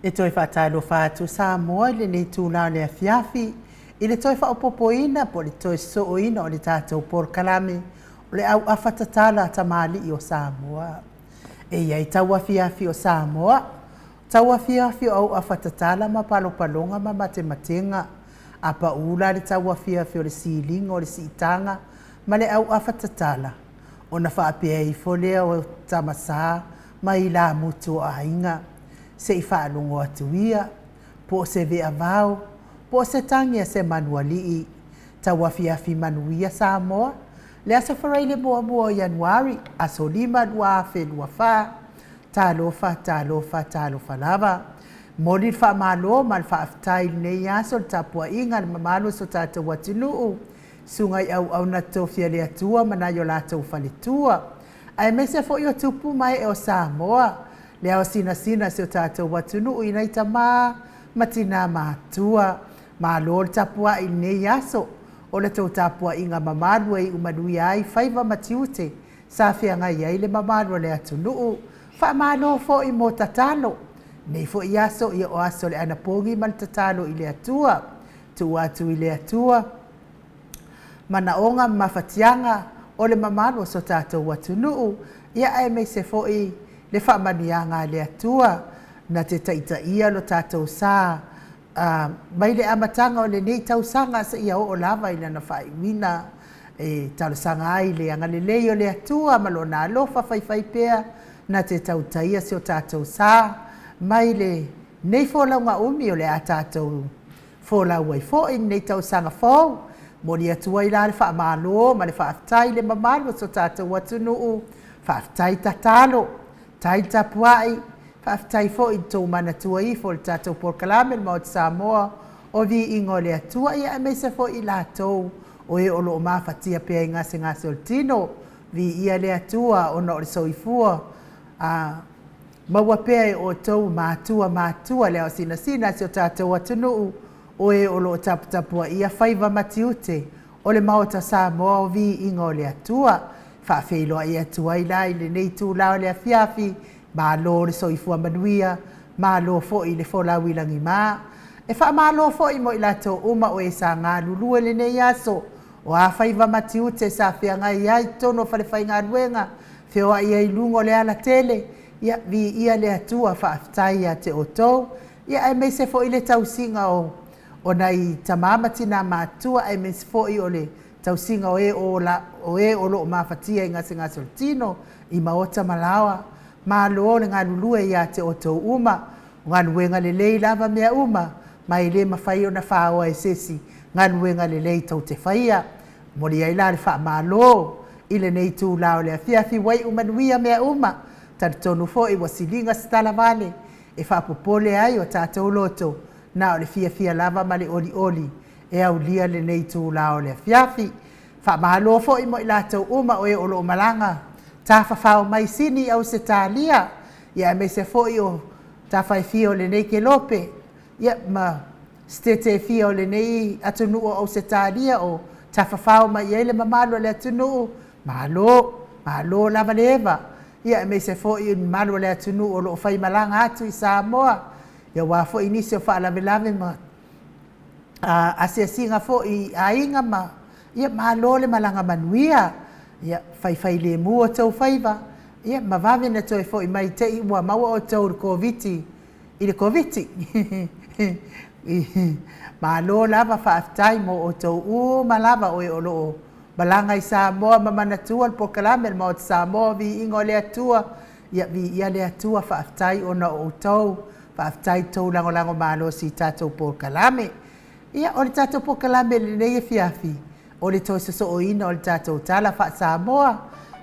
E toe faatalofa atu Samoa i lenei itula o le afiafi i le toe faaopoopoina po o le toe sosooina o le tatou polokalame o le Auafa Tatala a Tamalii o Samoa. E i ai tauafiafi o Samoa, tauafiafi o auafa tatala ma palopaloga ma matematega, a pau la le tauafiafi o le siliga o le siitaga ma le auafa tatala, ona faapea ifo lea o Tamasa ma ilamutu o aiga, se i faalogo atu ia, po o se veavao, po o se tagi a se manualii. Tauafiafi manuia Samoa, le Aso Faraile 1 o Ianuari, aso 5, 2024. Talofa, talofa, talofa lava. Momoli le faamalo ma le faafetai i lenei aso i le tapuaiga a le mamalu o si o tatou atunuu, susuga i auauna totofi a le Atua ma nai o latou faletua, aemaise foi o tupu ma ee o Samoa, le ao sinasina o si o tatou atunuu i nai tama ma tina matutua. Malo le tapuai i lenei aso, o le tou tapuaiga mamalu e iu manuia ai faiva ma tiute sa feagai ai le mamalu o le atunuu. Faamalo foi mo tatalo. Nei foi aso, ia o aso o le anapogi ma le tatalo i le Atua. Tuu atu i le Atua manaoga ma mafatiaga o le mamalu o so tatou atunuu, ia aemaise foi le faamanuiaga a le Atua na te taitaia lo tatou sa mai le amataga o lenei tausaga seia oo lava i lana faaiuina. E talosaga ai i le agalelei o le Atua ma Lona alofa faifaipea na te tautaia si o tatou sa mai lenei folauga umi o le a tatou folau ai foi i lenei tausaga fou. Momoli atu ai la le faamalo ma le faafetai i le mamalu o si o tatou atunuu. Faafetai tatalo, tai tapuai, faafetai foi i le tou manatua ifo o le tatou polokalame le Maota Samoa o Viiga o le Atua, ia aemaise foi i latou o e o lo o mafatia pea i gasegase o le tino. Viia le Atua ona o le soifua maua pea e outou matua matutua le aosinasina a si o tatou atunuu o e o lo o taputapuaia faiva ma tiute o le Maota Samoa o Viiga o le Atua. Faafeiloai atu ai la i lenei itula o le afiafi, malo le soifua manuia, malo foi le folau i lagima. E faamalo foi mo i latou uma o e sa galulue lenei aso, o a faiva ma tiute sa feagai ai i totonu o falefaigaluega, feoai ai i luga o le alatele, ia viia le Atua, faafetai ia te outou, ia aemaise foi le tausiga o nai tama ma tina matutua, aemaise foi o le tausiga o e o lo o mafatia i gasegase o le tino, i maota ma laoa. Malo le galulue ia te outou uma, o galuega lelei lava mea uma, ma e le mafai ona faoa e se isi galuega lelei tou te faia. Momoli ai la le faamalo i lenei itula o le afiafi, ua iu manuia mea uma. Talitonu foi ua siliga se talavale e faapopole ai o tatou loto, na o le fiafia lava ma le olioli e aulia lenei itula o le afiafi. Faamalo foi mo i latou uma o e o lo o malaga tafafao mai Sini i Ausetalia, ia aemaise foi o tafa e fia o lenei kelope, ia ma sitete e fia o lenei atunuu o Ausetalia o tafafao mai i ai le mamalu o le atunuu. Malo, malo lava le eva, ia aemaise foi o le mamalu o le atunuu o lo o faimalaga atu i Samoa, ia aua foi nisi o faalavelave ma asiasiga foi i aiga ma, ia malo le malaga manuia, ia faifailemu o outou faiva, ia ma vave ona toe foi mai te i ua maua outou i le Koviti. Malo lava faafetai mo outou uma lava o e o lo o malaga i Samoa ma manatua le polokalame a le Maota Samoa o Viiga o le Atua. Ia viia le Atua, faafetai ona o outou, faafetai i le tou lagolago malosi i tatou polokalame. Ia, o le tatou polokalame i lenei afiafi, o le toe sosooina o le tatou tala faa-Samoa,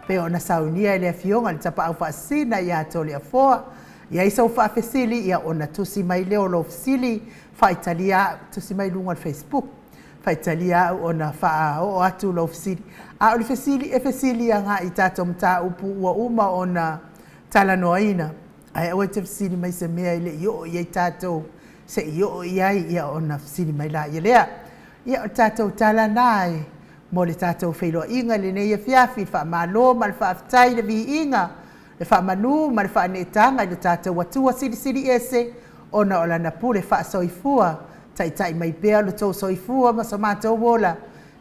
pei ona saunia e le Afioga i le Tapaau Faasisina ia Toleafoa. I ai sou faafesili, ia ona tusi mai lea o lou fesili, faitalia au, tusi mai i luga o le Facebook, faitalia au ona faaoo atu lou fesili. A o le fesili e fesili agai i tatou mataupu ua uma ona talanoaina, ae aua e te fesili mai i se mea e le i oo i ai tatou, se i oo i ai ia ona fesili mai laia lea. Ia, o le tatou tala lena e mo le tatou feiloaiga i lenei afiafi, faamalo ma le faafetai i le viiga, le faamanu ma le faaneetaga i lo tatou Atua Silisili Ese. ona o Lana pule faasoifua, taitai mai pea lo outou soifua ma so matou ola,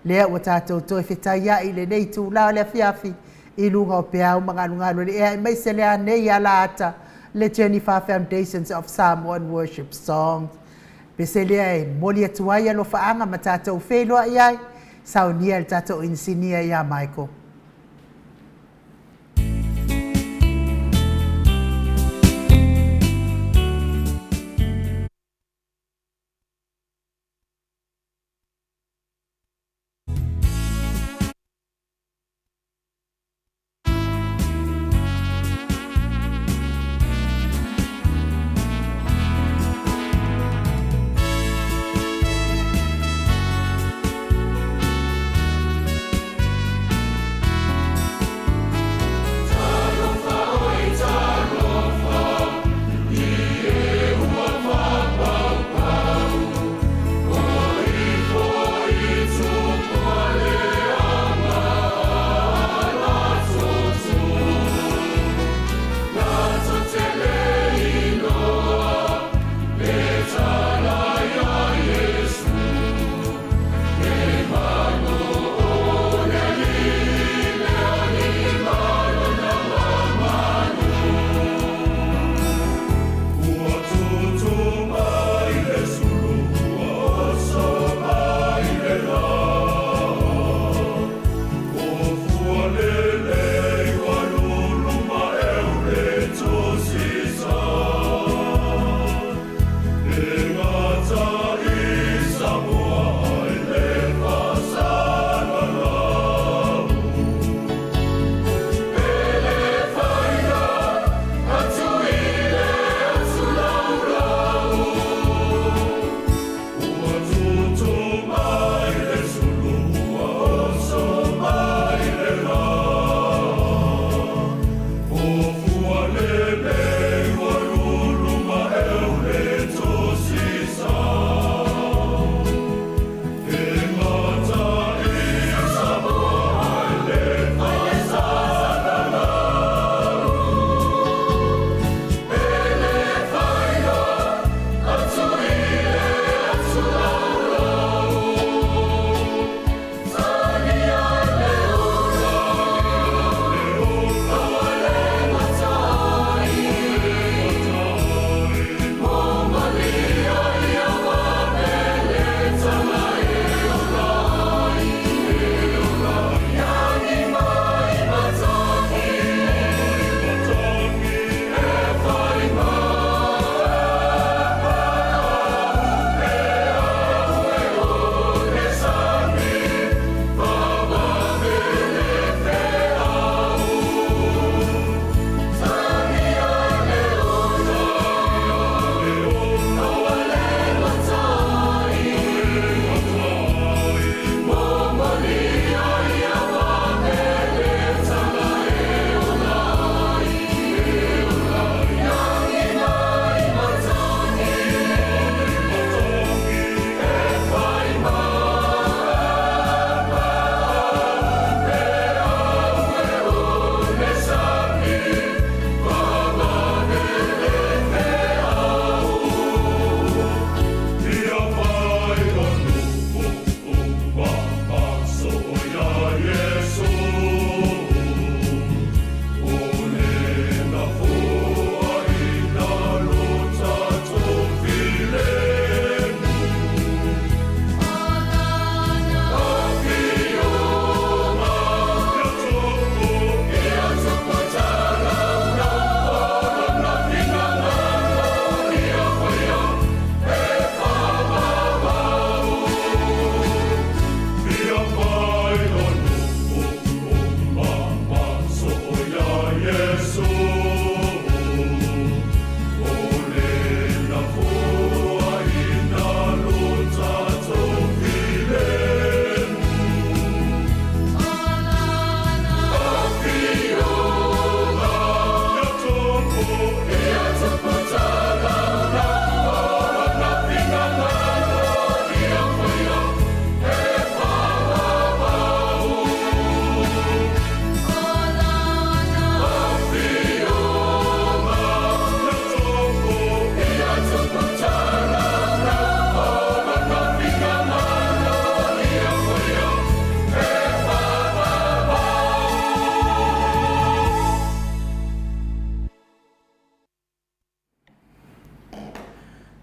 lea ua tatou toe fetaiai i lenei itula o le afiafi i luga o peau ma galugalu o le ea, aemaise le anei alaata le Jennifer Foundations of Samoan Worship Songs. Pese lea e momoli atu ai alofaaga ma tatou feiloai ai, saunia e le tatou inisinia ia Michael.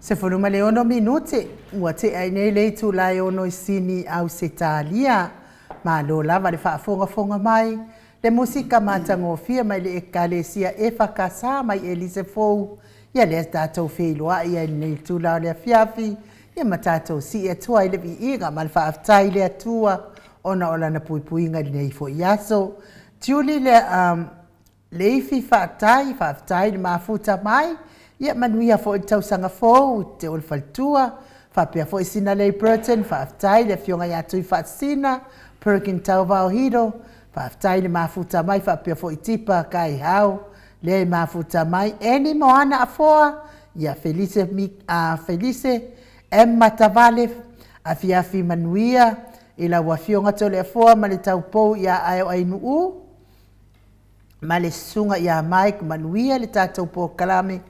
16 minute ua tea ai nei le itula e 6 i Sini, Ausetalia. Malo lava le faafogafoga mai, le musika matagofie mai le Ekalesia EFKS mai Elise Fou, ia lea tatou feiloai ai i lenei itula o le afiafi, ia ma tatou sii atu ai le viiga ma le faafetai i le Atua ona o Lana puipuiga i lenei foi aso. Tiuli le um, Leifi faafetai, faafetai le mafuta mai, ia manuia foi le tausaga fou i te oe le faletua, faapea foi Sinalei Burton, faafetai le afioga ia Tuifaasisina, Perkin Tauvao Hiro, faafetai le mafuta mai faapea foi Tipa Kaihau, lea e mafuta mai, Annie Moana Afoa, ia Felise, Felise M. Matavale, afiafi manuia i lau afioga Toleafoa ma le taupou ia Aeoainuu, ma le susuga ia Mike Manuia le tatou polokalame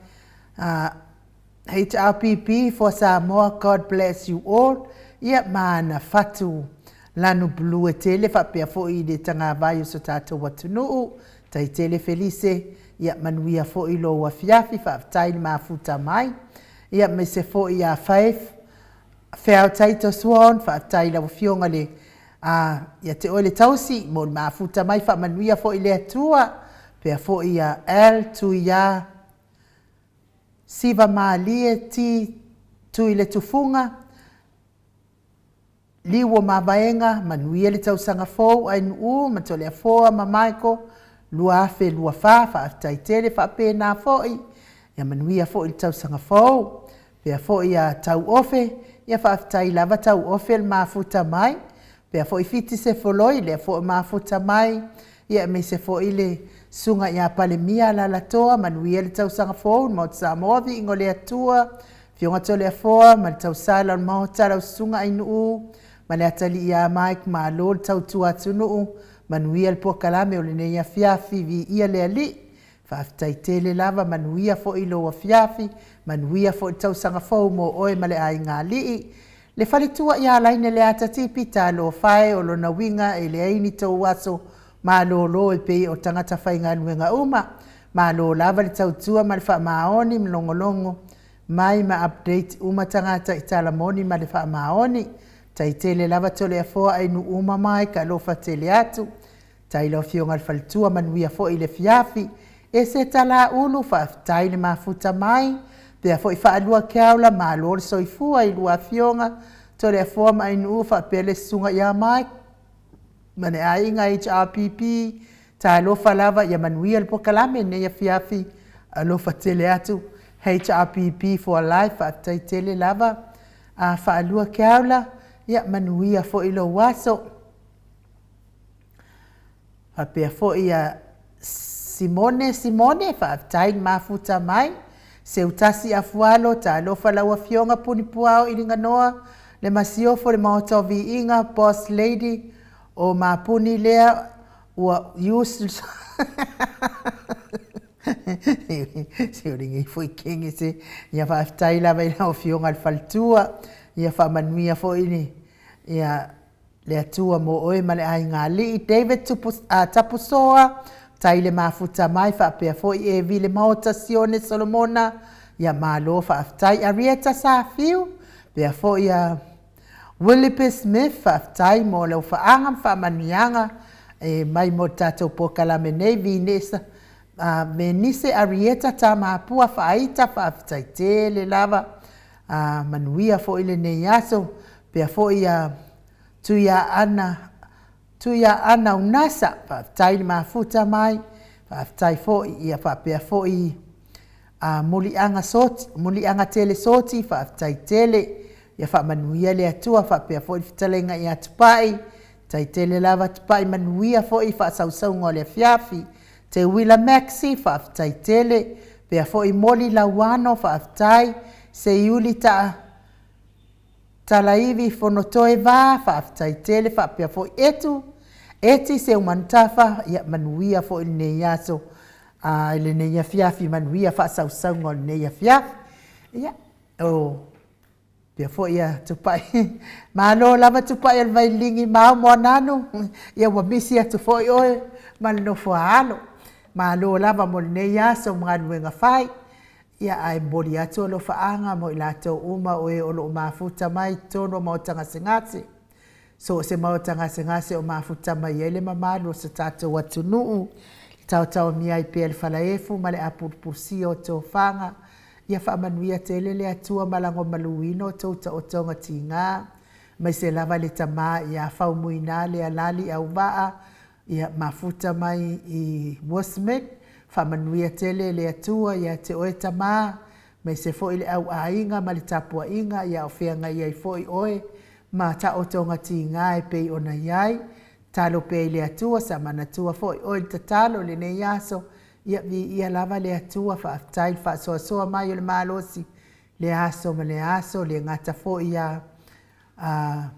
HRPP for Samoa God bless you all ia ma ana fatu lanu blue tele faapea foi i le tagavai o so tatou atunuu tai tele Felise ia manuia foi lou afiafi faafetai le mafuta mai ia maise foi ia Faith Feau Taito Swan faafetai lau afioga le A ia te oe le tausi mo le mafuta mai faamanuia foi le Atua pea foi ia Al Tuia Siva Malie T Tuiletufuga Liu o Mavaega manuia le tausaga fou Ainuu ma Toleafoa ma Michael 2024 faafetai tele faapena foi ia manuia foi le tausaga fou Pea foi ia Tauofe, ia faafetai lava Tauofe le mafuta mai. Pea foi Fiti Sefoloi, lea foi mafuta mai. Ia aemaise foi le Susuga ia Palemia Alalatoa, manuia le tausaga fou, le Maota Samoa, viiga o le Atua, Afioga Toleafoa ma le tausala o le Maota, lau Susuga Ainuu ma le atalii ia Mike, malo le tautua atunuu, manuia le polokalame o lenei afiafi, viia le Alii. Faafetai tele lava, manuia foi lou afiafi, manuia foi le tausaga fou mo oe ma le aiga alii. Le faletua ia Laine Leata Tipi, talofa e, o lona uiga e leai ni tou aso malolo e pei o tagata faigaluega uma. Malo lava le tautua ma le faamaoni ma logologo mai ma update uma tagata i tala moni ma le faamaoni. Tai tele lava Toleafoa Ainuu uma mai, talofa tele atu. Tai lau afioga le faletua manuia foi le afiafi. Ese Talaulu faafetai le mafuta mai. Pea foi Faalua Keaula malo le soifua i lua afioga Toleafoa ma Ainuu faapea le susuga ia Mike ma le aiga HRPP talofa lava ia manuia le polokalame lenei afiafi alofa tele atu HRPP for life faafetai tele lava a Faalua Keaula ia manuia foi lou aso. Faapea foi ia Simone Simone, faafetai le mafuta mai. Seutasi Afualo, talofa lau Afioga Punipuao Iliganoa, le Masiofo le Maota o Viiga, Boss Lady o Mapuni lea ua use Se o lenei foi kenge se. Ia faafetai lava i lau Afioga le faletua. Ia faamanuia foi le ia Le Atua mo oe ma le aiga alii, David Tupu, uh, Tapusoa, tai le mafuta mai faapea foi Evi le Maota Sione Solomona, ia malo faafetai Arieta Safiu, pea foi a uh, Willipe Smith, faafetai mo lau faaga ma faamanuiaga e mai mo le tatou polokalame nei, Vinesa, uh, Venise Arieta Tamapua Faaita, faafetai tele lava, uh, manuia foi lenei aso, Pea foi ia Tuiaana, Tuiaana Unasa, faafetai le mafuta mai, faafetai foi ia faapea foi a Muliaga Soti, Muliaga Tele Soti, faafetai tele, ia faamanuia le Atua, faapea foi le fetalaiga ia Tupai, tai tele lava Tupai, manuia foi faasausauga o le afiafi. Te Uila Maxi, faafetai tele, pea foi Moli Lauano, faafetai, Seiuli Taa, Talaivi Fonotoe Va, faafetai tele faapea foi Etu, Eti Seumanutafa, ia manuia foi lenei aso, a lenei afiafi, manuia faasausauga o lenei afiafi. Ia, o pea foi ia Tupai, malo lava Tupai o le Vailigi Mao Moananu, ia ua misi atu foi oe ma le nofo a alo. Malo lava mo lenei aso ma galuega fai. Ia, ae momoli atu alofaaga mo i latou uma o e o lo o mafuta mai i totonu o maota gasegase. So o se maota gasegase o mafuta mai ai le mamalu o so tatou atunuu, taotaomia ai pea le falaefu ma le apulupusia o tofaga, ia faamanuia tele le Atua ma lagomaluina o tou taotoga tiga, aemaise lava le tama ia Faumuina Lealali Auvaa, ia mafuta mai i Westmead, faamanuia tele le Atua ia te oe tama, aemaise foi le auaiga ma le tapuaiga ia o feagai ai foi oe ma taotoga tiga e pei ona i ai. Tatalo pea i le Atua, sa manatua foi oe i le tatalo i lenei aso, ia viia lava le Atua, faafetai i le faasoasoa mai o le malosi, lea aso ma lea aso, le gata foi ia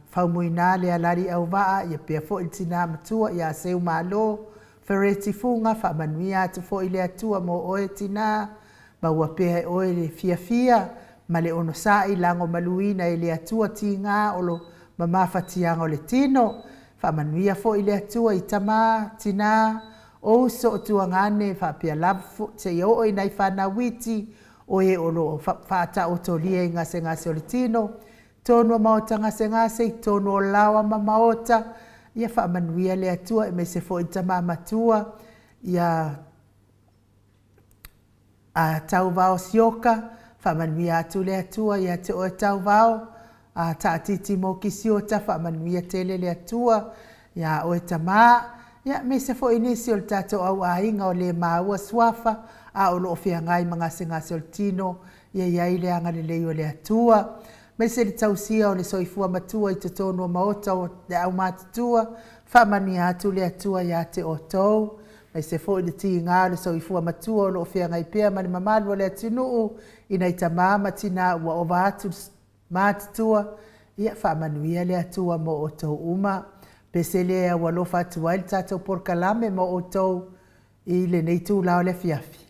Faumuina Lealali Auvaa, ia faapea foi le tina matua ia Seumalo Fereti Fuga, faamanuia atu foi le Atua mo oe tina, maua pea e oe le fiafia ma le onosai, lagomaluina e le Atua tiga o lo mamafatiaga o le tino. Faamanuia foi le Atua i tama, tina, o uso o tuagane faapea lava foi seia oo i nai fanau iti, o e o lo o faataotolia i gasegase o le tino, totonu o maota gasegase, i totonu o laoa ma maota, ia faamanuia le Atua, aemaise foi le tama matua ia Tauvao Sioka, faamanuia atu le Atua ia te oe Tauvao, a Taatiti Mokisiota, faamanuia tele le Atua ia oe tama, ia aemaise foi nisi o le tatou auaiga o le maua suafa, a o lo o feagai ma gasegase o le tino, ia i ai le agalelei o le Atua. Aemaise le tausia o le soifua matua i totonu o maota o le aumatutua, faamanuia atu le Atua ia te outou, aemaise foi le tiga o le soifua matua o lo o feagai pea ma le mamalu o le atunuu, i nai tama ma tina ua ova atu le matutua, ia faamanuia le Atua mo outou uma. Pese lea e aualofa atu ai le tatou polokalame mo outou i lenei itula o le afiafi.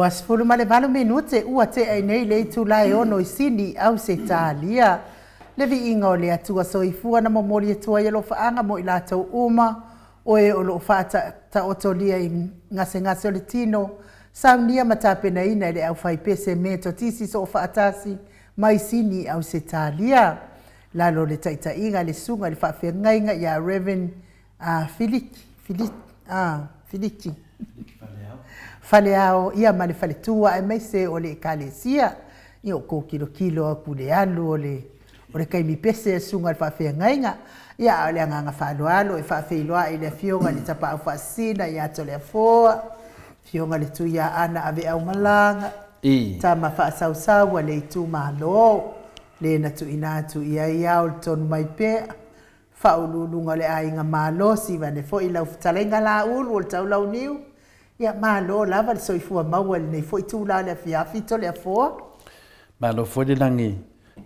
Ua 18 minute ua tea i nei le itula e 6 i Sini i Ausetalia. Le viiga o le Atua Soifua na momoli atu ai alofaaga mo i latou uma o e o lo o faataotolia i gasegase o le tino, saunia ma tapenaina e le aufaipese Metotisi Soofaatasi mai Sini i Ausetalia. Lalo o le taitaiga a le Susuga i le Faafeagaiga ia Rev. Filiki, Filiki, Filiki Faleao, ia ma le faletua aemaise o le Ekalesia. Ia ua tou tilotilo atu i le alu o le o le taimi pese a le susuga i le faafeagaiga. Ia a o le agaga faaaloalo e faafeiloai i le Afioga i le Tapaau Faasisina ia Toleafoa, Afioga i le Tuiaana Aveaumalaga, tama faasausau a le itumalo, le na tuuina atu i ai ao le tonu mai pea, Faauluuluga o le Aiga Malosi, vaeane foi lau fetalaiga Laulu o le Taulauniu, ia malo lava le soifua maua i lenei foi itula o le afiafi Toleafoa. Malo foi le lagi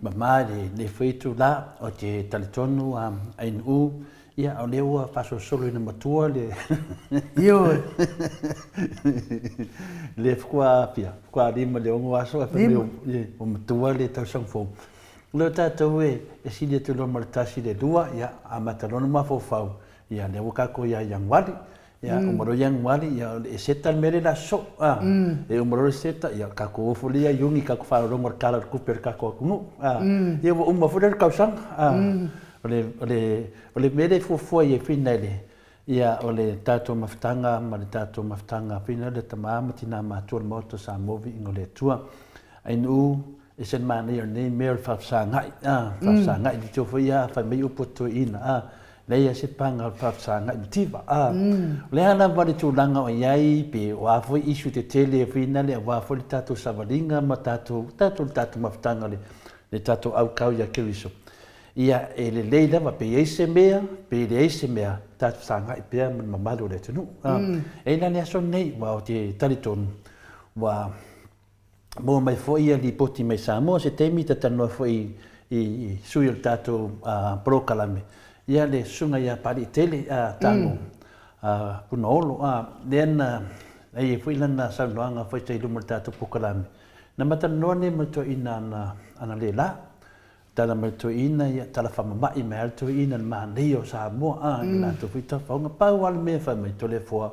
mama i lenei foi itula, ou te talitonu Ainuu, ia o lea ua faasolosolo ina matua le Ioe. le faatoa fia, faatoa 5 i le 6 aso ae fai mai ua matua le tausaga fou. O lea tatou e sili atu loa ma le 1 i le 2, ia amata loa ona mafaufau, ia lea ua tatou ia Ianuari. Ia uma loa Ianuari, ia e seta le mea lea o le a sosoo. E uma loa le seta, ia tatou o foi lea ia Iuni tatou faalogologo i le Tala o le Tupe a le tatou atunuu. Ia ua uma foi lea tausaga. O le, o le, o le mea lea e fuafua i ai finele, ia o le tatou mafutaga ma le tatou mafutaga finele, tama ma tina matutua o le Maota o Samoa, viiga o le Atua. Ainuu, Ese le manaia o lenei mea o le faafesagai, a, faafesagai leitioa foi a fai mai upu a toeaiina, a, leai a se paga o le faafesagai mativa, a. O le a lava le tulaga o i ai pe o a foi issue tetele foi na le aua foi le tatou savaliga ma tatou, tatou le tatou mafutaga le, le tatou aukau ia Keriso. Ia, e lelei lava pe i ai se mea, pe leai se mea, tatou fesagai pea ma le mamalu o le atunuu, a. E i ai la le aso lenei, aua ou te talitonu, ua maua mai foi ia lipoti mai Samoa, se taimi ta talanoa foi i sui o le tatou polokalame, ia le susuga ia Papaliitele Tago Punaolo, lea na i ai foi lana saunoaga foi i luma o le tatou polokalame, na ma talanoa nei ma le toeaina analeila, tala mai le toeaina, ia tala faamama'i mai lava le toeaina i le manaia o Samoa i le latou foi tafaoga. Pau lava le mea e fai mai, Toleafoa,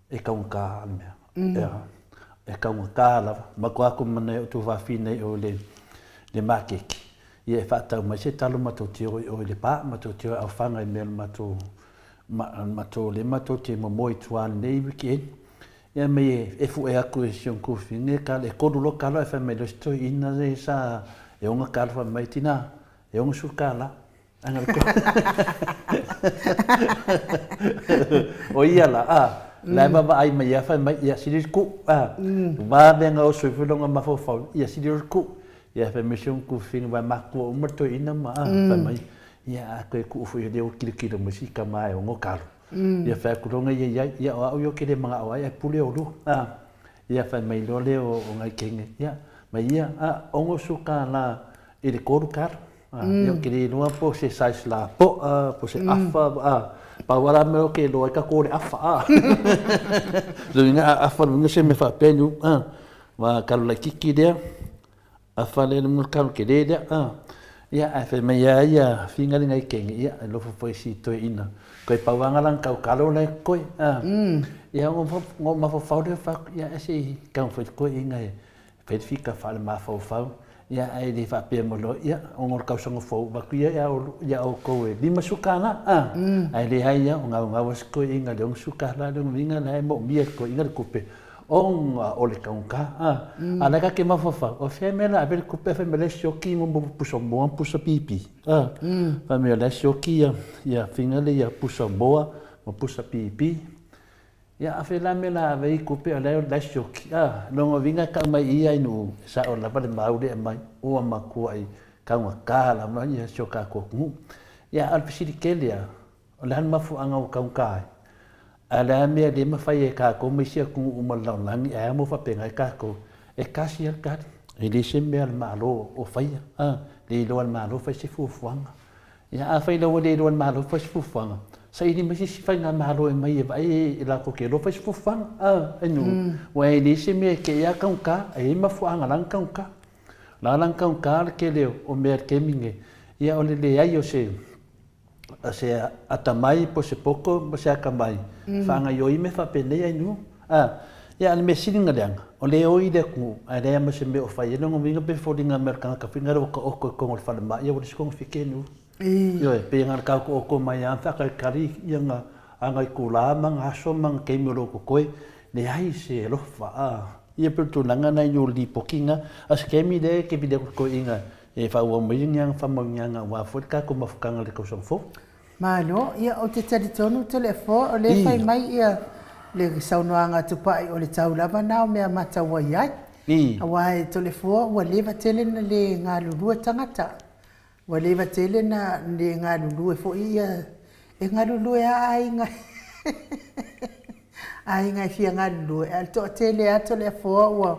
e taugata le mea. Ea, e taugata lava. Matua atu ma nai ou tuafafine i o i le maketi, ia e faatau mai se talo matou te o i o i Lepa, matou te o e aofaga i mea o le matou, matou, lea matou te momoe i tua i lenei weekend. Ia mei e fue atu e si ona tuafafine e 3 loa talo ae fai mai loa si toeaina lea sa e 6 talo fai mai, tina, e $60. O ia la, a, la e vaavaai mai ia fai mai, ia sili le ku, a, va mea gaoso ai foi lona mafaufau, ia sili le ku. Ia fai mai si ona tuafafine, vai matua uma le toeaina ma, a, fai mai, ia a toe tuu foi o lea ua tilotilo mai si tama e ono talo. Ia fai atu loa ia iai, ia o au ia ou te le manao ai, ae pule oulua, a. Ia fai mai loa lea o nai teine, ia, mai ia, a, $60 i le 3 talo. Ia ou te le iloa po o se size lapoa, po o se afa, a, pau lava la mea ou te iloa ai tatou o le afa, a. Lona uiga a afa lona uiga se mea faapea ni upu, a. Aua talo laitiiti lea, afa lea le talo tele lea, a. Ia ae fai mai lava ia Figa le nai teine, ia e alofa foi i si toeaina, toe pau lava lana tau talo la e totoe, a. Ia ona ou mafaufau lea fai atu, ia ae se i taumafai atu toeaina e fai le fika faale-mafaufau, ia ae le faapea mai loa, ia, ona o le tausaga fou, avatu ia ia outou e $50, a, ae leai lava, o gaugau lava si toeaina i le $60, lona uiga o la e moomia e le toeaina le tupe ona o le taugata, a. A o la e ta te mafaufau, o fea le mea o le a ave ai le tupe ae fai mai o la e sioki pusa moa ma pusa pipi, a. Fai mai o la e sioki ia fina ia pusa moa ma pusa pipi. Ia, a fea la mea la ave ai tupe o la e sioki, a, lona uiga e tau mai i ia i Nu'u, e sao lava le mau lea e aumai, ua matuai taugata lava ia si o tatou atunuu. Ia, a o le fesili tele lava, o le a le mafuaaga ua taugata ai? A o le a le mea lea e mafai ai e tatou ma isi atunuu uma o le lalolagi, ae a mo faapena ai tatou, e tasi lava le tali, e le se mea a le Malo o faia, a, le iloa e le Malo fai se fuafuaga. Ia, afai la ua le iloa e le Malo fai se fuafuaga, Saili mai se isi faigamalo e mai e vaai e latou te iloa fai se fuafuaga, a, e nuu, aua e leai se mea e te i a taugata, e i ai mafuaaga la ona taugata. O la la taugata le tele o mea i le taimi lenei, ia o le leai o se se atamai po o se poto ma se atamai e faagaoioi mea faapenei ai nuu. A, ia a o le mea sili ona leaga, o lea e oi le atunuu ae leai lava ma se mea o fai ai. Lona uiga pe foliga mai o le tagata foi lea ua taoto i totonu o le falemai, ia ua leai se togafiti e nuu. Ioe, pei na o le taotootoo mai lava ma faatalitali ia ana itula ma ana aso ma ana taimi o lo o totoe, leai se alofa. A, ia pei o le tulaga lena i le lipoti lena. A o se taimi lea e te vili atu i le toeaina e faaauau mai ni ana faamanuiaga aua foi le tatou mafutaga i le tausaga fou. Malo, ia ou te talitonu Toleafoa o lea e fai mai ia le saunoaga a Tupai o le tau lava na o mea matau ai ai. Aua e Toleafoa ua leva tele na le galulue tagata. Ua leva tele na le galulue foi ia, e galulue lava aiga aiga e fia galulue, ae o le toatele lava Toleafoa ua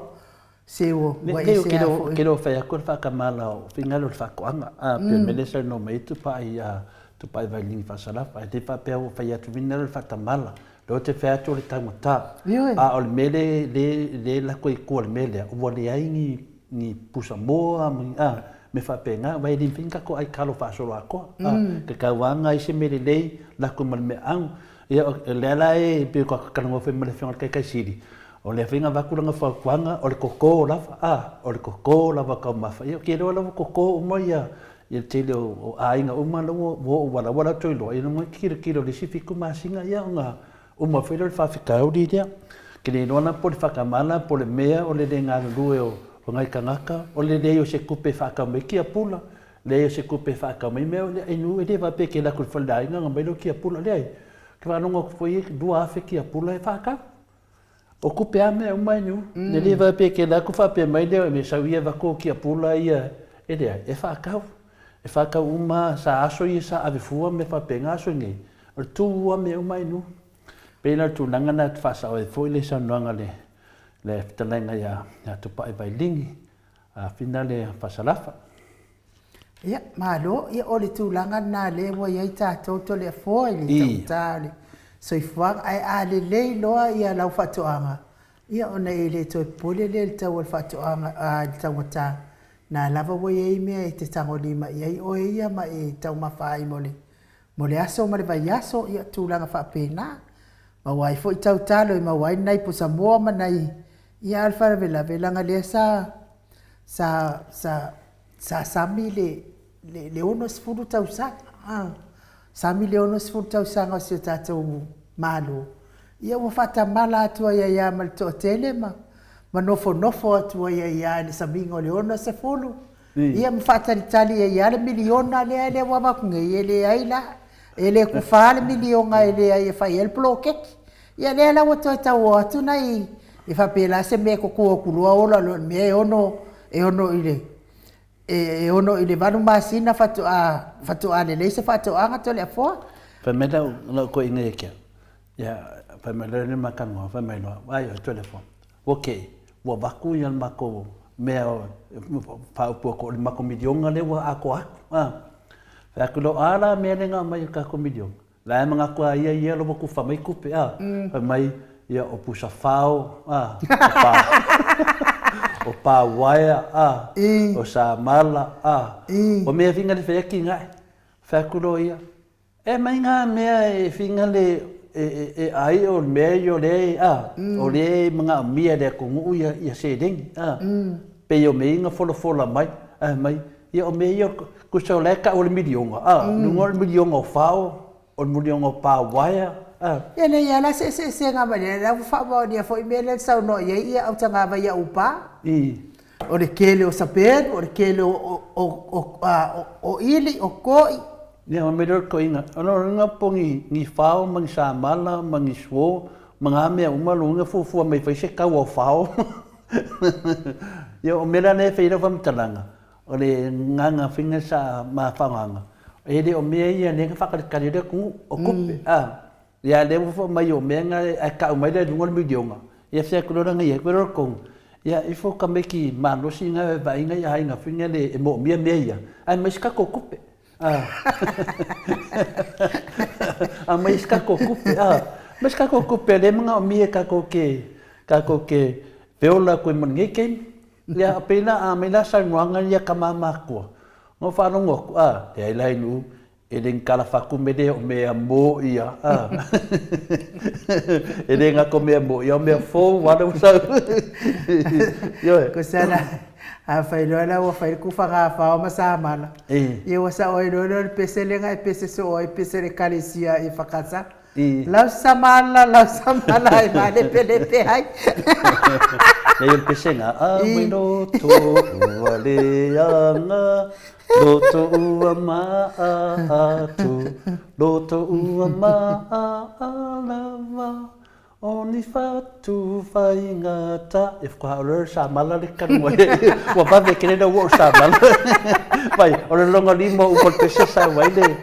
se ua ua ese lava foi. Ou te le o fai atu o le faatamala o finagalo o le faatoaga, a pei o le mea lea e saunoa mai ai Tupai ia Tupai Vailini Faasalafa, e le faapea ua fai atu finagalo o le faatamala, lea ou te fai atu o le taugata, a o le mea lea e lako i tua o le mea lea, ua leai ni ni pusa moa ma ni a, mea faapena, aua e le mafai ona tatou ai talo faasoloatoa, a, e tatau lava ona ai se mea lelei, lako ma le meaau. Ia, o lea la e pei ona tatou talanoa foi ma le Afioga i le Taitai Sili, o lea foi na avatu lana fautuaga, o le toto lava, a, o le toto lava o taumafa. Ia ou te iloa la ua toto uma ia le tele o aiga uma la ua oo ua o latou iloa, ia ona tilotilo i le isi 7 masina ia ona Uma foi lea o le faafitauli lea. Ke le iloa la po o le faatamala po o le mea o le le galulue o nai tagata, o le leai o se tupe e faatau mai tiapula, leai o se tupe e faatau mai mea e nuu e le faapea e te alu atu i le faleaiga ona aumai lea o tiapula. Leai, ou te faalogo atu foi e 2000 tiapula e faatau. O tupe a mea uma e nuu. E le faapea e te alu atu faapea mai lea e sau ia avatu o tiapula ia, e leai, e faatau. E faatau uma, sa aso ia sa ave fua ma mea faapena aso nei. O le tu a mea uma e nuu. Pei la o le tulaga lena e faasao ai foi le saunoaga a le fetalaiga ia Tupai Vailini, a Fina le Fasalafa. Ia, malo. Ia, o le tulaga lena lea ua i ai tatou Toleafoa i le taugata o le soifuaga. Ae a lelei loa ia lau faatoaga, ia ona e le toe popole lea i le tau o le faatoaga, a, i le taugata. Na lava ua i ai mea e te tagolima i ai oe ia ma e taumafa ai mo le Mo le aso ma le vaiaso, ia, tulaga faapena. Maua ai foi tautalo e maua ai nai pusamoa ma nai, ia, a o le faalavelave, leaga lea sa, sa, sa, sa sami le, le, le 60 tausaga, a, sami le 60 tausaga o si o tatou Malo, ia ua faatamala atu ai ai lava ma le toatele ma, ma nofonofo atu ai ai lava i le samiga o le 60, Ia ma faatalitali ai lava le miliona lea lea ua avatu nei, e leai la. E le tufa le miliona e leai e fai ai le poloketi. Ia lea la ua toe tau o atu nai, e faapea la se mea e toto atu loa ola loa i le mea e ono, e ono i le, e ono i le 8 masina faatoa, faatoa lelei se faatoaga Toleafoa. Fai mai lau, lau toeaina ia te au, ia, fai mai loa le ma talanoa, fai mai loa, vaai oe Toleafoa, Ok, ua avatu ia le matou mea faaupu atu o le matou miliona lea ua atoa atu. A. Fai atu loa, a la mea lea na aumai e le tatou miliona? La e manatu lava ia ia ua tufa mai tupe, a. Fai mai, ia o pusa fao, a, o pa, o pa uaea, a, o samala, a. O mea finga le fai atu ingae. Fai atu loa ia, E mai ngā mea e whinga le e ai o le mea i o le a o le manaomia e le atunuu ia ia seleni a pei o mea ia na folafola mai ae mai ia o mea ia tusa o la e tau o le miliona a luga o le miliona o fao o le miliona o pa uaea a. Ia leai lava la se eseesega ma lea, la ua faamaonia foi mea lea na saunoa i ai ia Autagavaia Upa. O le tele o sapelu, o le tele o ili, o koi. Ia, ma mea lea o le toeaina. O lona uiga po o ni fao ma ni samala ma ni suo ma na mea uma, lona uiga fuafua mai e fai se taua o fao. Ia, o mea la lea e fai ai lau faamatalaga, o le agaga foi lea sa ma faaaogaina, e le o mea ia lea na faatalitali ai le atunuu, o tupe, a. Ia a lea ua foi mai o mea na ae tau mai lea i luga o le miliona, ia fea atu loa lea na i ai koe tonu, ia ifo tamaiti malosi na e vaai nai aiga foi lele e moomia mea ia, ae aumai se tatou tupe. Aumai se tatou tupe, a, aumai se tatou tupe o lea e manaomia e tatou te, tatou te feola atu ai ma lenei taimi. Ia, pei la a aumai la saunoaga ia a tama matutua, na ou faalogo atu, a, leai la Ainuu, E le ni tala faatume lea o mea mo ia, a. E le gata o mea mo ia, o mea fou lava lea ua sau. Ioe. Tusa la, afai loa la ua fai le tufaga fao ma samala, ia ua sao ai loa lea o le pese lea na e pese soo ai pese o le Ekalesia EFKS. Lau samala, lau samala e malepelepe ai. Nei o le pesega, Auai loto ua leaga, loto ua maa atu, loto ua maa lava, o ni fatu faigata. E faatoa o le samala le kanu ai. Ua vave tele lau oo samala. Vai, o le lona lima o upu o le pese sau ai le,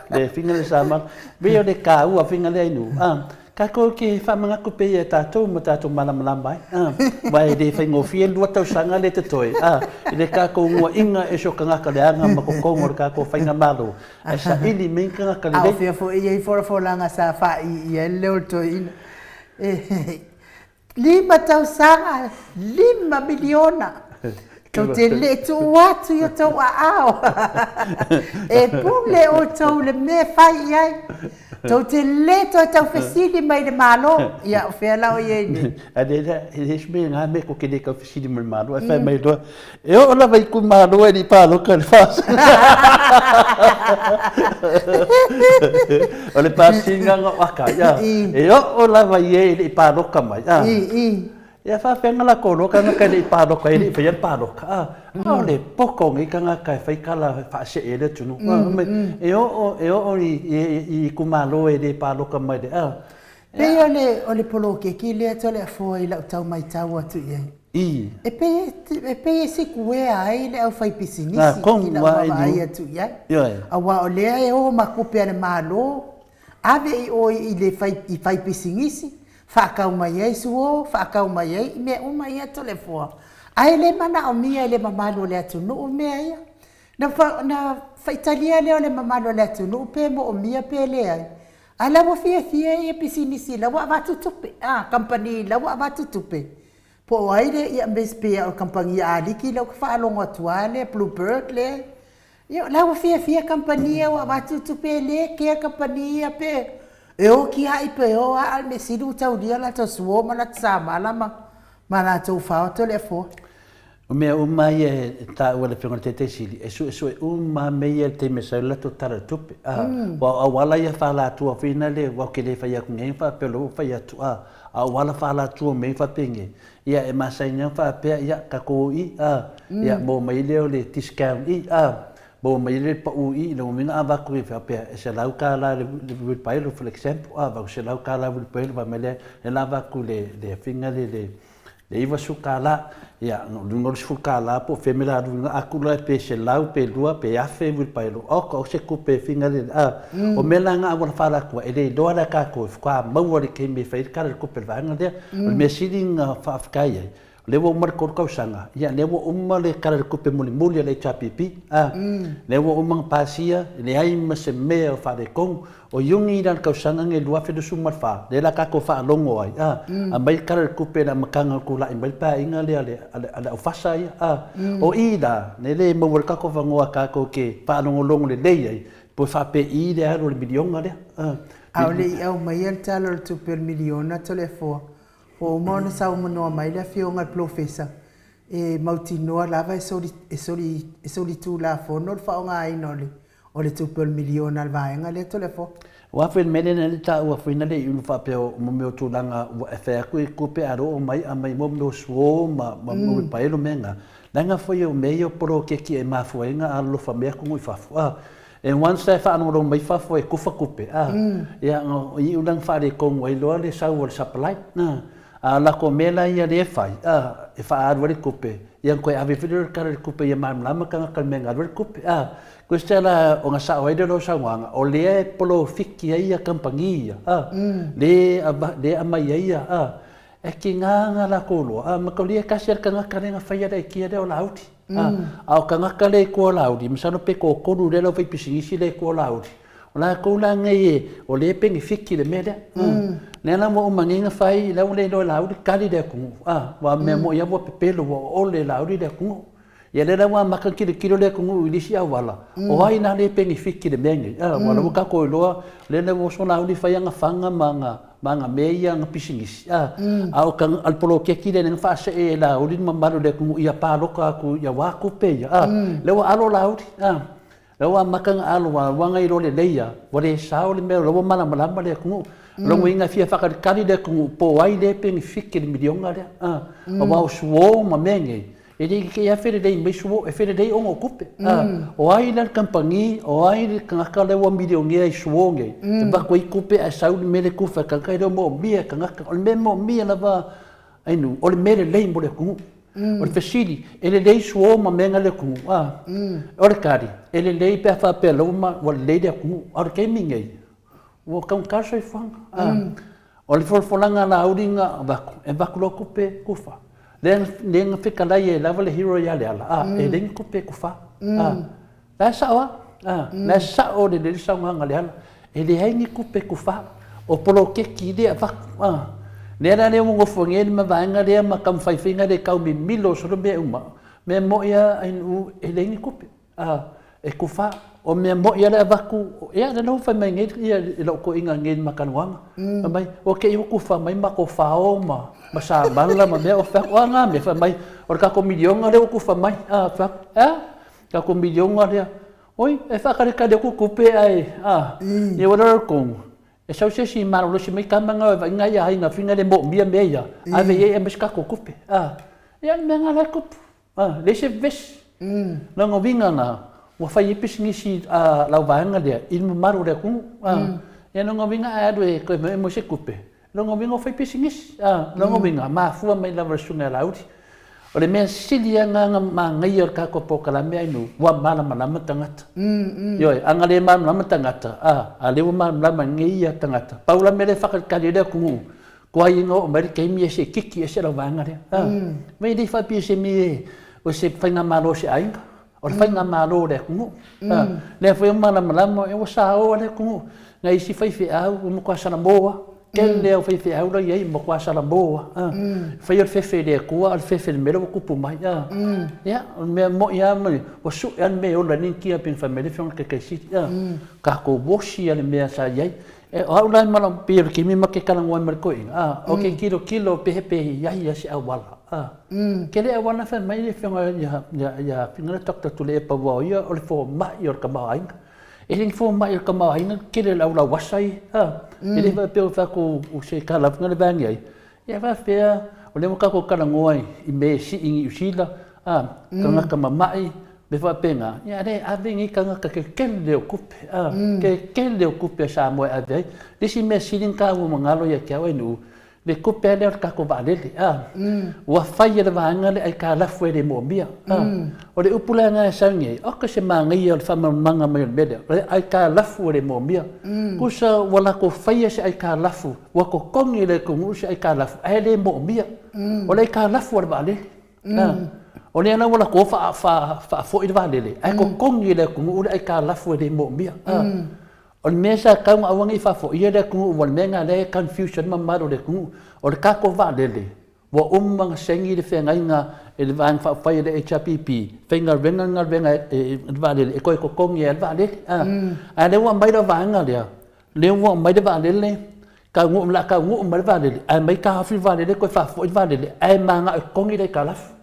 le finga le samala. Pei o le taua finga lea inu. Ah, tatou ke whaamanatu pe ia tatou ma tatou malamalama ai. Ah, wa e le whaingofie lua tausaga le totoe. Ah, i le tatou nguainga e so kangaka leaga ma kokongo o le tatou faigamalo. Ae saili mai kangaka lelei. A o fea foi e i ai folafolaga sa faaii ai le leo o le toeaina. E 5 tausaga, 5 miliona. Tou te le tuu atu i o tou aao. E pule outou i le mea e fai i ai. Tou te le toe taufesili mai i le Malo. Ia, o fea la o i ai nei? A le, e le isi mea ngā mea ko ke le taufesili mai le Malo. Ai fai mai loa, e oo lava i itumalo e le i paloka i le FAST. O le pasiga na o aka, ia. E oo lava i e e le i paloka mai. Ia faapea na latou loa tagata e le i paloka e le i faia le paloka, a, a o le poto o nei tagata e fai tala e faasee ai le atunuu. E oo, e oo i, i itumalo e le paloka mai le, a. Pei o le, o le poloketi lea Toleafoa i lau tau matau atu i ai. I. E pei, e pei e sikuea ai le aufaipisinisi i lau vaavaai atu i ai. Ioe. Aua o lea e o ma tupe a le Malo, ave i o i le fai, i faipisinisi, faatau mai ai suo, faatau mai ai mea uma ia Toleafoa. Ae le manaomia e le mamalu o le atunuu mea ia. Na, na faitalia lea o le mamalu o le atunuu pe moomia pe leai. A la ua fiafia ia pisinisi la ua avatu tupe, a, kamupani la ua avatu tupe. Po o ai le, ia, pei lava o le kamupani a Aliki lea ou te faalogo atu lava lea, Blue Bird lea. Ia, la ua fiafia kamupani ia ua avatu tupe, e le kea kamupani ia pe e o kia'i pe o a, a o le mea sili ua taulia latou suo ma latou samala ma, ma latou fao Toleafoa. O mea uma ia e taua e le Afioga i le Taitai Sili, e suesue uma lava mea ia i le taimi e sau ai le latou Tala o le Tupe. A, aua o auala ia faaalatua foi na lea, aua ou te le fai atu nei faapea o lea ua fai atu, a, a o auala faaalatua mea faapenei, ia e masani lava ona faapea, ia, tatou o i, a, ia, maua mai lea o le discount i, a, maua mai lea o le pau i, lona uiga a avatu i faapea e $100 le wheelbarrow for example, a, $800 le wheelbarrow, fai mai lea, lea o le a avatu i le afiga lea i le le $90, ia, o luga o le $10 po o fea mea la alu atu la pe 100 pe 2 pe 1000 uilipaelo, oka, o se tupe e finga lele, a. O mea la na auala faalatu ai, e le iloa la e tatou e faatoa maua i le taimi e fai ai le Tala o le Tupe a le vaega lea. O le mea sili na faafetai ai, o lea ua uma le 3 tausaga, ia lea ua uma le Tala o le Tupe mulimuli a le HRPP, a. Lea ua uma ona pasia, e leai ma se mea o faaletonu. O Iuni la le tausaga lenei 2024, lea la tatou faalogo ai, a, aumai le Tala o le Tupe i le amataga o tulai mai le Paeaiga lea a le, a le aufasa ia, a. O i la, e le maua ai le tatou avanoa tatou te faalogologo lelei ai, po o faapei le alu o le miliona lea, a. A o le i aumaia le Tala o le Tupe o le miliona Toleafoa, ua uma ona saunoa mai le Afioga i le Polofesa, e mautinoa lava e soli, e soli, e solitulafono le faaaogaina o le O le tupe o le miliona a le vaega lea Toleafoa. Aua foi le mea lea na taua foi na le i ulu faapea o mo mea o tulaga ua e fai atu i tupe a loo mai aumai mo mea o suo ma ma uilipaelo mea na. Leaga foi o mea ia o poloketi e mafua ai na alolofa mai atunuu i fafo a. E once e faalogologo mai fafo e tufa tupe a, ia na iu la na faaletonu ai loa le sau o le supply a. A o latou mea la ia lea e fai a, e faaalu ai le tupe, ia na toe ave foi lea o le tala i le tupe ia malamalama tagata i le mea e galu ai le tupe a. Koe la ona sao ai lea o lau saunoaga, o lea e polofiti ai ia kamupani ia, a, lea e aumai ai ia, a, e tiga na latou loa, a, mataulia e tasi lava le tagata lea na faia le aikia lea o Laauli, a, a o tagata lea i tua o Laauli, masalo pe toatolu lea le aufaipisinisi lea i tua o Laauli. O latou la nei e, o lea e penefiti i le mea lea. Lea la ua uma nei ona fai, la ua le iloa e Laauli tali le atunuu, a, aua o le mea moni lava ua pepelo, ua oole e Laauli le atunuu. Ia lea la ua amata ona tilotilo le atunuu i le isi auala, o ai la lea e penefiti i le mea lenei, a, aua o lea ua tatou iloa, lea la ua oso Laauli fai ana fana ma ana mea ia, ana pisinisi, a, a o le poloketi lea na faasee e Laauli le mamalu o le atunuu ia palota atu aua tupe ia, a, lea ua alo Laauli, a. Lea ua amata ona alo aua na iloa lelei lava, ua le sao le mea, o la ua malamalama le atunuu. O lona uiga e fia faatalitali le atunuu po o ai lea e penefiti i le miliona lea. Aua o suo ma mea nei, e le te i lava felelei mai suo, e felelei ona o tupe. O ai la le kamupani, o ai le tagata lea ua milionea i suo nei, e avatu ai tupe ae sau le mea lea e tufa e tagata e le o moomia e tagata. O le mea e moomia lava Ainu, o le mea lelei mo le atunuu. O le fesili, e lelei suo ma mea na le atunuu? A. O le tali, e lelei pe a faapea la ua lelei le atunuu. A o le taimi nei, ua taugata le soifuaga. A. O le folafolaga a Laauli na avatu, e avatu loa tupe tufa. Lea na fetalai ai lava le hero ia Leala, a, e leai ni tupe tufa. A. La e sao lava, a, la e sao lelei le saunoaga a Leala, e leai ni tupe tufa, o poloketi lea e avatu, a. Lea la lea ua nofo nei le mavaega lea ma taumafai le tau mimilo solo mea uma, mea moi lava ainu e leai ni tupe, a, e tufa. O mea moi lava le avatu, ia lea la ua fai mai nei ia lou toeaina nei i le ma talanoaga, fai mai, ua te i ua tufa mai matou fao ma samala ma mea, ou fai atu, o a na mea? Fai mai, o le tatou miliona lea ua tufa mai, a, ou fai atu, e a? Tatou miliona lea. Oi, e faataletale atu tupe ae, a, ia ua lalo tonu, e sau se isi malolosi mai tama na e vaai ia aiga fina le moomia mea ia, ave i ai aumai se tatou tupe, a. Ia o le mea lena la e tupu, a, leai se vevesi. Lona uiga lena, ua fai ai pisinisi a lau vaega lea i le mamalu o le atunuu, a. Ia lona uiga a e alu e toe moe se tupe, Lona uiga o fai pisinisi. A, lona uiga, mafua mai lava i le Susuga ia Laauli. O le mea sili lava lena na manaia o le tatou polokalame a i ua malamalama tagata. Ioe, a na le malamalama tagata, a, a lea ua malamalama nei ia tagata. Pau la mea lea e faatalitali ai le atunuu, tuai ina oo mai le taimi e se kiki ese lau vaega lea. A, e le faapea se mea o se faigamalo o se aiga. O le faigamalo o le atunuu. Lea foi ua malamalama, ua sao le atunuu. Nai isi faifeau ua matua salamo lava. Tele au faifeau la i ai ua matua salamo lava. Fai o le fefe i le Atua a o le fefe i le mea lea ua tupu mai. Ia, o le mea moni lava ua sue lava le mea e ola ai le initia pei ona fai mai le Afioga i le Taitai Sili. Tatou osi lava i le mea sa i ai. O au la e manaomia, pei o le taimi ma te talanoa ai ma le toeaina, ou te tilotilo pe i ai lava se auala. Tele auala na fai mai le afioga ia Figala Doctor Tuilaepa aua o ia o le fomai o le tamaoaiga. E le ni fomai o le tamaoaiga tele o le au lauasa ia, e le faapea ua fai atu o se tala le vaega ai. Ia faapea o lea ua tatou talanoa i mea e sii i Niu Sila, tagata mamai, mea faapena, ia lea e ave nei tagata ke tele o tupe, ke tele o tupe a Samoa e ave ai. Le isi mea sili ona taua magalo ia te au e Nu'u, le tupe lava lea o le tatou vaalele, a, ua fai e le vaega le aitalafu e le moomia, a. O le upu la lena e sau nei, oka se manaia o le faamalamalamaga mai o le mea lea, o le aitalafu e le moomia. Tusa ua latou faia se aitalafu, ua totogi e le atunuu se aitalafu ae le moomia. O le aitalafu a le vaalele. O lea la ua latou faafoi le vaalele, ae totogi e le atunuu le aitalafu e le moomia. O le mea sa tatau ona aua ne i faafoia le atunuu aua o le mea lena o lea e confuse ai le mamalu o le atunuu. O le tatou vaalele, ua uma ona saini le feagaiga e le Vaega Faaupufai a le HRPP, faigaluega le galuega e le vaalele e toe totogi ai le vaalele. A o lea ua aumai le vaega lea, lea ua aumai le vaalele, taunuu, o le a taunuu mai le vaalele, ae aumai taofi le vaalele toe faafoi le vaalele, ae mananao e totogi le aitalafu.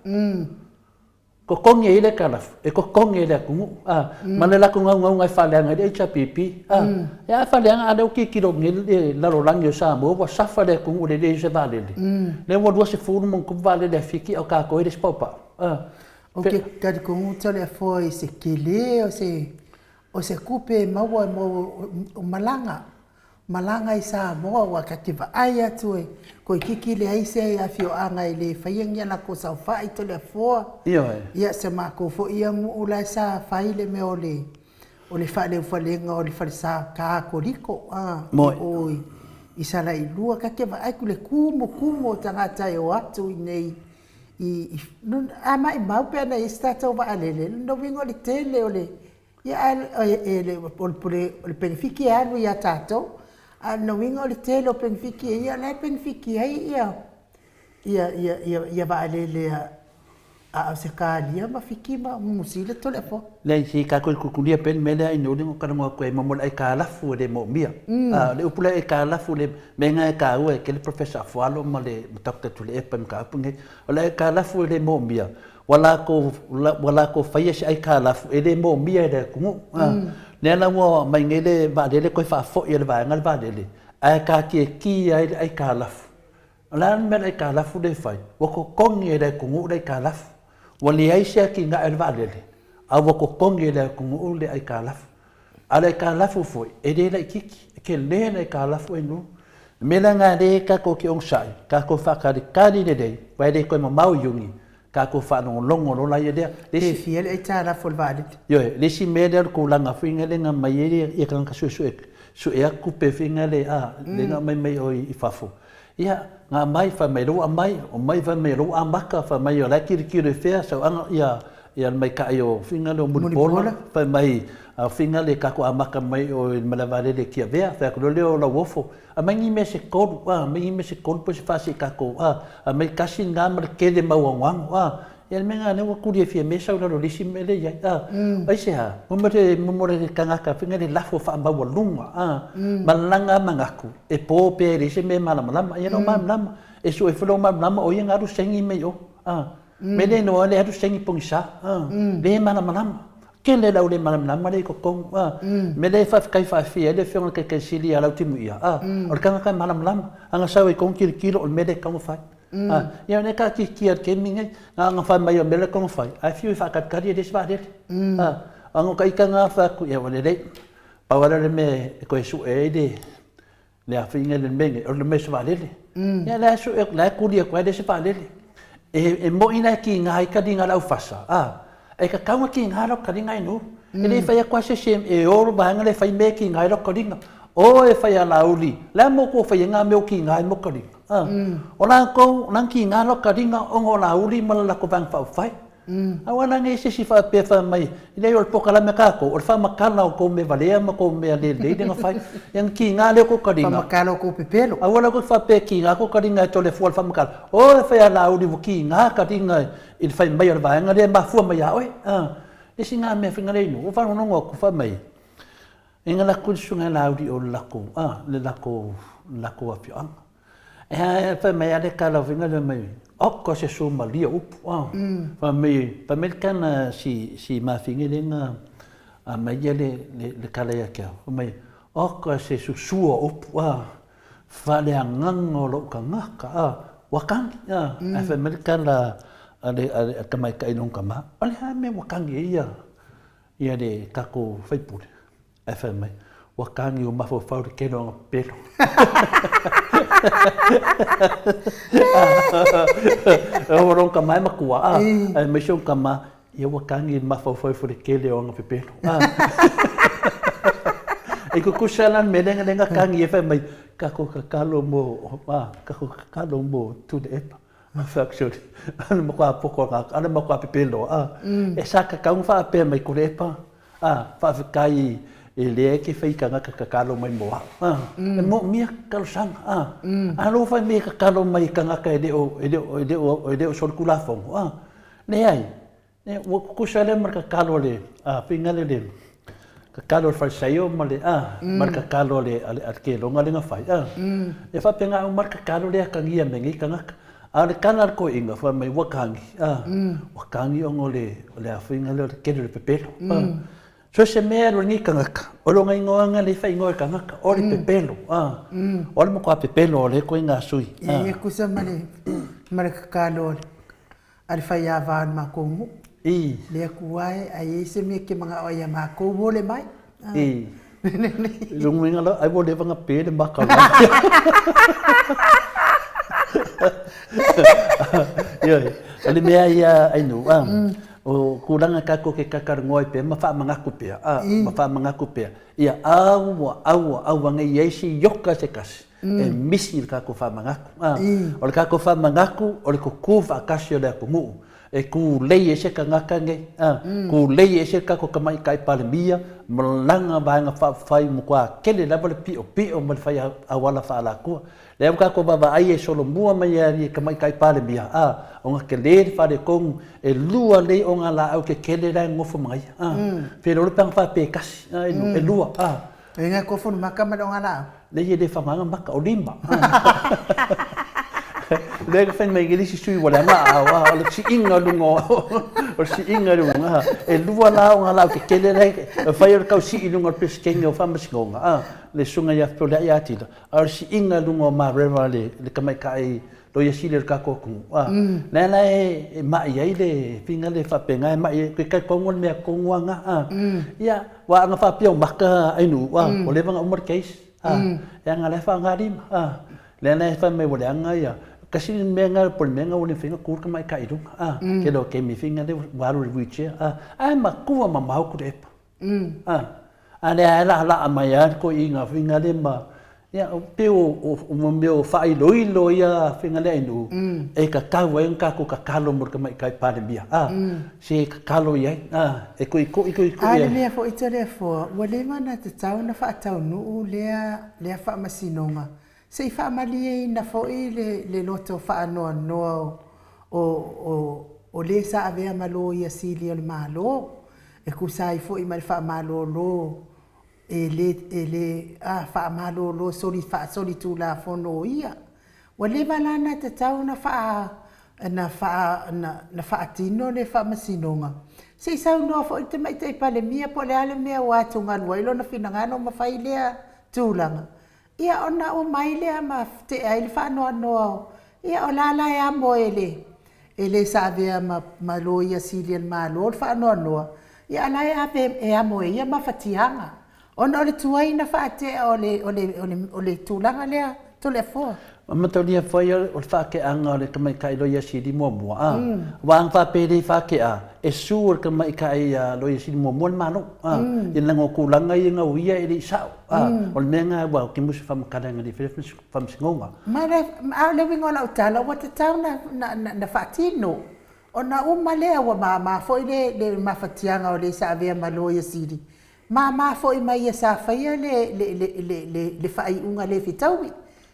Totogi ai le aitalafu, e totogi e le atunuu, a, ma le latou naunauga e faaleaga ai le HRPP, a. E a faaleaga, a o lea ua tilotilo nei le lalolagi o Samoa ua safa le atunuu i le leai o se vaalele. Lea ua 20 ma ona tupu vaalele a Fiti a o tatou e le o se paupau, a. Ou te talitonu Toleafoa i se tele o se tupe e maua mo malaga malaga i Samoa aua ta te vaai atu e toeitiiti leai se afioaga e le faia ni a latou saofai Toleafoa. Ioe. Ia si a matou foi ia nuu la e sa fai le mea o le o le faaleufalega o le falesa Katoliko a i o i Salailua. Ta te vaai atu i le tumutumu o tagata e o atu i inei i, a maimau pe ana i ai se tatou vaalele, lona uiga o le tele o le. Ia, ae e le o le penefiti e alu ia tatou, a o lona uiga o le tele o penefiti e ia, o la e penefiti ai ia ia ia ia ia vaalele a Ausetalia ma Fiti ma Niu Sila Toleafoa. Leai, se i tatou tulitulia pea le mea lea ina ua talanoa atu ai mo le aitalafu e le moomia. A o le upu lea aitalafu, le mea lena e taua e tele Professor Afualo ma le Doctor Tuilaepa i mataupu lenei. O le aitalafu e le moomia, ua latou, ua latou faia se aitalafu e le moomia e le atunuu. Lea la ua aumai nei le vaalele toe faafoi e le vaega le vaalele, ae taatiatia ai le aitalafu. O le a le mea o le aitalafu lea e fai? Ua totogi e le atunuu le aitalafu. Ua leai se atinae o le vaalele, a ua totogi e le atunuu le aitalafu. A o le aitalafu foi, e le laitiiti, e tele le aitalafu e nuu. O le mea la lena lea tatou te onosai, tatou faatalitali lelei, aua e le toe mamao Iuni, tatou faalogologo loa laia lea. Pe fia le aitalafu o le vaalele? Ioe, le isi mea lea o le tulaga foi lea na aumai ai tagata suesue, sue atu tupe foi lea, a, lea na aumai mai o i fafo. Ia, na aumai, fai mai o lea ua aumai, omai fai mai o lea ua amata, fai mai o la e tilotilo i fea, sauaga, ia, ia le maita'i o faiga lea o Mulipola, fai mai o faiga lea tatou amata mai o i le malae vaalele i Tiavea, fai atu loa lea o Lauofo, aumai ni mea se tolu, a, aumai ni mea se tolu po o se fa se i tatou, a, aumai tasi lena ma le tele mau anoano, a, ia le mea lena lea ua tuli ai Fiame sau i lalo o le isi mea lea e i ai, a, aisea? Mo le tagata foi lea le lafo faamaualuga, a, ma lana manatu, e po pea e leai se mea e malamalama, ia lou malamalama, e sue foi lou malamalama o ia na alu saini mai i o, a, mea le iloa le alu saini pogisa, a, le malamalama. Tele le au le malamalama lea i totonu, a, mea lea e faafetai faafia ai le Afioga i le Taitai Sili ia Lautimuia, a, o le tagata e malamalama, ana sau ai i totonu tilotilo o le mea lea e tatau ona fai. A, ia o lea e taatiatia i le taimi lenei, na ona fai mai o le mea lea e tatau ona fai, ae fiu e faatalitali e leai se vaalele. A, ona o ta ita lena fai atu, ia ua lelei, pau lava lea o le mea e toe sue ai le le afiga i le mea nei, o le mea o se vaalele. Ia la e sue atu, la e tuli atu ai le isi vaalele. E, e moni la e tiga ai taliga a le aufasa, a, e tatau ona tiga lau taliga i nuu. E le fai atu lava se isi e o le vaega lea e fai mea e tiga ai lau taliga. O e fai alauli, le a mo tou fai ai ngā mea o tiga ai mo taliga. A, o latou, o la na tiga lau taliga ona o Laauli ma le latou Vaega Faaupufai. Aua la ne i se isi faapea fai mai, e leai o le polokalame a tatou, o le faamatala o tou mea valea ma tou mea le lelei lea na fai. Ia na tiga lea o tou taliga. Faamatala o tou pepelo. Aua la tou te faapea e tiga tou taliga e Toleafoa i le faamatala. O e fai a Laauli ua tiga taliga i le fai mai o le vaega lea e mafua mai ia oe. Le isi na mea faiga lea i nuu, ua faalogologo atu fai mai, e na latou le susuga ia Laauli o le latou, le latou, le latou afioaga. E fai mai lava le tala foi lea mai, oka se sumalia upu. Fai mai, fai mai le tala si si mafine lea na aumai ia le le tala ia te au. Fai mai, oka se susua upu a, faaleagaga o lou tagata a, ua tagi a. Ae fai mai le tala a le a le tamaitai i lona tama, o le a le mea ua tagi ai ia ia le tatou sui usufono? Ae fai mai, ua tagi ua mafaufau i le tele o ana pepelo. O lona tama e matua, a, aemaise ona tama, ia ua tagi i le mafaufau i le tele o ana pepelo. E tutusa la le mea lea na tagi ai fai mai, tatou tatalo mo, a, tatou tatalo mo Tuilaepa. Actually, o le matua poto o le matua pepelo, a, e sa tatau ona faapea mai Tuilaepa, A, faafetai e lea e te fai tagata tatalo mai mo au. A, e moomia talosaga. A, a lou fai mai e tatalo mai i tagata e le o, e le o, e le o, e le o solitulafono. A, leai, ua tutusa lea ma le tatalo a le, a, faiga lea le tatalo a le Farisaio ma le, a, ma le tatalo a le, a le, a le keloga lea na fai. A, e faapena uma le tatalo lea e atagia mai nei tagata. A o le tala a le toeaina, fai mai, ua tagi, a, ua tagi ona o le, o le afiga lea o le tele o le pepelo. A, so se mea e alu ai lenei tagata, o lona igoaga lea e faaigoa e tagata, o le pepelo, a, o le matua pepelo o lea ituaiga sui. Ia, ia tusa ma le, ma le tatalo a le faiava o le matou nuu. I. Le Atua e, a i ai se mea e te manao ai ia matou, ua ole mai. I. Lona uiga la, ai ua leva ona pe le maka o le Ioe, o le mea ia Ainu, a, o tulaga tatou te talatalanoa ai pea ma faamanatu pea, a, ma faamanatu pea, ia aua, aua, aua ne i i ai se ioka se tasi e misi i le tatou faamanatu. A, o le tatou faamanatu, o le tutu faatasi o le atunuu. E kūlei ese tagata nei, a, kūlei ese le tatou Tamaitai Palemia ma lana Vaega Faaupufai ua matua tele lava le piʻopiʻo ma le fai auala faaalatua. Lea ua tatou vaavaai e solomua mai ai le Tamaitai Palemia, a, ona tele le faaletonu, e lua lelei ogalaau tetele la e nonofo ma ia, a. Felolo pe ana faapea e tasi, a, e lua, a. E ngai kofo le maka ma le ogalaau. Leai e le faaaogaina maka, o lima. Lea na fai mai ai le isi sui ua leaga aao, a o le siiga i luga o le siiga i luga, e lua la ogalaau tetele la e fai o le tau sii i luga o le Peresetene o Faamasinoga, a, le Susuga ia Fepuleai Atilla, a o le siiga i luga o Mareva le tamaitai Loia Sili o le tatou atunuu, a, lea la e mai ai le finga lea faapena e mai ai, ke talitonu o le mea tonu lava lena, a. Ia, aua ana faapea o maka ainuu, a, ua leva ona uma le case, a, leaga o la e faaaoga lima, a. Lea la e fai mai ua leaga ia, tasi le mea lena po o le mea lena ua le mafai ona tu le tamaitai i luga, a, tele o taimi finga lea ua alu i le wheelchair, a, ae matua mamao Tuilaepa. A, a lea e laalaa mai lava le toeaina faiga lea ma, ia, pei o mea o faailoilo ia faiga lea ainuu, e tatau ai ona tatou tatalo mo le Tamaitai Palemia, a, se tatalo i ai, a, e koʻikoʻi, koʻikoʻi ai. A o le mea foi Toleafoa, ua leva ona tatau ona faataunuu lea, lea faamasinoga, se i faamalieina foi le, le loto faanoanoa o, o, o, o le sa avea ma Loia Sili o le Malo. E tusa ai foi ma le faamalolo e le, e le, a, faamalolo soli, faasolitulafono o ia. Ua leva la ona tatau ona faa, na faa, na, na faatino le faamasinoga. Se i saunoa foi le Tamaitai Palemia po o le a le mea ua atugalu ai lona finagalo ma fai lea tulaga. Ia ona uma ai lea ma tea ai le faanoanoa o, ia o la la e amo e le, e le sa avea ma, ma Loia Sili a le Malo le faanoanoa, ia a la e ave, e amo e ia mafatiaga, ona o le tuai na faatea o le, o le, o le, o le tulaga lea Toleafoa. Ma mataulia foi o le faateaga o le tamaitai Loia Sili muamua, a, aua ana faapea e le faatea, e sue le tamaitai Loia Sili muamua le Malo, a, i lana o tulaga ia na uia e le i sao. O le mea lena aua ou te musu faamatala i le faamasinoga. Ma le, a o le uiga o lau tala, ua tatau na, na, na faatino. Ona uma lea ua mama foi le, le mafatiaga o le sa avea ma Loia Sili, mama foi ma ia sa faia le, le, le, le, le, le faaiuga le fetaui.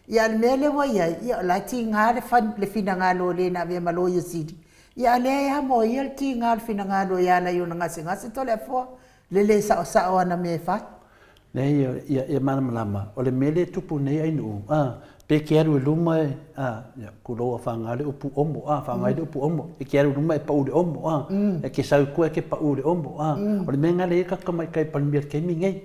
Ia a o le mea lea ua i ai, ia o la e tiga le, le finagalo o le na avea ma Loia Sili, ia a o lea e amo e ia le tiga o le finagalo e ala i ona gasegase Toleafoa, le le saosao o ana mea e fai. Leai, ia, ia malamalama, o le mea lea e tupu nei ainuu, a, pe ke alu i luma e, a, ia, tulou a faaaoga le upu omo, a, faaaoga ai le upu omo, e ke alu i luma e pau i le omo, a, e ke sau i tua e ke pau i le omo, a, o le mea lena lea e i ai le tatou tamaitai Palemia i le taimi lenei.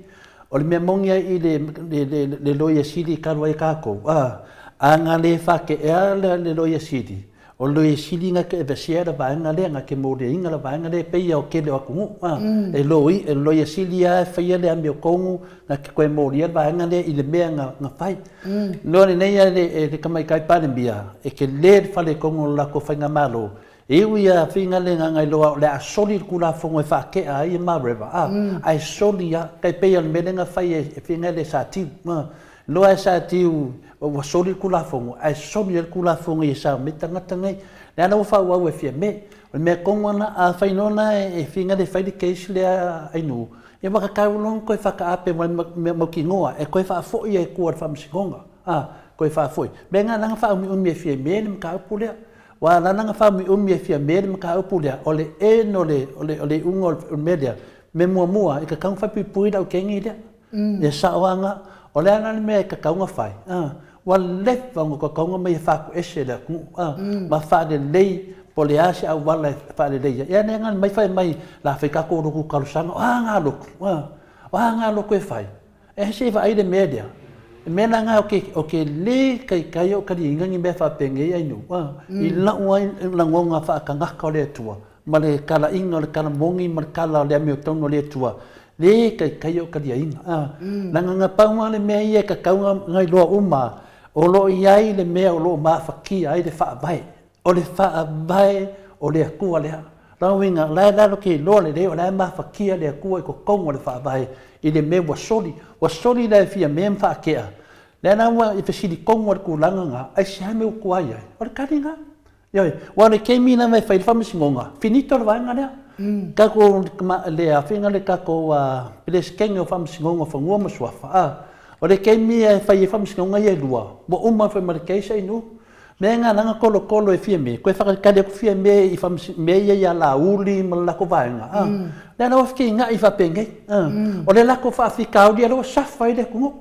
O le mea moni ai i le, le, le, le Loia Sili talu ai tatou, a, a na le faateea le, le Loia Sili, O le loia sili na te aveesea le vaega lea, na te moliaina le vaega lea, e pei o tele o atunuu, a, e loi, e loia sili lava e faia le amiotonu na te toe molia le vaega lea i le mea na, na fai. Loa lenei a le, e le Tamaitai Palemia, e tele le faletonu o le latou faigamalo, e ui lava faiga lea na na iloa o le a soli le Tulafono e faatea ai Mareva, a, ae soli lava, tai pei o le mea lea na fai e faiga lea e Satiu, a. Loa e Satiu ua soli le Tulafono, ae soli ai le Tulafono ia sao mai tagata nei. Lea la ua faaauau e Fiame. O le mea tonu lava lena, afai loa la e finga le fai le case lea a Ainuu, ia ua tatau loa ona toe faataape mai ma mea mautinoa e toe faafoi ai i tua i le Faamasinoga, a, toe faafoi. O le mea lena la na faaumiumi e Fiame le mataupu lea. Aua la na faaumiumi e Fiame le mataupu lea, o le end o le, o le, o le iuga o le mea lea, mea muamua, e tatau ona faipuipui le aukeni lea. Ia sao lava na. O le a la le mea e tatau ona fai? Ua leva ona tatau ona omai e faatuese i le atunuu ma faalelei po o le a se auala e faalelei ai. Ia lea na aumai fai mai o le a fai tatou lotu talosaga. O a na lotu? O a na lotu e fai? E se i vaai le mea lea. Le mea la lena ou te le taitai ou taliaina ni mea faapenei ainuu i lau ai lagona faatagata o le Atua ma le talaiga o le tala moni ma le tala o le amiotonu a le Atua, le taitai o taliaina. Leaga na pau lava le mea ia e tatau ona iloa uma, o lo o i ai le mea o lo o mafatia ai le Faavae. O le Faavae o le Atua lea. O lona uiga, o la e lalo ke iloa lelei o la e mafatia le Atua i totonu o le Faavae i le mea ua soli. Ua soli la e fia mea ma faatea. Lea la ua i fesili tonu lava i le tulaga lena, aisea mea ua tuai ai? O le tali lena. Ioe, aua o le taimi lava e fai ai le faamasinoga, finito le vaega lea. Tatou le afiga le tatou Peresetene o Faamasinoga o Fanua ma Suafa, a, o le taimi e fai ai faamasinoga ia e lua, ua uma foi ma le case ainu. Mea na ala ona tolotolo e Fiame, toe faatalitali atu Fiame i mea ia ia Laauli ma le latou vaega, a, lea la ua feteenai faapenei, a, o le latou faafitauli lea ua safa ai le atunuu.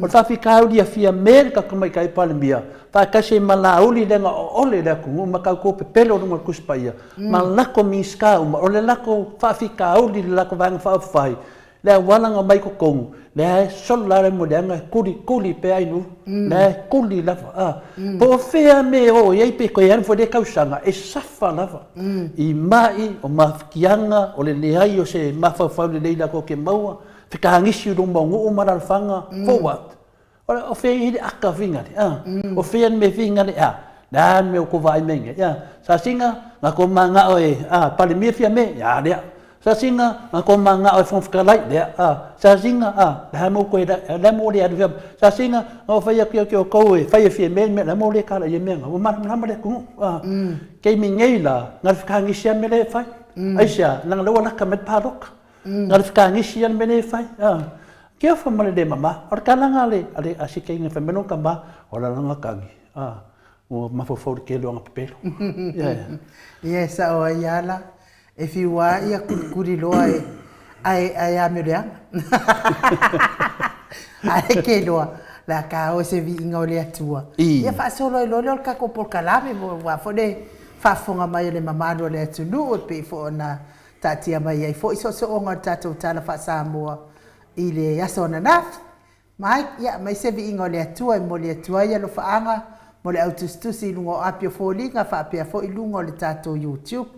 O le faafitauli ia Fiame le tatou Tamaitai Palemia, faatasi ai ma Laauli lea na oole le atunuu ma tatou pepelo i luga o le Tusi Paia, ma latou Minisita uma, o le latou faafitauli i le latou Vaega Faaupufai, le auala na omai i totonu, lea e solo la le moleaga e kulikuli pea ainu, lea e kuli lava, a. Po o fea mea e o i ai pe toe alu foi lea tausaga, e safa lava i mai, o mafatiaga, o le leai o se mafaufau lelei latou te maua, fetagisi i luma o nuu ma alaalafaga, for what? O fea e i ai le ata figale, a? O fea le mea figale, a? Le a le mea ua tou vaai mai nei, a? Sasina, na tou manao e, a, Palemia Fiame, a lea. Sasina, na tou manao e Fofoga Fetalai, lea, a. Sasina, a, le a le mea ua toe, le a le mea ua le alu ai? Sasina, na ou fai atu ia te outou e fai e Fiame le mea, le a le mea ua le tala i ai mea na? Ua malamalama le atunuu, a. Taimi nei la, na o le fetagisi lava le mea lea e fai. Aisea? Leaga o lea ua lata mai le palota. Na o le fetagisi lava le mea lea e fai, a. Ke ofa ma le le mama. O le tala lena a le a si teine fai mai lona tama, ola lana tagi, a, ua mafaufau i le tele o ana pepelo. Ia. Ia e sao ai lava la, e fiu lava ia kulikuli loa e, ae, ae amio leaga. Ae ke loa, le a ka o se viiga o le Atua. Ia faasolo ai loa lea o le tatou polokalame, aua foi le faafofoga mai a le mamalu o le atunuu e pei foi ona Taatia mai ai foi soosooga o le tatou Tala faa-Samoa i le aso ananafi. Mike, ia, aumai se viiga o le Atua e momoli atu ai alofaaga mo le au tusitusi i luga o api o foliga faapea foi luga o le tatou YouTube.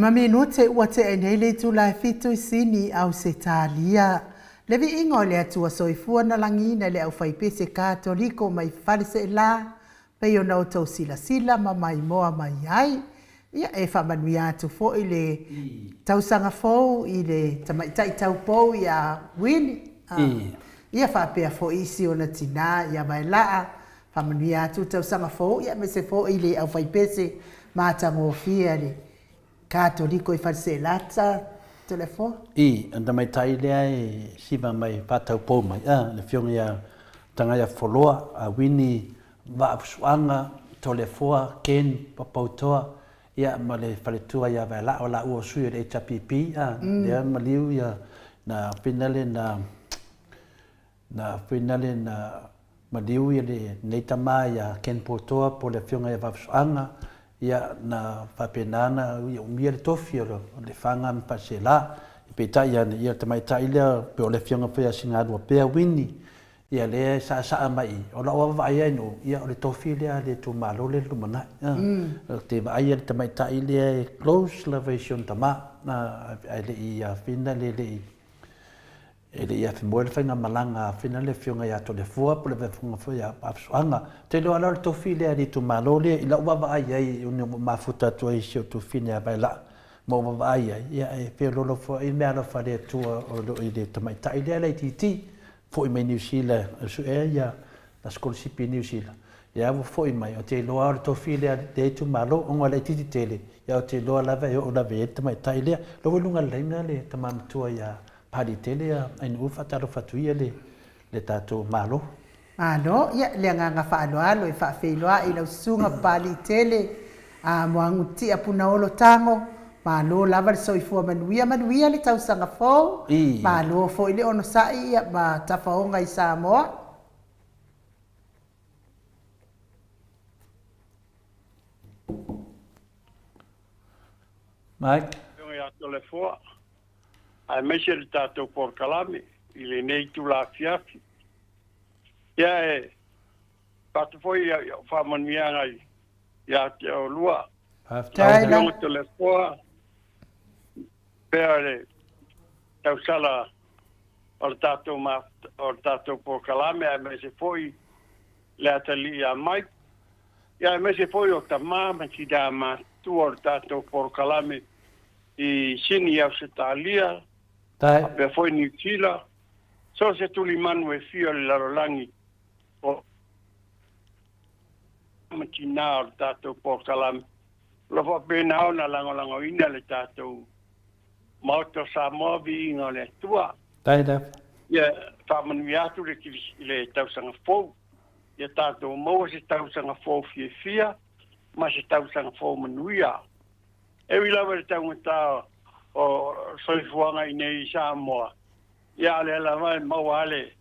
Lima minute ua tea nei le itula e fitu i Sini, Ausetalia. Le viiga o le Atua Soifua na lagiina i le aufaipese Katoliko mai Faleseela, pei ona outou silasila ma maimoa mai ai. Ia, e faamanuia atu foi le tausaga fou i le tamaitai taupou ia Wini, ia faapea foi i si ona tinā ia Vaelaa. Faamanuia atu le tausaga fou, ia aemaise foi le aufaipese matagofie a le Katoliko i Faleseelata, Toleafoa. I, o le tamaitai lea e siva mai faataupou mai, a, le Afioga ia Tagaiafoloa, a Wini Vaafusuaga, Toleafoa, Ken Papautoa, ia ma le faletua ia Vaelaa, o laua o sui o le HRPP, a, lea maliu ia na finale na Na finale na maliu ia lenei tama ia Ken Poutoa po o le Afioga ia Vaafusuaga, ia na faapena ona ia umia le tofi o Lefaga ma Faleaseela. Peitai ane, ia o le tamaitai lea pei o le Afioga foi ia Sigaluapea Wini, ia lea e saasaa mai i, o lau vaavaai lava i nuu, ia o le tofi lea a le itumalo lea i le lumanai. Ou te vaai i le tamaitai lea e close lava i si ona tama, ae le i finale e le i E le i afe moe le faigamalaga a Fina le Afioga ia Toleafoa po o le Afioga foi ia Vaafusuaga. Ou te iloa la o le tofi lea a le itumalo lea i lau vaavaai i ai ina ua mafuta atu ai i si ou tuafafine ia Vaelaa ma ou vaavaai i ai, ia e feoloolo foi meaalofa a le Atua o lo o i le tamaitai lea laitiiti foi mai Niu Sila e suea ia na sikolasipi i Niu Sila, ia ua foi mai, ou te iloa o le tofi lea a lea itumalo ona e laitiiti tele, ia ou te iloa lava e oo lava i ai le tamaitai lea. O la ua i luga o le laina le tama matua ia Palitele a Ainuu faatalofa atu ia le le tatou Malo. Malo, ia le agaga faaaloalo e faafeiloai i lau susuga Palitele a Muagutia Punaolo Tago, malo lava le soifua manuia, manuia le tausaga fou, malo foi le onosai ia ma tafaoga i Samoa. Mike. Afioga ia Toleafoa, aemaise le tatou polokalame i lenei itula afiafi. Ia e avatu foi au faamanuiaga ia te oulua. Faafetai. Afioga Toleafoa, pea le tausala o le tatou o le tatou polokalame aemaise foi le atalii ia Mike, ia aemaise foi o tama ma tinā matutua o le tatou polokalame i Sini i Ausetalia, faapea foi Niu Sila, so o se tulimanu e fia o le lalolagi o ma tinā o le tatou polokalame. O lo o faapena ona lagolagoina le tatou Maota o Samoa, viiga o le Atua. Ia faamanuia atu le, le tausaga fou. Ia tatou maua se tausaga fou fiafia ma se tausaga fou manuia. E ui lava i le taugata o soifuaga i nei i Samoa, ia a o lea lava e maua lava le,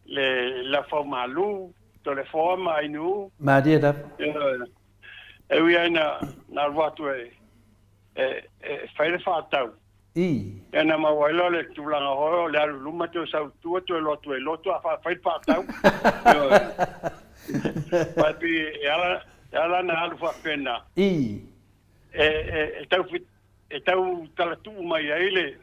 le lafaumalu, Toleafoa ma Ainuu. Malie lava. E ui lava ina na alu atu e, e, e fai le faatau, I. Ia na maua ai loa le tulaga hoe o le alu i luma toe sau i tua toe alu atu e loto a fai le faatau. Ioe. Aua e pei e ala, e ala ona alu faapena. I. E, e, e tau, e tau talatuu mai ai le,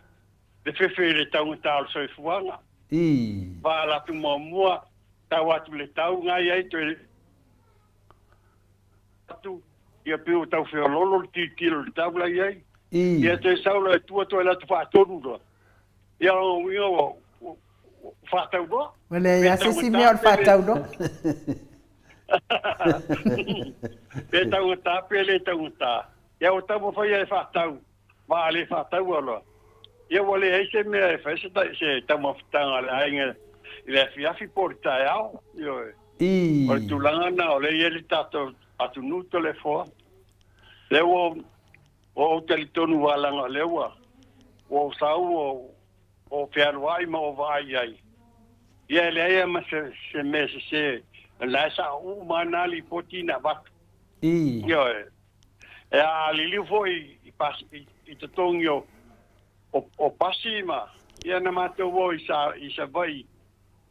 le fefe i le taugata o le soifuaga. I. Va ala atu muamua, tau atu le tau ngai ai toe atu, ia pei ua tau feoloolo le tilotilo i le tau la i ai. I. Ia toe sau loa e tua toe alu atu faatolu loa. Ia o lona uiga ua, ua, ua faatau loa. Ua leai lava se isi mea o le faatau loa. Pe taugata pe le taugata. Ia ua taumafai e faatau, ma a le faataua loa. Ia ua leai se mea e fai se, se taumafataga a le aiga i le afiafi po o le taeao. Ioe. I. O le tulaga lena o lea e i ai le tatou atunuu Toleafoa. Lea ua ua ou talitonu aua leaga o lea ua ua ou sau ua ou fealuai ma ou vaai i ai. Ia e leai lava ma se, se mea sese, o lena e sao uma lava na lipoti na avatu. I. Ioe. E a liliu foi i, pas, i, i totogi o, o, o pasi ma, ia na matou o i, sa, i Savaii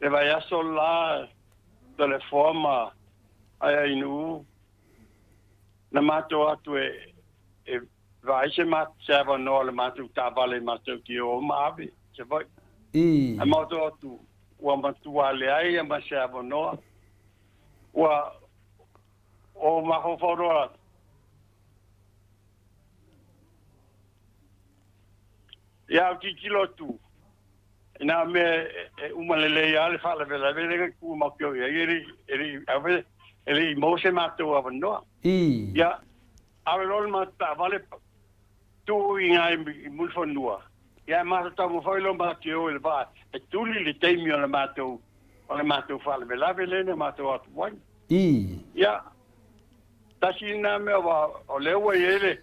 le vaiaso la Toleafoa ma Aiainuu na matou atu e, e, Vaai se ma se avanoa o le matou taavale matou te o ma ave i Savaii. Ae maoto atu ua matua leai ma se avanoa. Ua o mafaufau loa Ia au tilotilo atu i nā mea e uma lelei lava le faalavelave lea na tupu matou i ai, e le e le i e le i maua se matou avanoa. Ia ave loa le matou taavale tuu i ina i Mulifanua, ia ae matou taumafai loa matou te o i le vaa e tuli le taimi o le matou o le matou faalavelave lea na matou o atu ai. Ia, tasi lena mea aua o lea ua i ai le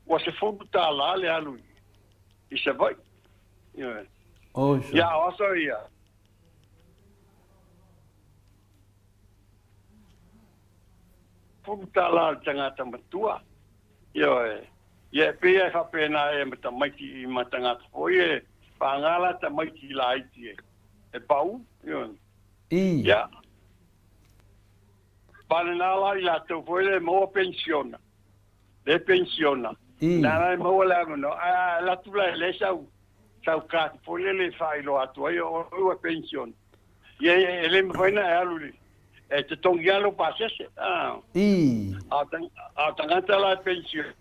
ua $10 le alu i Savaii. Ioe. Oi Ia, a o aso ia. $10 le tagata matua. Ioe. Ia e pei lava e faapena ea ma tamaiti ma tagata foi e paga la tamaiti laiti e pau. Ioe. Ia. Palena la i latou foi le maua penisiona. Le penisiona. Na la e maua le avanoa. Ae a alu atu la e leai sau sau card foi lele e faailoa atu ai o oe ua penisiona. Ia e le mafai ona e alu i le e totogi lava lou pasese. A o tagata la e penisiona.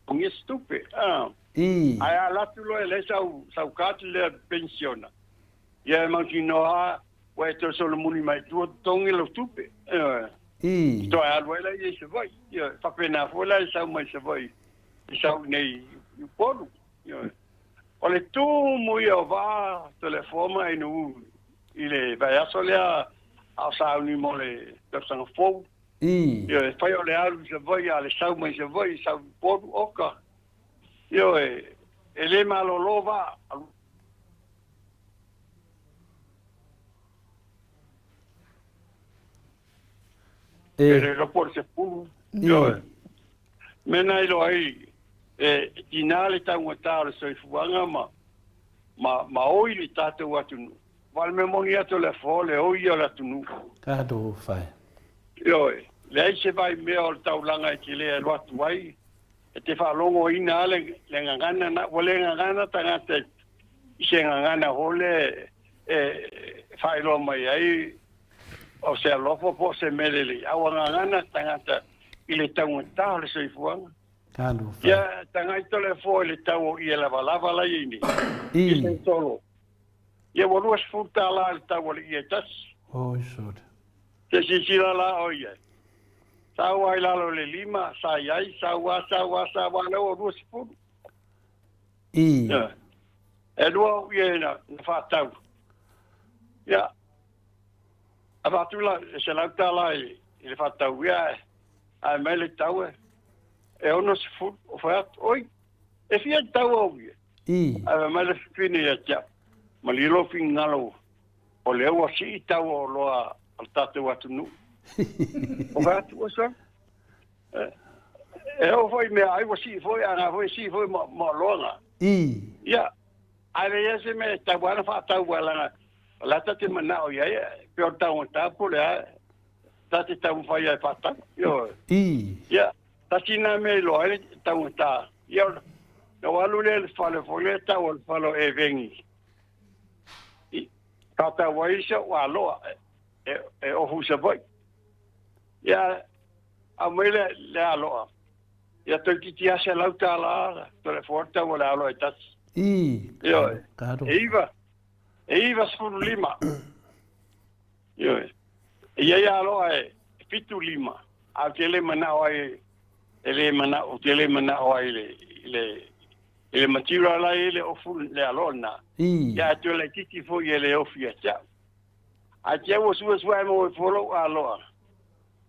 Totogi se tupe. Ae a alu atu loa e leai sau sau card lea penisiona. Ia e mautinoa lava ua e toe solomuli mai tua totogi lau tupe. Ioe. Toe alu ai laia i Savaii. Ioe. Faapena foi la e sau mai Savaii i sau iinei i Upolu. Ioe. O le tumu ia o vaa Toleafoa ma Ainuu i le vaiaso lea a o sauni mo le tausaga fou. Ioe. Fai o le alu i Savaii a o le sau mai Savaii sau i Upolu, oka. Ioe. E le malolo vaa. E le iloa po o le 10. Ioe. Mea na iloa ai, e tiga le taugata o le soifuaga ma, ma, ma oi le tatou atunuu. Aua o le mea moni atu o le afoa, o le oi ia o le atunuu. Talofa e. Ioe. Leai se vaimea o le taulaga e te le alu atu ai, e te faalogoina lava le, le gagana na, ua le gagana tagata i i se gagana foi lea e faailoa mai ai o se alofa po o se mea lelei, a ua gagana tagata i le taugata o le soifuaga. Talofa. Ia, tagai tole fo i le tau o ie lavalava la i ai nei. I se tolo. Ia, ua $20 le tau o le ie tasi. Oi, sole. Se silasila la o i ai. Sau ai lalo i le 5, sa i ai, sau a, sau a, sau a, lea ua 20. E lua ou ie na faatau. Ia, avatu la e $100 i le faatau, ia, ae mai le tau e 60, o fai atu, oi, e fia le tau o ou ie? Ae fai mai le fifine ia te au, malie lou finagalo, o lea ua sii tau o oloa a le tatou atunuu. O fai atu, oi sole, E oo foi i meaai ua sii foi, a na foi e sii foi ma oloa na. Ia, ae leai lava se mea e tatau lava ona faatau ai, leaga o la e ta te manao i ai, pei o le taugata po o le a, ta te taumafai lava e faatau. Ioe. Ia, tasi lena mea e iloa ai le taugata. Ia, ona ou alu lea i le fale foi lea e tau o le fale o Eveni, i faatau ai si ou aloa e ofu i Savaii. Ia, aumai le, le aloa. Ia toeitiiti lava $100 Toleafoa le tau o le aloa e tasi. Ioe. Talofa. E iva, e 95. Ioe. E i ai aloa e 75, ae ou te le manao ai, e le manao, ou te le manao ai i le, i le, i le material la e i ai le ofu, le aloa lena. Ia ae toe laitiiti foi e le ofu ia te au. Ae te au ua suesue ae maua ifo lou aloa.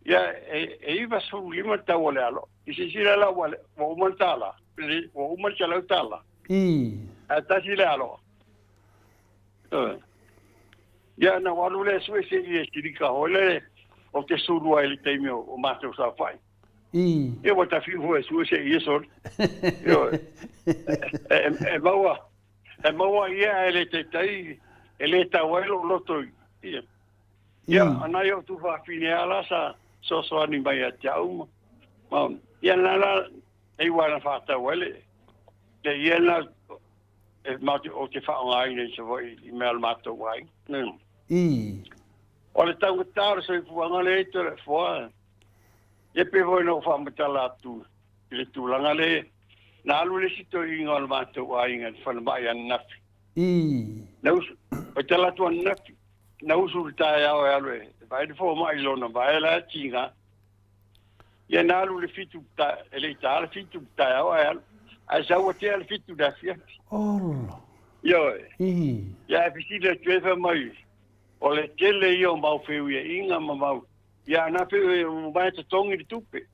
Ia, e 95 le tau o le alo. I silasila la ua uma le tala, ua uma le $100. Ae tasi le alo. Ia, na ou alu lea e sue se i e silika foi lele, ou te sulu ai i le taimi o matou saofai. Ia, ua tafiu foi e sue se i e soli. Ioe. E maua, e maua ia ae le taitai, e le tau ai lou loto i, ia. Ia, a nai o tuafafine lava la sa fesoasoani mai ia te au ma, ma ia na la e iu lava na faatau ai le, le ie lena e matou ou te faaaogaina i Savaii i mea o le matou aiga. Mm. Ii. O le taugata o le soifuaga lea i Toleafoa, ia pei foi ona ou faamatala atu i le tulaga lea, na alu le isi toeaina o le matou aiga i le falemai ananafi. Ii. Na usu, o tala atu ananafi, na usu i le taeao e alu e vaai le fomai i lona vae la e tiga. Ia na alu i le fitu e le i ta le fitu i le taeao ae alu. Ae sau ua tea le fitu i le afiafi. Olo. Ioe. Ii. Ia ae fesili atu ai fai mai, o le tele ia o mau feuiaiga ma mau, ia na feu ua mai totogi le tupe.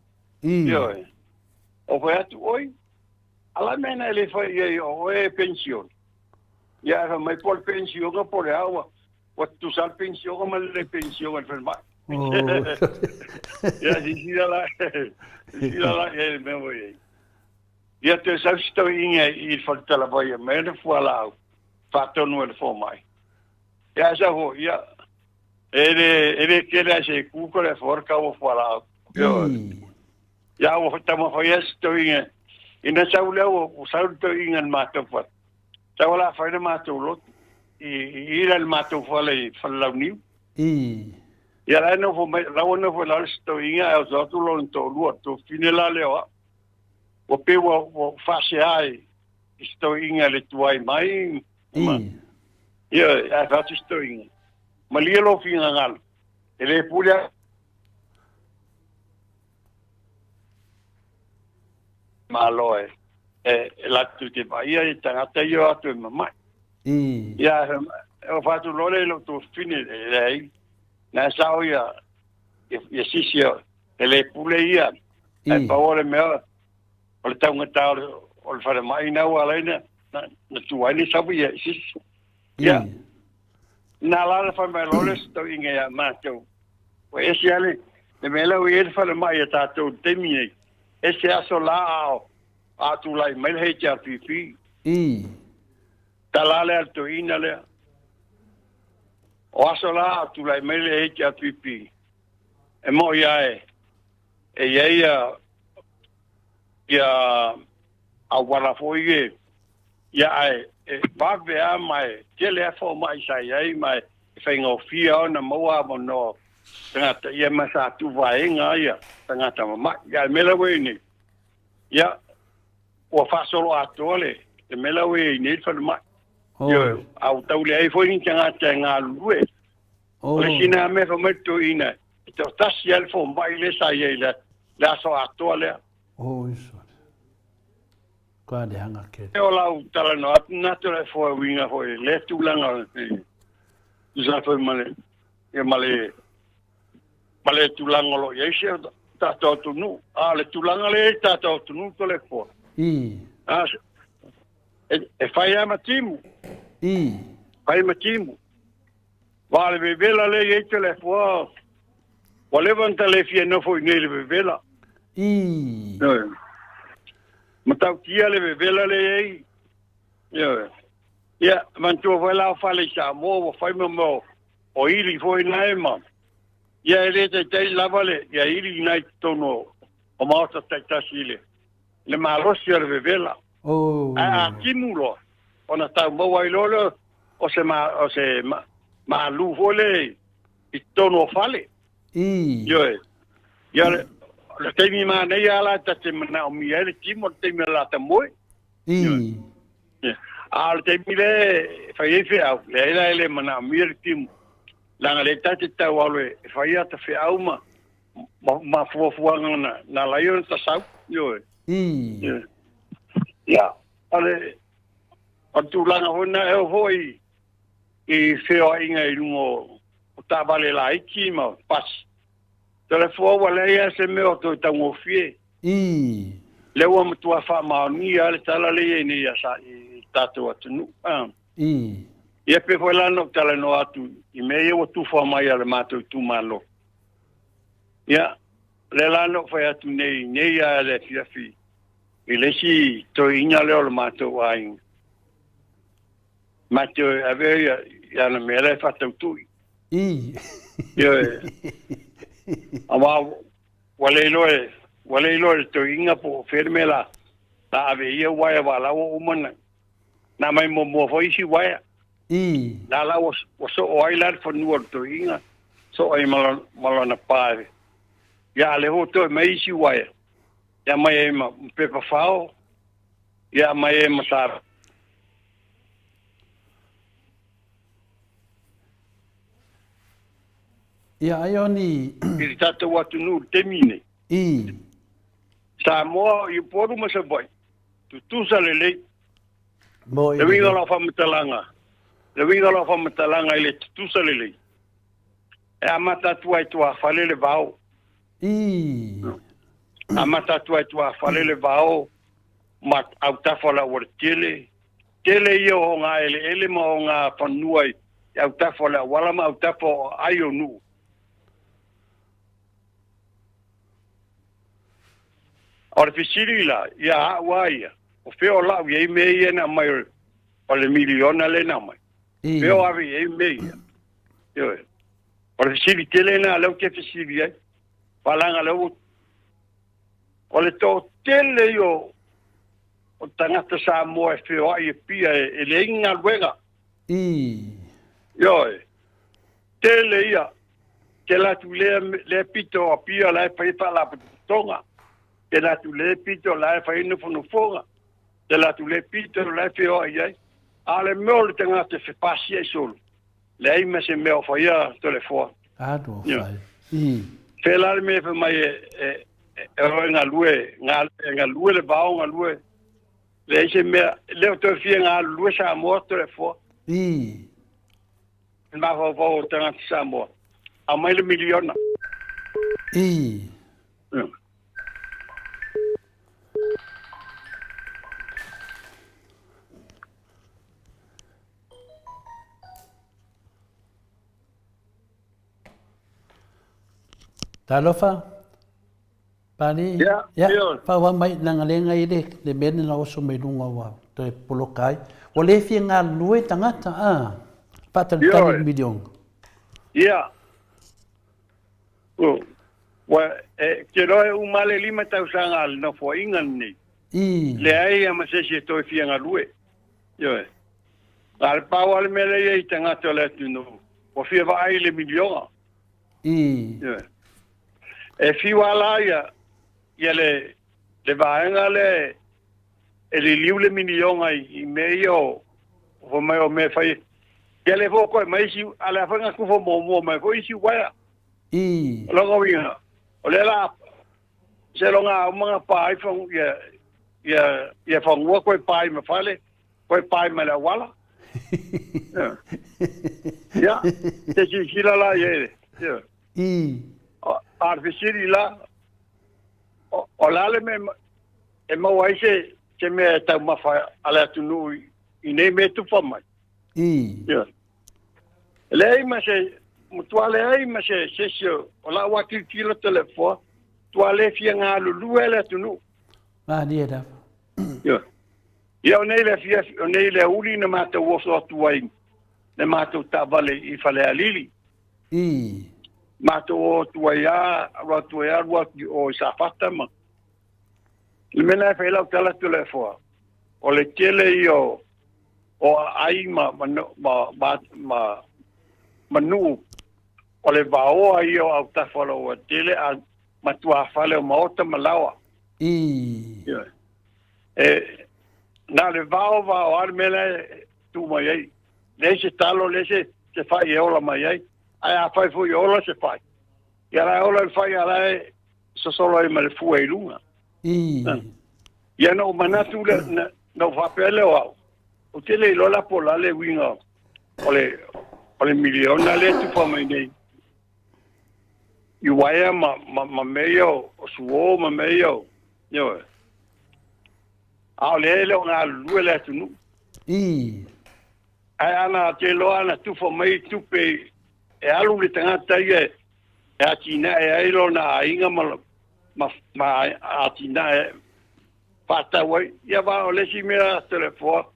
Ii. Ioe. O fai atu, oi, a la mea na e le fai i ai o oe e penisione. Ia ae fai mai po o le penisione po o le a ua ua tutusa le penisione ma le le penisione i le falemai. Ia silasila la silasila la i ai le mea ua i ai. Ia toe sau si toeaina i le fale talavai e aumai ana fualaau faatonu e le fomai. Ia ae sau foi, ia e le e le tele lava i se ku ko le afoa le tau o fualaau. Ia ua taumafai ai si toeaina ina sau lea ua sau le toeaina i le matou fale. Sau o le a fai le matou lotu i i la le matou fale i Falelauniu. Ii. Ia la e nofo mai, la ua nofo i lalo si toeaina ae oso atu lona toalua, tuafafine la lea o au. Ua pei ua ua faasea i i si toeaina i le tuai mai. Ii. Ia, ae fai atu si toeaina, malie lou finagalo, e le pule au. Malo e e latou te vaaia i tagata ia o atu e mamai. Ii. Ia, o fatu loa lea i lou tuafafine, e leai, na sao ia, ia sisi e le pule ia. Ae pau o le mea, o le taugata o le falemai na ua ala ai na, na tu ai le sau ia i sisi. Ia, na la le fai mai loa le isi toeaina ia matou, ua ese lava le, le mea lea ua i ai le falemai a tatou i le taimi nei, ese aso la a o a tulai mai le HRPP. Ii. Tala lea a le toeaina lea. O aso la a tulai mai le HRPP, e moi lava e, e i ai ia, ia auala foi e, Ia, ae e vave lava ma e tele lava fomai sa i ai ma e faigofie lava ona maua avanoa o tagata, ia ma sa tuvaega ai tagata mamai. Ia, a o le mea la ua i ai nei, ia, ua faasolo atoa le mea la ua i ai nei le falemai. Ioe, a ua tau leai foi ni tagata e galulue. O le isi lena mea fai mai le toeaina, e toatasi lava le fomai lea sa i ai i le aso atoa lea. Kua leaga ke. O lau talanoa atu na te le foe uiga foi le tulaga o le tusa foi ma le ia ma le ma le tulaga o lo o i ai si o tatou atunuu. A o le tulaga lea i tatou atunuu Toleafoa. Ii. A e fai lava ma timu. Ii. Fai ma timu. Aua o le vevela lea e i ai Toleafoa ua leva ona ta le fia nofo i inei i le vevela. Ii. Ioe. Matautia le vevela lea e i ai. Ioe. Ia, manatua foi la o fale i Samoa ua fai ma mea o ili foi na e ma. Ia e le taitai lava le ia ili na i totonu o maota taitasi i le le malosi o le vevela. Oh. Ae a timu loa, ona tau maua ai loa lea o se ma, o se ma, malu foi lea i totonu o fale. Ii. Ioe. Ia le, le taimi manaia la ta te manaomia ai le timu o le taimi o la ta moe. Ii. Ia. A o le taimi lea e fai ai feau, leai la e le manaomia le timu. Leaga lea ta te tau alo e fai ata feau ma, ma, ma fuafuaga na, na ala ai ona ta sau. Ioe. Ii. Ia, o le, o le tulaga foi lena, e oo foi i feoaiga i luga o taavale laiti ma pasi. Toleafoa ua leai lava se mea o toe taugofie. Ii. Lea ua matua faamaonia lava le tala lea i ai nei i le tatou atunuu. Ii. Ia pei foi la na ou talanoa atu i mea ia ua tufa mai a le matou itumalo. Ia, lea la na ou fai atu nei, nei lava i le afiafi i le isi toeaina lea o le matou aiga. Ma te ave ia, ia ana mea la e faatautui. Ii. Ioe. Aua ua le iloa e, ua le iloa e le toeaina po o fea le mea la, la ave i ia uaea aua la ua uma na, na aumai muamua foi isi uaea. I. La la ua, ua soo ai la le fanua o le toeaina, soo ai ma, ma lona pa. Ia a lea foi ua toe aumai isi uaea, ia aumai ai ma, ma pepa fao, ia aumai ai ma sa Ia, ai o ni... I le tatou atunuu i le taimi lenei. I. Samoa i Upolu ma Savaii, tutusa lelei. Mo i Le uiga o lau faamatalaga, le uiga o lau faamatalaga i le tutusa lelei, e amata atu ai tuafale le vao. I. Amata atu ai tuafale le vao ma autafa o le aualatele, Tele ia o ngā eleele ma o ngā whanua i autafa o le auala ma autafa o ai o nuu. O le fesili la, ia a'u a ia, o fea o la'u i ai mea ia na aumai o le miliona lea na aumai? Fea o ave i ai mea ia? Ioe. O le fesili tele lena lea ou te fesili ai. Leaga lea ua o le toatele ia o O tagata Samoa e feoai i Apia e leai ni galuega. Ii. Ioe. Tele ia. Tela atu lea, lea pito o Apia la e fai faalapotopotoga. Tela atu lea pito la e fai nofonofoga. Tela atu lea pito la e feoai ai. A o le mea o le tagata e fepasiai solo, leai ma se mea o faia Toleafoa. A no fai. Ii. Fea la le mea fai mai e, e, e o e galue, e galue le vao, galue. Leai se mea, le o toe fia galulue Samoa Toleafoa. Ii. Le mafaufau o tagata Samoa. Aumai le miliona. Ii. Talofa, Pali, Ia, ia, ioe. faaauau mai leaga lea na i le, le mea lena na oso mai luga ua toe poloka ai. Ua le fia galulue tagata, a, faatalitali Ioe. i le miliona. Ia. Ua, e, te iloa e uma le 5 tausaga a le Nofoaiga lenei. I. Leai lava ma se isi e toe fia galue. Ioe. A o le pau lava le mea lea e i ai i tagata o le atunuu, ua fia vaai i le miliona. I. Ioe. E fiu lava la ia, ia le, le vaega lea e liliu le miliona i, i mea ia o, o fai mai o mea e fai. Ia lea foi ua toe aumai isi, a o lea foi na tufa muamua mai foi isi uaea. I. O lona uiga, o lea la seiloga a uma ona pa ai ia, ia, ia fanua toe pa ai ma fale, toe pa ai ma le auala. Ia, te silasila la i ai. Ia. I. A o le fesili la, o, o le a le mea e maua ai se, se mea e taumafa a le atunuu i, i nei mea e tufa mai. I. Ia. E leai ma se, matua leai ma se se isi o lau lava tilotilo Toleafoa, matua le fia galulue le atunuu. Malie lava. Ia. Ia o nei le afiafi, o nei le aoauli na matou oso atu ai le matou taavale i Falealili. I. Matou o atu ai lava, alu atu ai lava, alu atu i o i Safata ma le mea lena e fai ai lau tala Toleafoa, o le tele ia o o aai ma, ma, ma, ma, ma, ma nuu, o le vaoa ia o autafa o le aualatele a ma tuafale o maota ma laoa. I. Ioe. E, na o le vao vao lava le mea la e tuu mai ai. Leai se talo, leai se, se fai e ola mai ai. Ae afai foi e ola se fai, ia la e ola le fai a la e sosolo ai ma le fua i luga. I. Ia na ou manatu lea, na, na ou faapea lea o au, ou te le iloa la po o le a le uiga o le, o le miliona lea e tufa mai nei i uaea ma, ma, ma mea ia o, o suo ma mea ia o, ioe. A o lea e le o galulue le atunuu. I. Ae ana te iloa ana tufa mai tupe e alu le tagata ia e atinae ai lona aiga ma, ma, ma atinae faatau ai. Ia aua o le isi mea Toleafoa,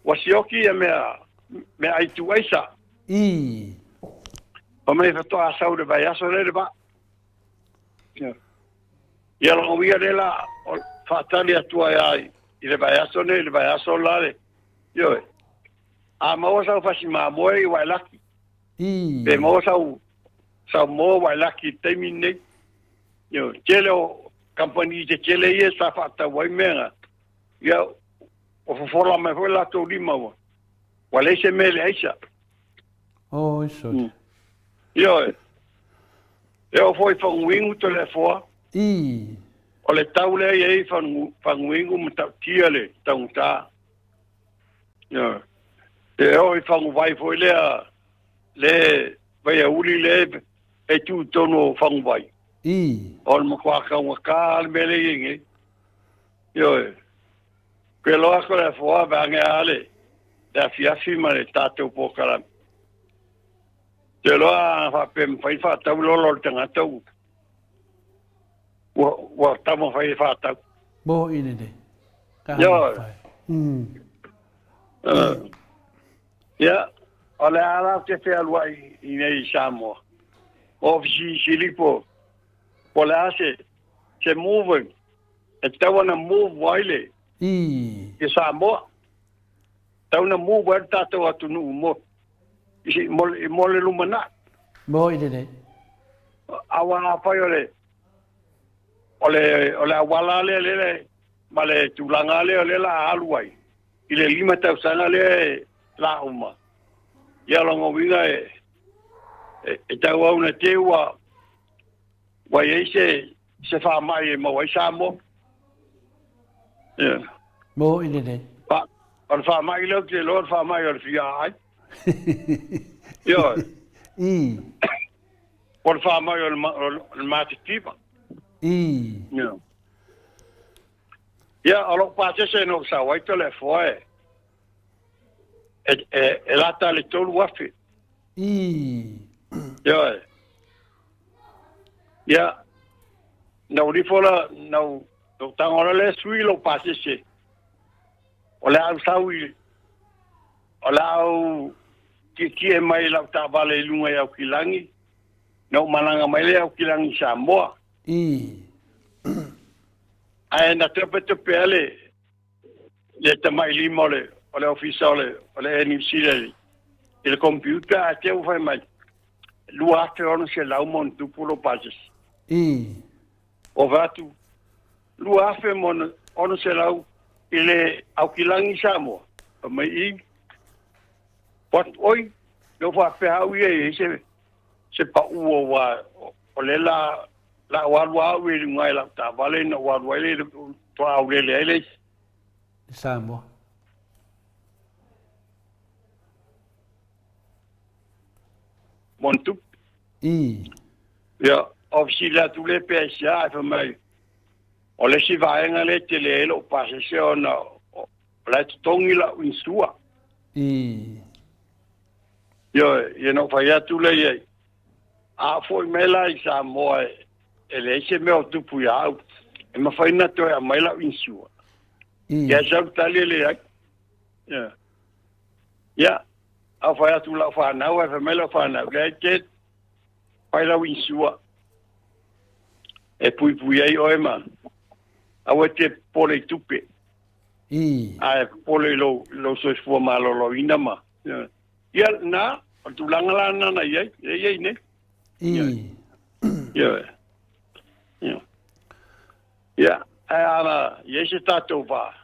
ua sioki ia mea, meaai tuuaisa. Ii. Fai mai faatoa sau i le vaiaso lea le vaa. Ia. Ia lona uiga lea la, faatali atu ai lava i le vaiaso nei, le vaiaso la le, ioe. A maua sau fasi mamoe ua e laki. Pe maua sau sau moa ua e laki i le taimi lenei. Ioe, tele o kamupani tetele ia sa faatau ai mea na. Ia, ua fofola mai foi latou lima ua ua leai se mea i le aisa. Oi sole. Ioe. E oo foi i Faguinu Toleafoa. I. O le tau lea e i ai i Faguinu matautia le taugata. Ioe. E oo i Faguvai foi lea le Vaiauli lea e tu i totonu o Faguvai. I. O le matua taugata lava le mea lea e i ai nei. Ioe. Pe loa Toleafoa vaeane lava le afiafi ma le tatou polokalame. Te iloa a faapea e mafai ona faatau le ola o le tagata ua ua ua taumafai e faatau. Mo i lelei. Ka Ioe. mafai. Ia, o le a la ou te fealuai i nei i Samoa. O fesilisili po po le a se se move e tatau ona move ai le I. i Samoa. Tatau ona move ai le tatou atunuu mo mo le lumanai. Mo i lelei. Aua afai o le o le o le auala lea lea ma le tulaga lea o lea la alu ai i le 5 tausaga lea la uma. Ia lona uiga e e tauau na te ua ua i ai se se faamai e maua ai Samoa. Ia. Mo i lelei. Fa, o le faamai lea ou te iloa o le faamai o le fia aai. Ioe. I. O le faamai o le, o le matitiva. I. Ia. Ia, o lou pasese na ou sau ai Toleafoa e, e, e, e lata i le 3,000. I. Ioe. Ia, na ou lifo la, na ou, na ou tago loa lea sui lou pasese. O le a ou sau i, o le a ou tietie mai i lau taavale i luga i Aukilagi, na ou malaga mai lea i Aukilagi i Samoa. I. Ae na topetopea le, le tamai lima o le, o le ofisa o le, o le Air New Zealand i le computer ae te ua fai mai, 2600 ma ona tupu lou pasese. I. Ua fai atu, 2600 i le Aukilagi i Samoa. Fai mai, i. Fai atu, oi, na ou faapea au ia e i ai se, se pau aua o lea la, la ou alu au i luga i lau taavale na ou alu ai lea faatoa aulele ai le isi. I Samoa. Moantupu. I. Ia, o fesili atu lea pe aisea ae fai mai, o le isi vaega lea e tele ai lou pasese ona o la e totogi lau insua. I. Ioe, ia na ou fai atu lea i ai, a foi mai la i Samoa e leai se mea o tupu ia au, e mafai ona toe aumai lau insua. Ia sau le tali e leai. Ia. Ia, a ou fai atu i lau fanau, ae fai mai lau fanau, leai Dad, fai lau insua e puipui ai oe ma aua e te popole i tupe. Ae popole i lou, lou soifua maloloina ma. Ia, na, o le tulaga la lena na i ai, e i ai nei. Ia, ia. Ia, ae ana i ai se tatou va,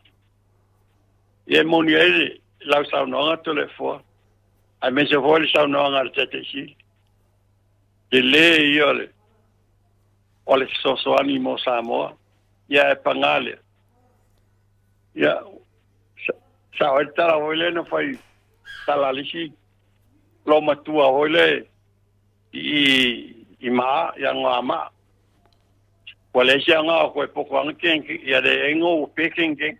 ia e moni ai le lau saunoaga Toleafoa, aemaise foi le saunoaga a le Taitaiisili. Tele ia o le, o le fesoasoani mo Samoa. Ia ae paga lea, ia, sao ai le tala foi lea na fai tala a le isi loomatua foi lea i i Maa, i Anoamaa. Ua leai se aoga o koe poko anga keng ia le engo ua pe keng keng.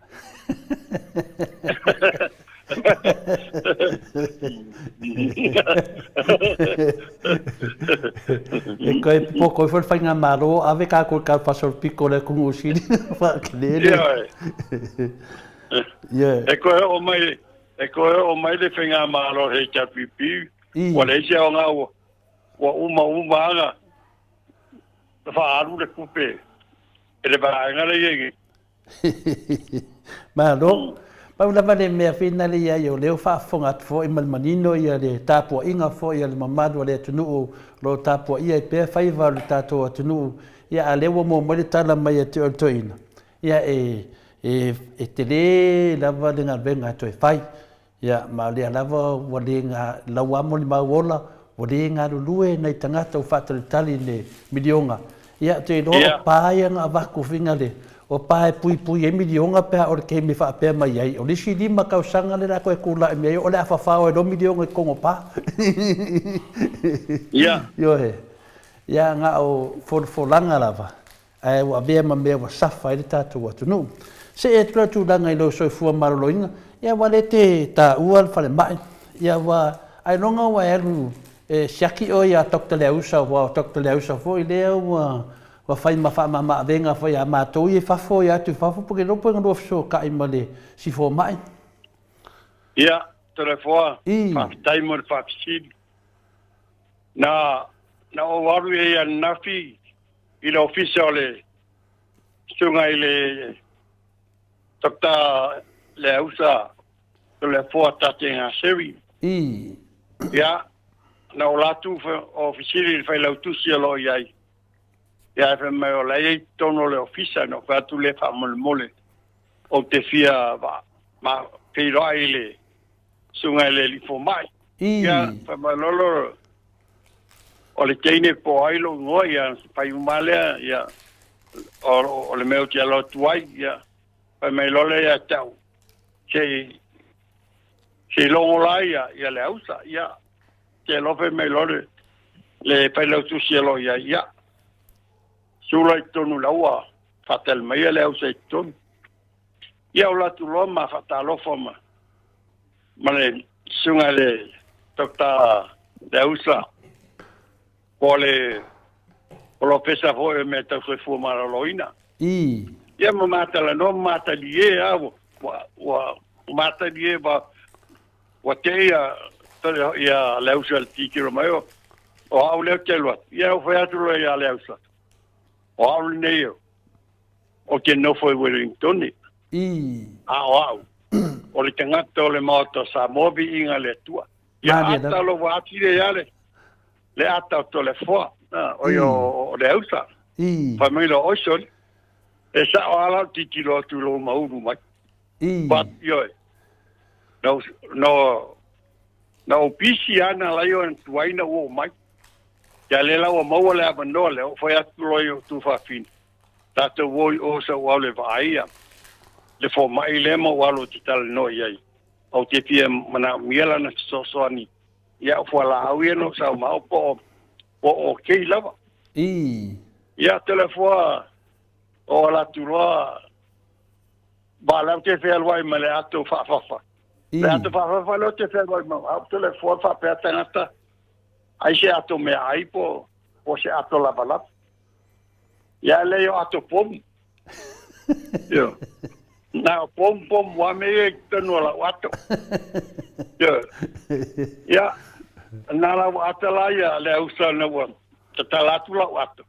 E koe poko ifo le faigamalo ave kākou i ka fasol piko le kumu usili whakelele. Yeah. E koe o mai e koe o mai le faigamalo he HRPP. Ua leai se aoga ua. Ua uma uma lava ona faaalu le tupe e le vaega lea i ai. Malo. Pau lava le mea finale ia i o lea ua faafofoga atu foi ma le manino ia le tapuaiga foi a le mamalu o le atunuu o lo o tapuaia ai pea faiva o le tatou atunuu, ia a lea ua maua mai le tala mai ia te oe le toeaina, ia e e e tele lava le galuega e toe fai. Ia, ma o lea lava ua le lau lava molimau ola, ua le galulue nai tagata ua faatalitali i le miliona. Ia, ou te iloa o pa ia na avatu finale, o pa e puipui ai miliona pe a oo i le taimi e faapea mai ai, o le isi 5 tausaga lea o le a toe tulai mai ai, o le a fafao ai loa miliona i totonu o pa. Ia. Ioe. Ia, na o folafolaga lava. ae ua avea ma mea ua safa ai le tatou atunuu. See atu la tulaga i lou soifua maloloina, ia ua le te taua le falemai, ia ua ailoga ua e alu e siaki oe ia Doctor Leausa aua o Doctor Leausa foi lea ua ua fai ma faamamaavega foi ia matou ia i fafo ia atu i fafo pe iloa pe na lua fesootai ma le si fomai. Ia, Toleafoa, faafetai mo le faafesili. Na na ou alu i ai ananafi i le ofisa o le susuga i le Doctor Leausa Toleafoa Tategaseri. Ia, na ou alu atu o fesili i le failautusi o lo o i ai. Ia, ae fai mai o la e i ai i totonu o le ofisa, na ou fai atu lea faamolemole ou te fia ma feiloai i le susuga i le alii fomai. Ia, fai mai lolo, o le teine po o ai lou igoa, ia, fai uma lava lea, ia, o le mea ou te alo atu ai, ia, fai mai loa lea ia te au, se i, se i logo la ia, ia Leausa, ia, te iloa fai mai loa le, le failautusi o lo o i ai, ia, sula i totonu la ua faatali mai ia Leausa i totonu. Ia, ou alu atu loa ma faatalofa ma, ma le susuga i le Dr. Leausa, po o le polofesa foi o mea tau soifua maloloina. Ia ma matalanoa ma matalie lava, ua, ua, ua matalie ma ua tei ia, ia Leausa i le tilotilo mai, o, o au lea ou te alu atu. Ia ou fai atu loa ia Leausa, o au lenei ou te nofo i Wellingtone. A o au, o le tagata o le Maota o Samoa, viiga i le Atua. Ia ata lo ua atili ai le, le ata o Toleafoa, o ia o Leausa. Fai mai loa, oi sole, e sao lava lau tilotilo atu i lou maulu mai. But, ioe, no, no, na ou pisi lava na ala ai ona tuai ona ou oo mai. Ia lea la ua maua le avanoa lea, ou fai atu loa i ou tuafafine, tatou o i o sa ou alu e vaai ia le fomai lea ma ou alu ou te talanoa i ai. Ou te fia manaomia lana fesoasoani i au fualaau ia na ou saumao po o po o okay lava. Ia Toleafoa o ala atu loa ba lea ou te fealuai ma le ato faafafa. Le ato faafafa lea ou te fealuai ma au Toleafoa faapea tagata ai se ato meaai po o se ato lavalava. Ia lea o ato pomu. Io. Na o pomu pomu a me ia i tonu o lau ato. Io. Ia, na lau ata la ia le ausa na ua tatala atu lau ato.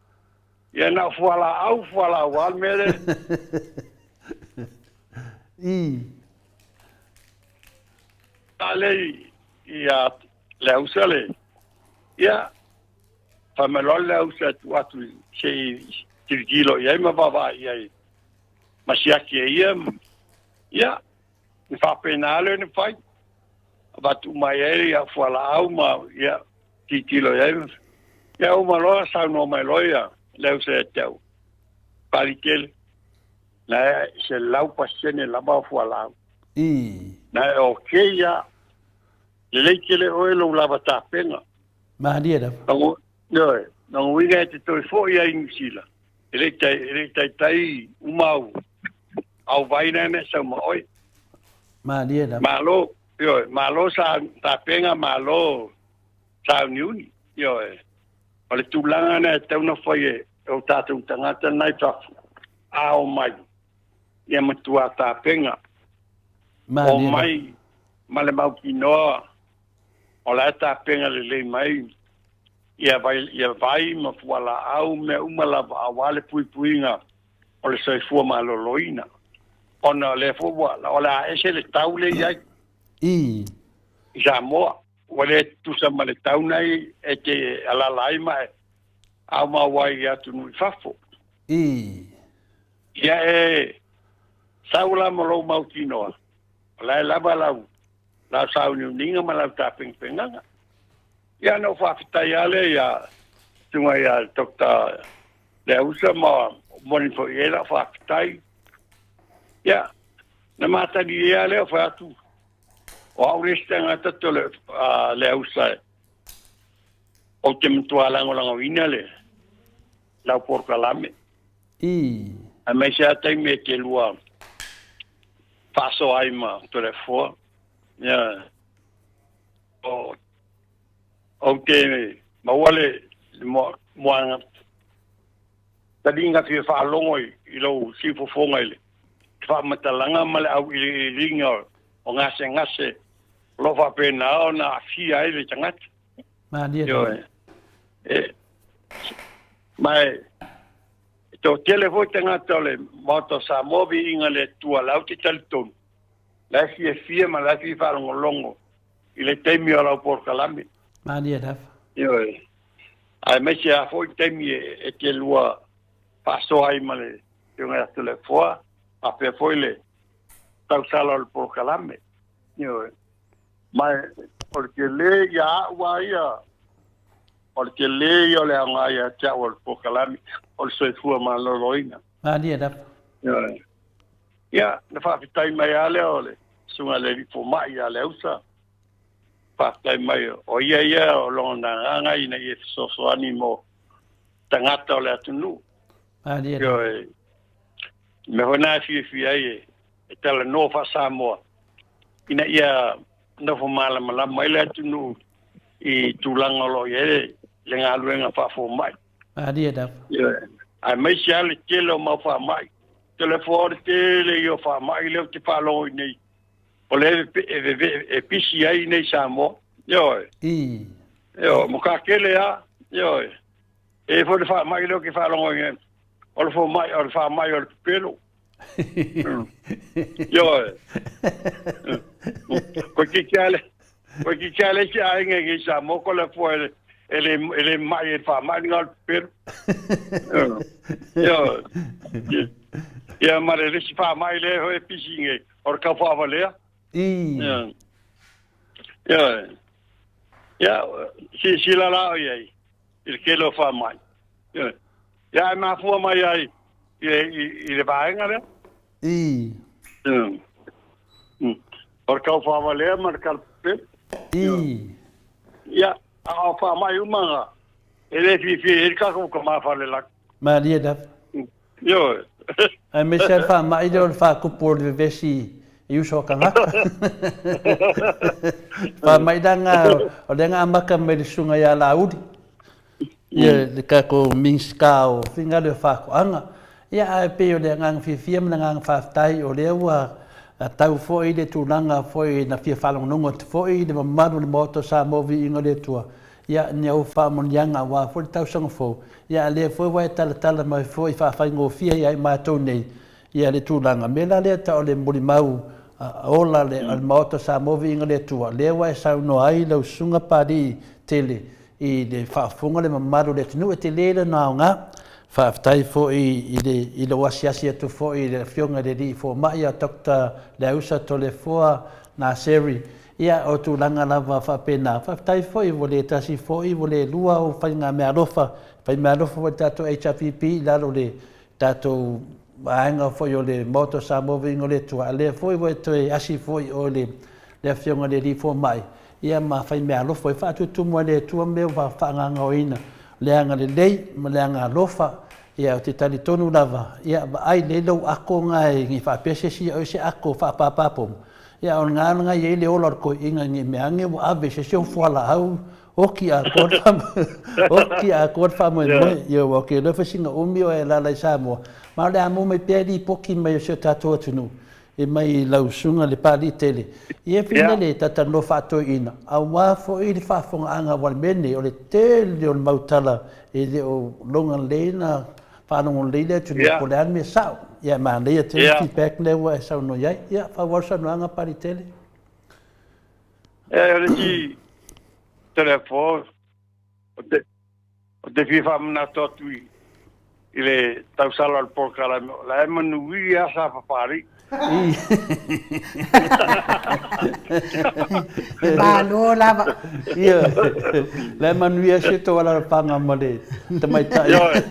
Ia na o fualaau, fualaau a le mea lea. A le ia le ausa le. Ia, fai mai loa le ausa e tuu atu se i tilotilo i ai ma vaavaai i ai ma siaki e ia. Ia, na faapena lea ona fai. Avatu uma ai ai fualaau ma ia tilotilo i ai. Ia uma loa saunoa mai loa ia le ausa ia te au. Palitele, na e 100% lava o fualaau. Na e okay ia. Lelei tele oe lou lava tapena. Malie lava. Ioe, lona uiga e te toe foi ai i Niu Sila, e le e le i taitai uma au, au vai na e sau ma oe. Malie lava. Malo, ioe, malo sa tapenga, malo sauniuni, ioe. O le tulaga na e tatau ona fai e o tatou tagata na i fafo, a omai, ia matua tapenga. Omai ma le mautinoa o la e tapena lelei mai. Ia vai, ia vai ma fualaau, mea uma lava aua le puipuiga o le soifua maloloina. Ona o lea foi ua, o le a ese le tau lea e i ai. I. I Samoa. Ua le tutusa ma le tau nei e te alala ai ma e aumau ai i atunuu i fafo. I. Ia e sau la ma lou mautinoa, o la e lava lau, lau sauniuniga ma lau tapenapenaga. Ia na ou faafetai lava lea ia susuga ia Doctor Leausa ma moni foi i ai lau faafetai. Ia, na matalie lava lea o fai atu, o au le isi tagata tole Leausa ou te matua lagolagoina le lau polokalame. I. Aemaise lava taimi e te lua faasoa ai ma Toleafoa. Ia. O, ou te maua le moaga taliga fia faalogo i, i lou siufofoga i le faamatalaga ma le auiliiliga o gasegase o lo o faapena ona aafia ai le tagata. Malie. Ioe. E, ma e, e toatele foi tagata o le Maota o Samoa viiga le Atua la ou te talitonu la e fiafia ma la e fia faalogologo i le taimi o lau polokalame. Malie lava. Ioe. Aemaise lava foi taimi e, e te lua faasoa ai ma le Afioga ia Toleafoa, faapea foi le tausala o le polokalame. Ioe. Ma o le tele ia au lava ia, o le tele ia o le aoga ia te au o le polokalame, o le soifua maloloina. Malie lava. Ioe. Ia, na faafetai mai lava lea o le Susuga i le Alii Fomai ia Leausa, faafetai mai o ia ia o lona agaga ina ia fesoasoani mo tagata o le atunuu. Malie. Ioe. Mea foi na e fiafia ai e, e talanoa faa-Samoa ina ia nofo malamalama ai le atunuu i tulaga o lo o i ai le galuega faafomai. Malie lava. Ioe. Aemaise lava le tele o mau faamai. Telefo le tele ia o faamai lea ou te faalogo i nei. O lea e, e, e pisi ai nei Samoa. Ioe. I. Ioe, mo ka kele a. Ioe. E foi le faamai lea ou te faalogo i nei. O le fomai, o le faamai o le pepelo. Ioe. Ko ki ale, ko ki ale si aiga i Samoa ko le fua e e le e le mai e faamai ni ngal pepelo. Ioe. Ia ma le isi faamai le hoe pisi nge o le kau whaavalea. I. Ia. Ia, si si la la o iai. I le tele o faamai. Ia, ia e mafua mai ai i, i, i le vaega lea. I. Mm. O le taufaawalea ma le talapepele. I. Ia, a o faamai uma nga, e le fiafia i ai le tatou tama falelagi. Malie lava. Ioe. Aemaise lava le faamai lea o le faatupu o le vevesi i uso a tagata. Faamai la nga, o lea na amata mai le susuga ia Laauli, ia le tatou Minisita o Finagalo o Faatoaga. Ia ae pei o le agaga fiafia ma le agaga faafetai o lea ua tau foi le tulaga foi na fia faalogologo atu foi le mamalu o le Maota o Samoa Viiga o le Atua Ia, ni au faamanuiaga aua foi le tausaga fou, ia a lea foi ua e talatala mai foi faafaigofie ia i matou nei ia le tulaga. Mea la lea tau o le molimau ola a le Maota o Samoa Viiga le Atua, lea ua e saunoa ai lau Susuga Papalii tele i le faafofoga le mamalu o le atunuu e tele lona aoga. Faafetai foi i le i lou asiasi atu foi i le Afioga i le Alii Fomai ia Doctor Leausa Toleafoa Naseri Ia, o tulaga lava faapena. Faafetai foi, ua le tasi foi, ua le lua ou faiga meaalofa. Fai meaalofa foi le tatou HRPP i lalo o le tatou vaega foi o le Maota o Samoa Viiga o le Atua, a lea foi ua e toe asi foi i oe le le Afioga i le Alii Fomai, ia ma fai meaalofa e faatutumu ai le Atua mea ua faagaogaoina, le agalelei ma le agaalofa. Ia, ou te talitonu lava, ia, vaai lelei lou ako na e, ne i faapea se isi ia oe se ako faapapapomo, Ia, o lena lena i ai le ola o le toeaina ne i mea ane ua ave i se isi ou fualaau, oti atoa le oti atoa le faamoemoe. Ia, aua ou te iloa foi sina umi o e alaala i Samoa, ma o le a maua mai pea lipoti mai o si o tatou atunuu e mai i lau susuga le Papalii tele, ia fina le talatalanoa faatoeaina, aua foi le faafofogaaga aua o le mea lenei, o le tele o le mau tala e le o loga lelei na faalogo lelei le atunuu po o le a le mea sao. Ia e manaia tele le feedback lea ua e saunoa i ai. Ia faaauau le saunoaga Papalii tele. Ia, o le isi telefo, Ou te fia faamanatu atu i le tausala o le polokalame, o la e manuia lava sa Papalii. Malo lava. Ia, la e manuia si o tou alaalafaga ma le tamaitai. Ioe.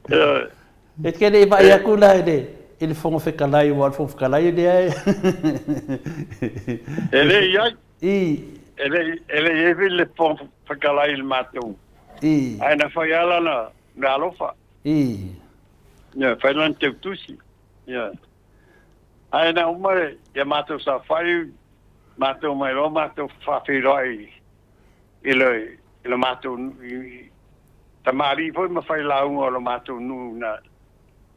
Ioe. E te le i vaai atu la i le i le Fofoga Fetalai, aua o le Fofoga Fetalai lea e E le i ai. I. E le e le i ai foi le Fofoga Fetalai i le matou. I. Ae na fai lava lana meaalofa. I. Ia, fai lana teutusi. Ia. Ae na uma ia matou saofai, matou omai loa matou faafeiloai i le i le matou i tamalii foi ma failauga o le matou nuu na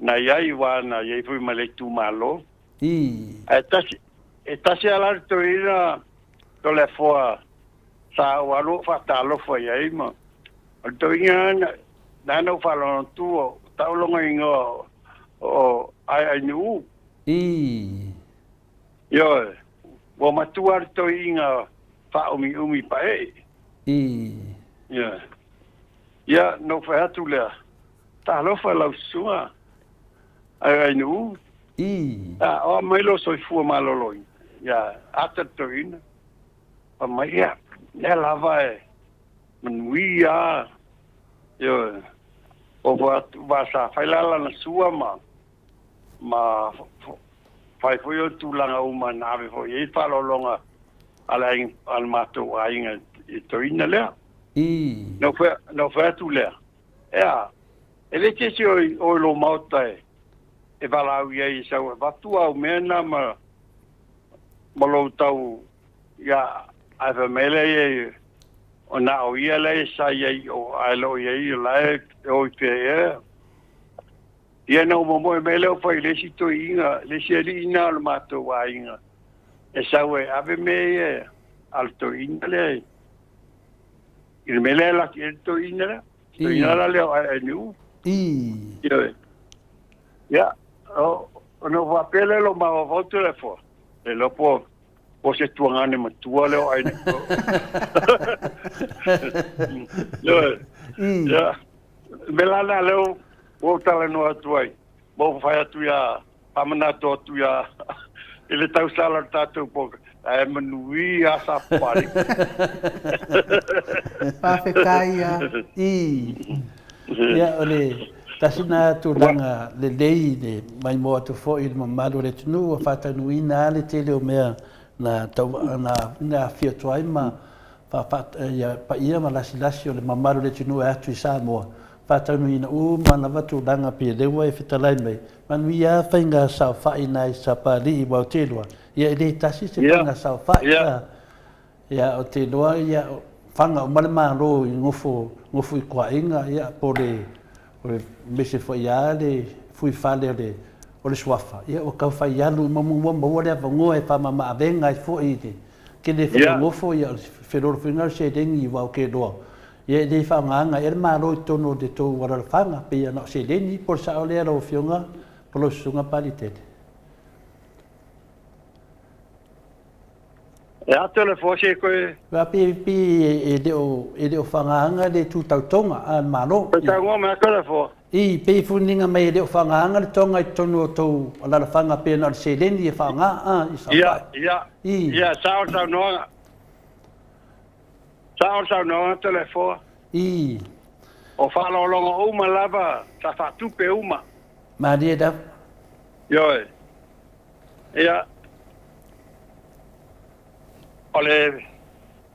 na i ai aua na i ai foi ma le itumalo. I. Ae tasi e tasi lava la le toeaina Toleafoa sa ou alu ou faatalofa i ai ma o le toeaina na na na ou faalogo atu o tau lona igoa o Aiainuu. I. Ioe, ua matua le toeaina faaumiumi paee. I. Ioe. Ia, na ou fai atu lea, Talofa i lau susuga, Aiainuu. I. A, o a mai lou soifua maloloina? Ia, ata le toeaina. Fai mai, ia, lea lava e manuia lava. Ioe. Ou fai atu, aua sa fai la lana sua ma, ma fai foi o tulaga uma na ave foi i ai le faaaloaloga a le aiga, a le matou aiga i le toeaina lea. I. Na ou fai, na ou fai atu lea, Ea, e le se isi o i lou maota e valaau i ai e sau e avatu au mea na ma, ma lou tau ia, ae fai mai lea ia, o na o ia lea sa i ai o, ae le o i ai o la e o i fea ea. Ia na ou momoe mai lea o fai i le isi toeaina, le isi alii na o le matou aiga, e sau e ave mea ia a le toeaina lea i le mea lea e laki ai le toeaina lea. Toeaina la lea o Aeaenuu. Ioe. Ia, ona ou faapea lea i lou mafaufau Toleafoa, le iloa po o se tuagane matua lea o Aeaenuu. Ioe. Ia. O le mea la lena lea ua ou talanoa atu ai, ma ou fai atu ia, faamanatu atu ia, i le tausala o le tatou polokalame, ae manuia lava Sapapalii. Faafetai ia. I. Ia, o le tasi lena tulaga lelei le maimoa atu foi i le mamalu o le atunuu ua faataunuuina lava le tele o mea na tau, na aafia atu ai ma ia paia ma lasilasi o le mamalu o le atunuu e atu i Samoa, faataunuuina uma lava tulaga pei o lea ua e fetalai mai, manuia lava faiga saofai nai Sapalii aua ou te iloa, ia e le tasi se faiga saofai, ia ou te iloa ia faga uma le Malo i nofo nofo i toaiga ia po o le aemaise foi lava le fuifale o le o le suafa, ia ua tau fai alu uma ua maua le avanoa e faamamaavega ai foi i le Tele foi o nofo, ia, o le felolofoina o le seleni aua ou te iloa, ia e le faaaogaina ea le Malo i totonu o le tou alalafaga, pei na o seleni, po o le sao lea lau Afioga po o lau Susuga Papaliitele? E a telefoni se koe. Aua pei pei e le o e le o faaaogaina le tu tau toga a le Malo. Koe saunoa mai a telefoni. I, pei e foliga mai e le o faaaogaina le toga i totonu o tou alalafaga pei na o le seleni e faaaoga, a, i saofai. Ia, ia, I. ia, sao le saunoaga. Sao le saunoaga Toleafoa. I. O faaaloaloga uma lava sa faatupe uma. Malie lava. Ioe. Ia, o le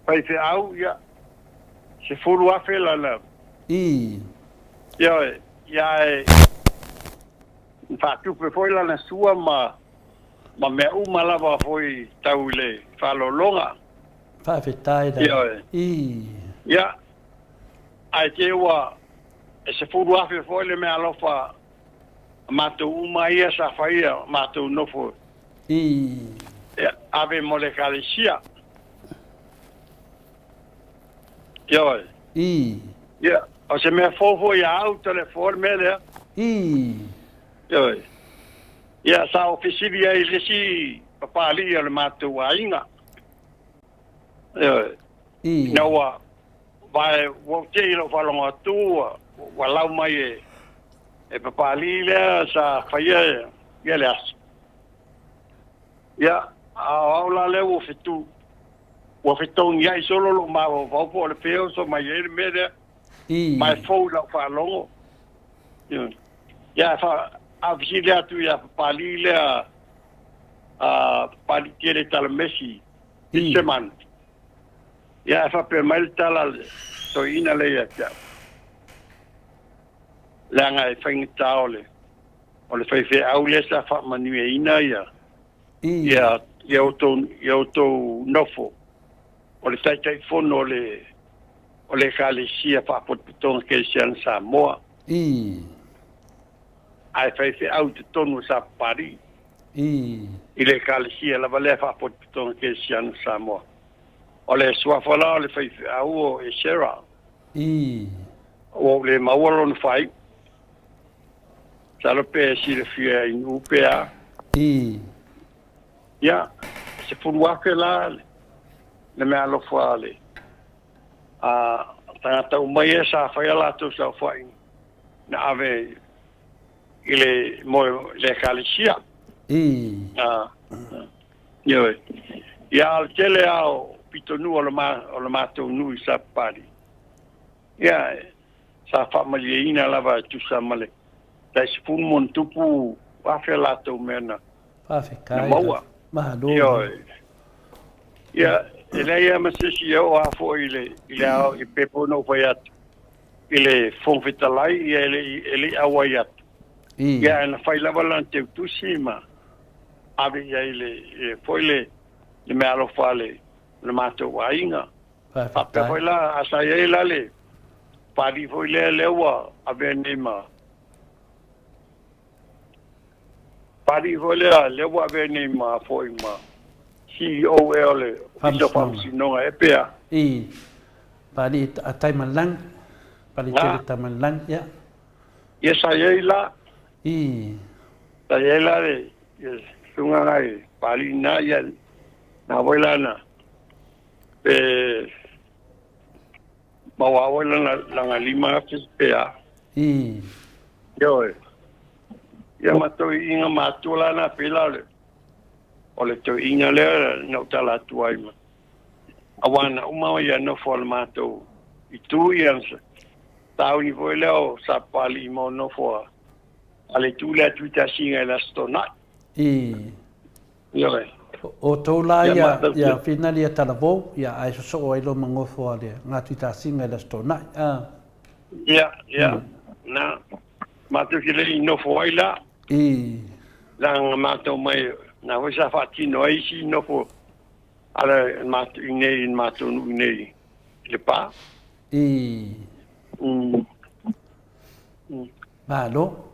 faifeau, ia, 10,000 lana. I. Ioe, ia ae faatupe foi lana sua ma ma mea uma lava foi tau i le faaaloaloga. Faafetai lava. Ioe. I. Ia, ae te ua e 10,000 foi le meaalofa. matou uma ia sa faia matou nofo e ave mo le Ekalesia. Ioe. Ia, o se mea fou foi ia au Toleafoa le mea lea. Ioe. Ia, sa ou fesili ai i le isi papalii o le matou aiga. Ioe. Ina ua vae ua ou te i lou faalogo atu ua, ua lau mai e, e papalii lea sa faia ia le aso. Ia, a o au la lea ua fetu, ua fetogiai solo lou mafaufau po o le fea oso mai ai le mea lea. Ma e fou i lau faalogo. Ia, fa, a fesili atu ia Papalii lea, a Papalii Tele Talamesi, Fisherman. Ia, e faapea mai le tala a le toeaina lea ia te au, leaga e faigata o le, o le faifeau lea sa faamanuiaina ia, ia, ia outou, ia outou nofo, o le Taitaifono o le, o le Ekalesia Faapotopotoga Kerisiano Samoa. Ae faifeau i totonu o Sapapalii. I le Ekalesia lava lea Faapotopotoga Kerisiano Samoa. O le suafa la o le faifeau o Esera. Ua ou le maua lona faaiu. Masalo pe silafia i nuu pe a. Ia, 10,000 la le meaalofa a le a tagata uma ia sa fai a latou saofaiga na ave i le mo le Ekalesia. Ioe. Ia, a o le tele lava o pitonuu o le ma, o le matou nuu i Sapapalii, ia, sa faamalieina lava e tusa ma le tai 10 ma ona tupu afe a latou mea na, na maua. Malo. Ioe. Ia, e leai lava ma se isi e oo lava foi i le, i le ao, i pe foi na ou fai atu i le Fofoga Fetalai, ia e le i, e le i auai atu. Ia, ae na fai lava lana teutusi ma ave i ai le, le foi le, le meaalofa a le, le matou aiga. Faapea foi la, a sa i ai la le pali foi lea, lea ua avea nei ma pali foi lea, lea ua avea nei ma foi ma CEO ea o le Ofisa o Faamasinoga ea pe a. Pali a Taimalang, pali tele Taimalang, ia. Ia sa i ai la. Sa i ai la le susuga nai pali na, ia na foi la na pe maua foi lana lana 5,000 pe a. Ioe. Ia ma toeaiina matua la na pei la o le o le toeaina lea na ou tala atu ai ma aua na uma ia nofo a le matou itu ia tauni foi lea o Sapapalii ma o nofo a a le itu lea Tuitasiga i le Aso Toonai. Ioe. O tou la ia ia finali ia talavou ia ae sosoo ai loa ma gofo a le nga Tuitasiga i le Aso Toonai a. Ia, ia. Na matou te le i nofo ai la. Leaga matou mai na foi sa faatino ai isi nofo a le matou i nei i le matou nuu i nei i Lepa. Malo.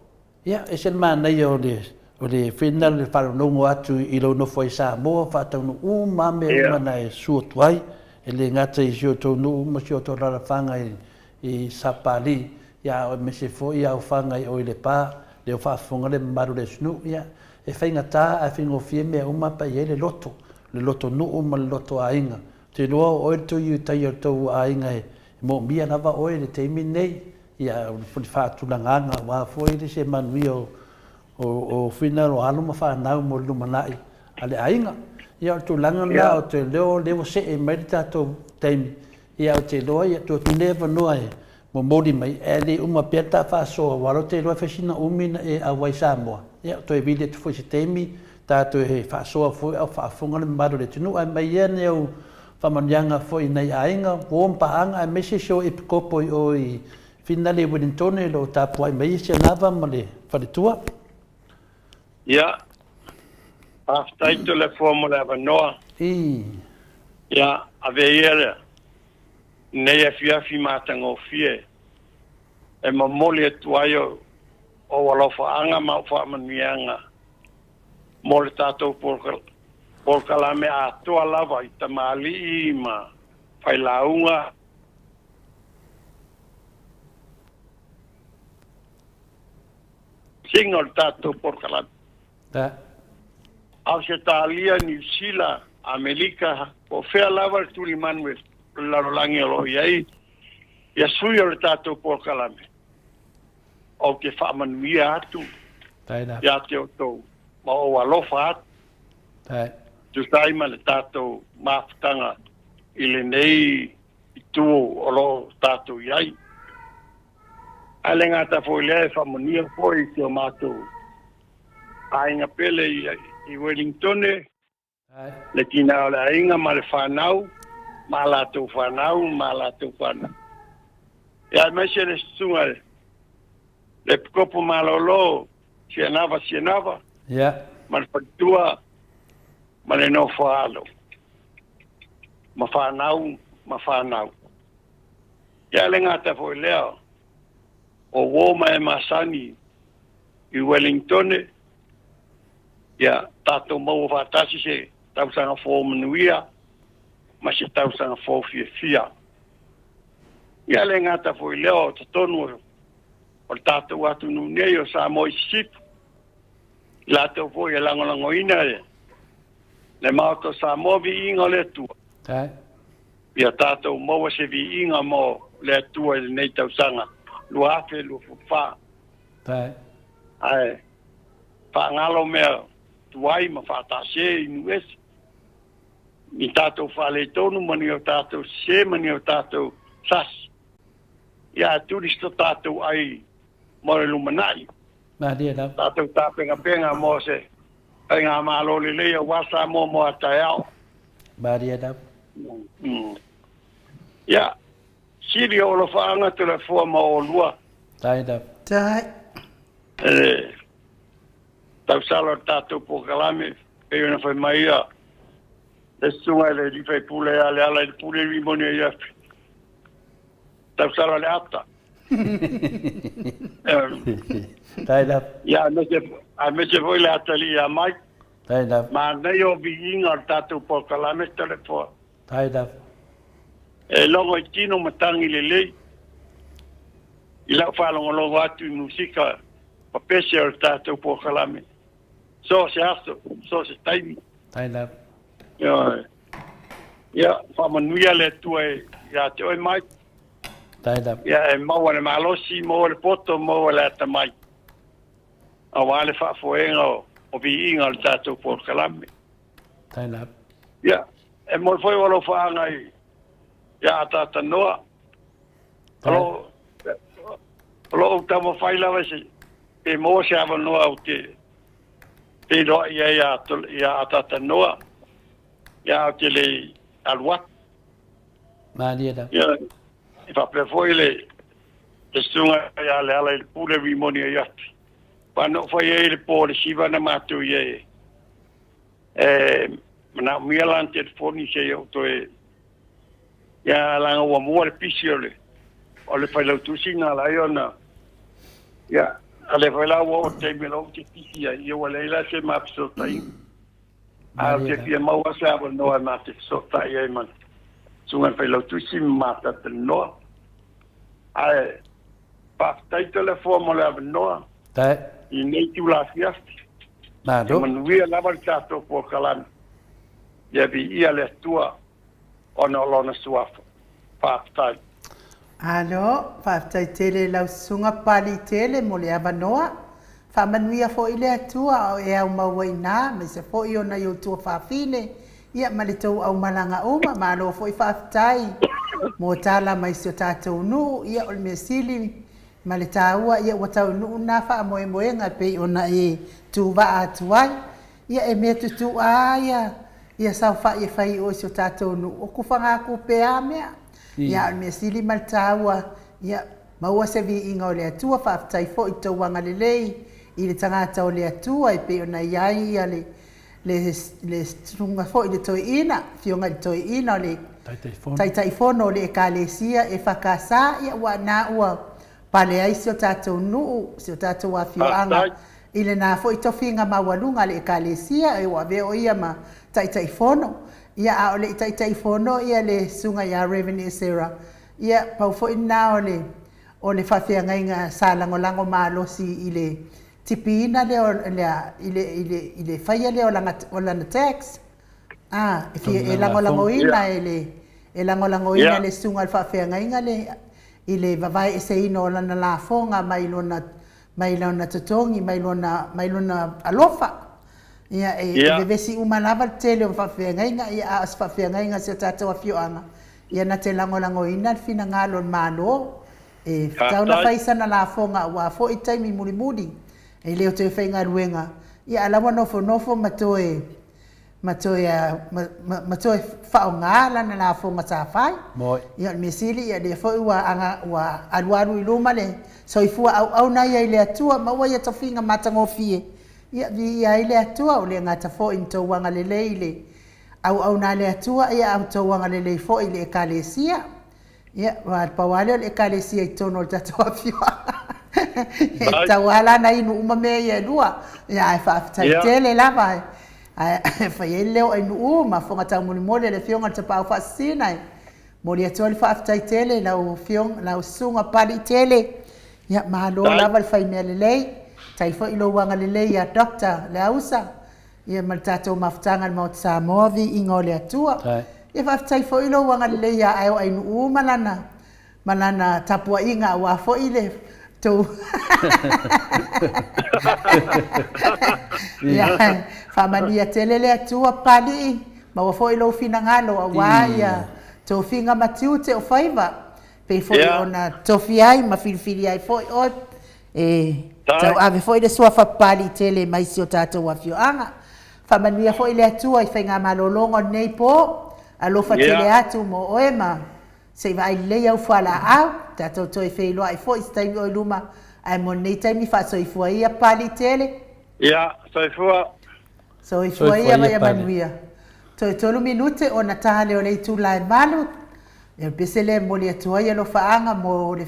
Ia, e ese le manaia o le, o le whenau le faalogologo atu i lou nofo ai Samoa, faataunuu uma lava mea uma na e suo atu ai, e le gata i si o outou nuu ma si o outou alaalafaga i, i Sapapalii, ia aemaise foi i aofaga i o i Lepa, lea ua faafofoga le mamalu o le atunuu, ia, e faigata ae faigofie mea uma pe a i ai le loto, le loto nuu ma le loto aiga. Ou te iloa o oe le tui i tai o le tou aiga e moomia lava oe i le taimi lenei, Ia, o le faatulagaga aua foi le se manuia o finagalo o alo ma fanau mo le lumanai a le aiga. Ia, o le tulaga lena, ou te iloa o lea ua see mai le tatou taimi, ia ou te iloa, ia, tuu atu lenei avanoa e momoli mai, ae le uma pea le ta faasoa, aua o lea ou te iloa e fai sina umi ona e auai i Samoa. Ia, toe vili atu foi i se taimi, ta toe faasoa foi a o faafofoga le mamalu o le atunuu. Ae mai ia ni au faamanuiaga foi i nai aiga, uo ma paaga aemaise si ou epikopo i o i Finale i Wellingtone o lo o tapuai mai ai Sianava ma le faletua. Ia, faafetai Toleafoa mo le avanoa. Ia, avea ia lenei afiafi matagofie e momoli atu ai o. Ou alofaaga ma ou faamanuiaga mo le tatou polokalame atoa lava i tamalii ma failauga. Sina o le tatou polokalame. Ausetalia, Niu Sila, Amelika, po o fea lava le tulimanu o le lalolagi o lo o i ai ia sui o le tatou polokalame. Ou te faamanuia atu ia te outou ma ou alofa atu tusa ai ma le tatou mafutaga i lenei itu o lo o tatou i ai. Ae le gata foi i lea, e faamanuia foi i si o matou aiga pele i Wellingtone, le tina o le aiga ma le fanau, ma a latou fanau ma a latou fanau. Ia aemaise le susuga le Epikopo Malolo Sianava Sianava ma le faletua ma le nofo alo ma fanau ma fanau. Ia le gata foi lea o uo ma e masani i Wellingtone, Ia tatou maua faatasi se tausaga fou manuia ma se tausaga fou fiafia. Ia le gata foi lea o totonu o le tatou atunuu nei o Samoa i Sisifo, i latou foi e lagolagoina le Maota o Samoa viiga o le Atua. Ia tatou maua se viiga mo le Atua i lenei tausaga 2024. Ae faagalo mea tuai ma faataase i nuu ese, ni tatou faaletonu ma ni o tatou sese ma ni o tatou sasi. Ia ae tuli so tatou ai mo le lumanai. Malie lava. Tatou tapengapenga mo se faigamalo lelei aua Samoa mo a taeao. Malie lava. Ia, sili o alofaaga Toleafoa ma oulua. Tai lava. Tai. E tausala o le tatou polokalame, pei ona fai mai ia le susuga i le alii faipule ia Leala i le pule rimoni o Iafe. Tausala le ata. Tai lava. Ia, aemaise foi le atalii ia Mike. Tai lava. Manaia o viiga o le tatou polokalame Toleafoa. Tai lava. E logo i tino ma tagi lelei i lau faalogologo atu i musika ma pese o le tatou polokalame. So o se aso, so o se taimi. Tai lava. Ioe. Ia, faamanuia le Atua ia te oe Mike. Tai lava. Ia, e maua le malosi, maua le poto, maua le atamai aua le faafoega o viiga o le tatou polokalame. Tai lava. Ia, e momoli foi o alofaaga i ia ataata noa. O lo o lo ou taumafai lava se pe maua se avanoa ou te feiloai ai ia ataata noa, ia ou te le alu atu. Malie lava. Ia, e faapea foi le le susuga ia Leala i le pule rimoni ai atu. Aua na ou fai ai i le po o le siva na matou i ai E manaomia lana telefoni se i ou toe ia leaga ua mua le pisi o le o le failautusi na ala ai ona ia a lea foi la ua oo i le taimi o lea ou te pisi ai ia ua leai la se ma fesootaiga. Ae ou te fia maua se avanoa e ma te fesootai ai ma le susuga i le failautusi ma ma talatalanoa. Ae faafetai Toleafoa mo le avanoa i lenei itula afiafi. Malo. Ia manuia lava le tatou polokalame. Ia viia le Atua ona o Lona Suafa. Faafetai. Alo, faafetai tele i lau susuga Pali tele mo le avanoa. Faamanuia foi le Atua a o e aumau ai ina, aemaise foi o nai ou tuafafine, ia ma le tou aumalaga uma. Malo foi faafetai mo tala mai si o tatou nuu, ia o le mea sili ma le taua, ia ua taunuu na faamoemoega e pei ona e tuvaa atu ai. Ia e mea tutu'a a ia saofai e fai i o i si o tatou nuu, o kufaga-kupe a mea. Ia a o le mea sili ma le taua, ia maua se viiga o le Atua, faafetai foi i tou agalelei i le tagata o le Atua e pei ona i ai ia le le le susuga foi i le Toeaina, Afioga i le Toeaina o le Taitaifono o le Ekalesia EFKS, ia ua na ua. pale ai si o tatou nuu, si o tatou afioaga i lena foi tofiga maualuga a le Ekalesia e ua avea o ia ma Taitaifono. Ia a o le i Taitaifono ia le Susuga ia Rev. Esera, ia pau foi lena o le o le faafeagaiga sa lagolago malosi i le tipiina lea o le i le i le i le faia lea o lana o lana tax. A, e fia e lagolagoina e le e lagolagoina le susuga i le faafeagaiga le i le vavae eseina o lana lafoga mai lona mai lona totogi mai lona mai lona alofa. Ia e, e vevesi uma lava le tele o faafeagaiga, ia a o se faafeagaiga a si o tatou afioaga, ia na te lagolagoina le finagalo o le Malo e tatau ona fai sana lafoga aua foi taimi mulimuli e le o toe faigaluega, ia a la ua nofonofo ma toe ma toe ma, ma toe faaaoga lana lafoga sa fai. Ia o le mea sili ia lea foi ua aga ua alualu i luma le soifua auauna ia i le Atua maua ia tofiga matagofie. Ia viia ai le Atua o le gata foi na tou agalelei i le auauna a le Atua ia a outou agalelei foi i le Ekalesia. Ia, aua pau lava lea o le Ekalesia i totonu o le tatou afioaga. E tatau lava la ona inu uma mea ia e lua. Ia, ae faafetai tele lava. Ae fai ai le leo o Ainuu ma fofoga taumolimoli a le Afioga i le Tapaau Faasisina e momoli atu ai le faafetai tele i lau Afioga, lau Susuga Papaliitele. Ia, malo lava le fai mea lelei. Faafetai foi i lou agalelei ia Doctor Leausa. Ia ma le tatou mafutaga i le Maota Samoa, viiga o le Atua. Ia faafetai foi lou agalelei ia Aeo Ainuu ma lana ma lana tapuaiga aua foi le tou Ia faamanuia tele le Atua Papalii, maua foi lou finagalo aua ia tofiga ma tiute o faiva pei foi ona tofia ai ma filifili ai foi oe E tauave foi le suafa Papaliitele mai si o tatou afioaga. Faamanuia foi le Atua i faigamalologa o lenei po. Alofa tele atu mo oe ma se i vaai lelei au fualaau. Tatou toe feiloai foi i se taimi o i luma, ae mo lenei taimi faasoifua ia Papaliitele. Ia, soifua. Soifua ia ma ia manuia. Toe tolu minute ona ta lea o le itula e 8. Ia o le pese lea e momoli atu ai alofaaga mo le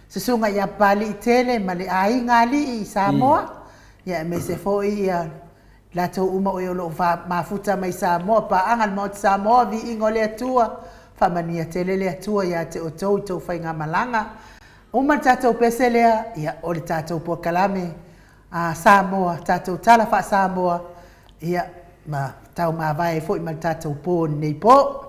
Susuga ia Papaliitele ma le aiga alii i Samoa, ia aemaise foi ia latou uma o e o lo o mafuta mai Samoa, paaga le Maota Samoa, viiga o le Atua, faamanuia tele le Atua ia te outou i tou faigamalaga. Uma le tatou pese lea, ia o le tatou polokalame a Samoa, tatou tala faa-Samoa, ia ma taumavae ai foi ma le tatou po i lenei po.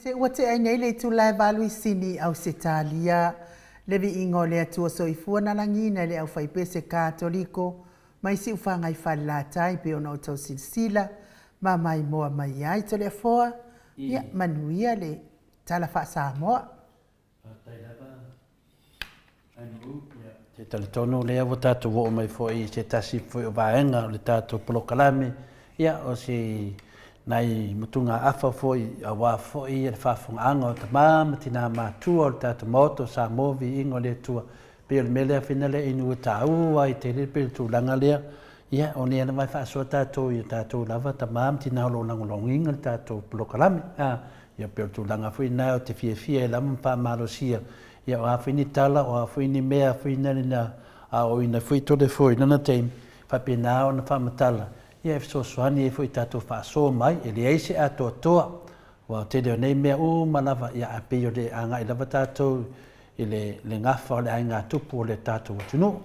Ua tea ai nei le itula e valu i Sini, Ausetalia, le viiga o le Atua Soifua na lagiina e le aufaipese Katoliko mai Siufaga i Falelatai pei ona outou silasila ma maimoa mai ai. Toleafoa, ia manuia le Tala Faa-Samoa. Faafetai lava Andrew. Ia, te talitonu lea ua tatou oo mai foi i se tasi foi o vaega o le tatou polokalame, ia, o se nai motugaafa foi aua foi le faafofogaaga o tama ma tina matua o le tatou Maota o Samoa, viiga o le Atua. Pei o le mea lea fina lea inu e taua ai tele pei o le tulaga lea, ia, o lea lava e faasoa tatou i o tatou lava tama ma tina o lo o lagolagoina le tatou polokalame. A, ia pei o le tulaga foi lena ou te fiafia ai lava ma faamalosia, ia o a foi ni tala, o a foi ni mea foi na aoaoina foi tole foi i lana taimi, faapena ona faamatala, ia e fesoasoani ai foi i tatou faasoa mai, e leai se atoatoa, aua o le tele o nei mea uma lava, ia ae pei o le agai lava tatou i le, le gafa o le aiga tupu o le tatou atunuu.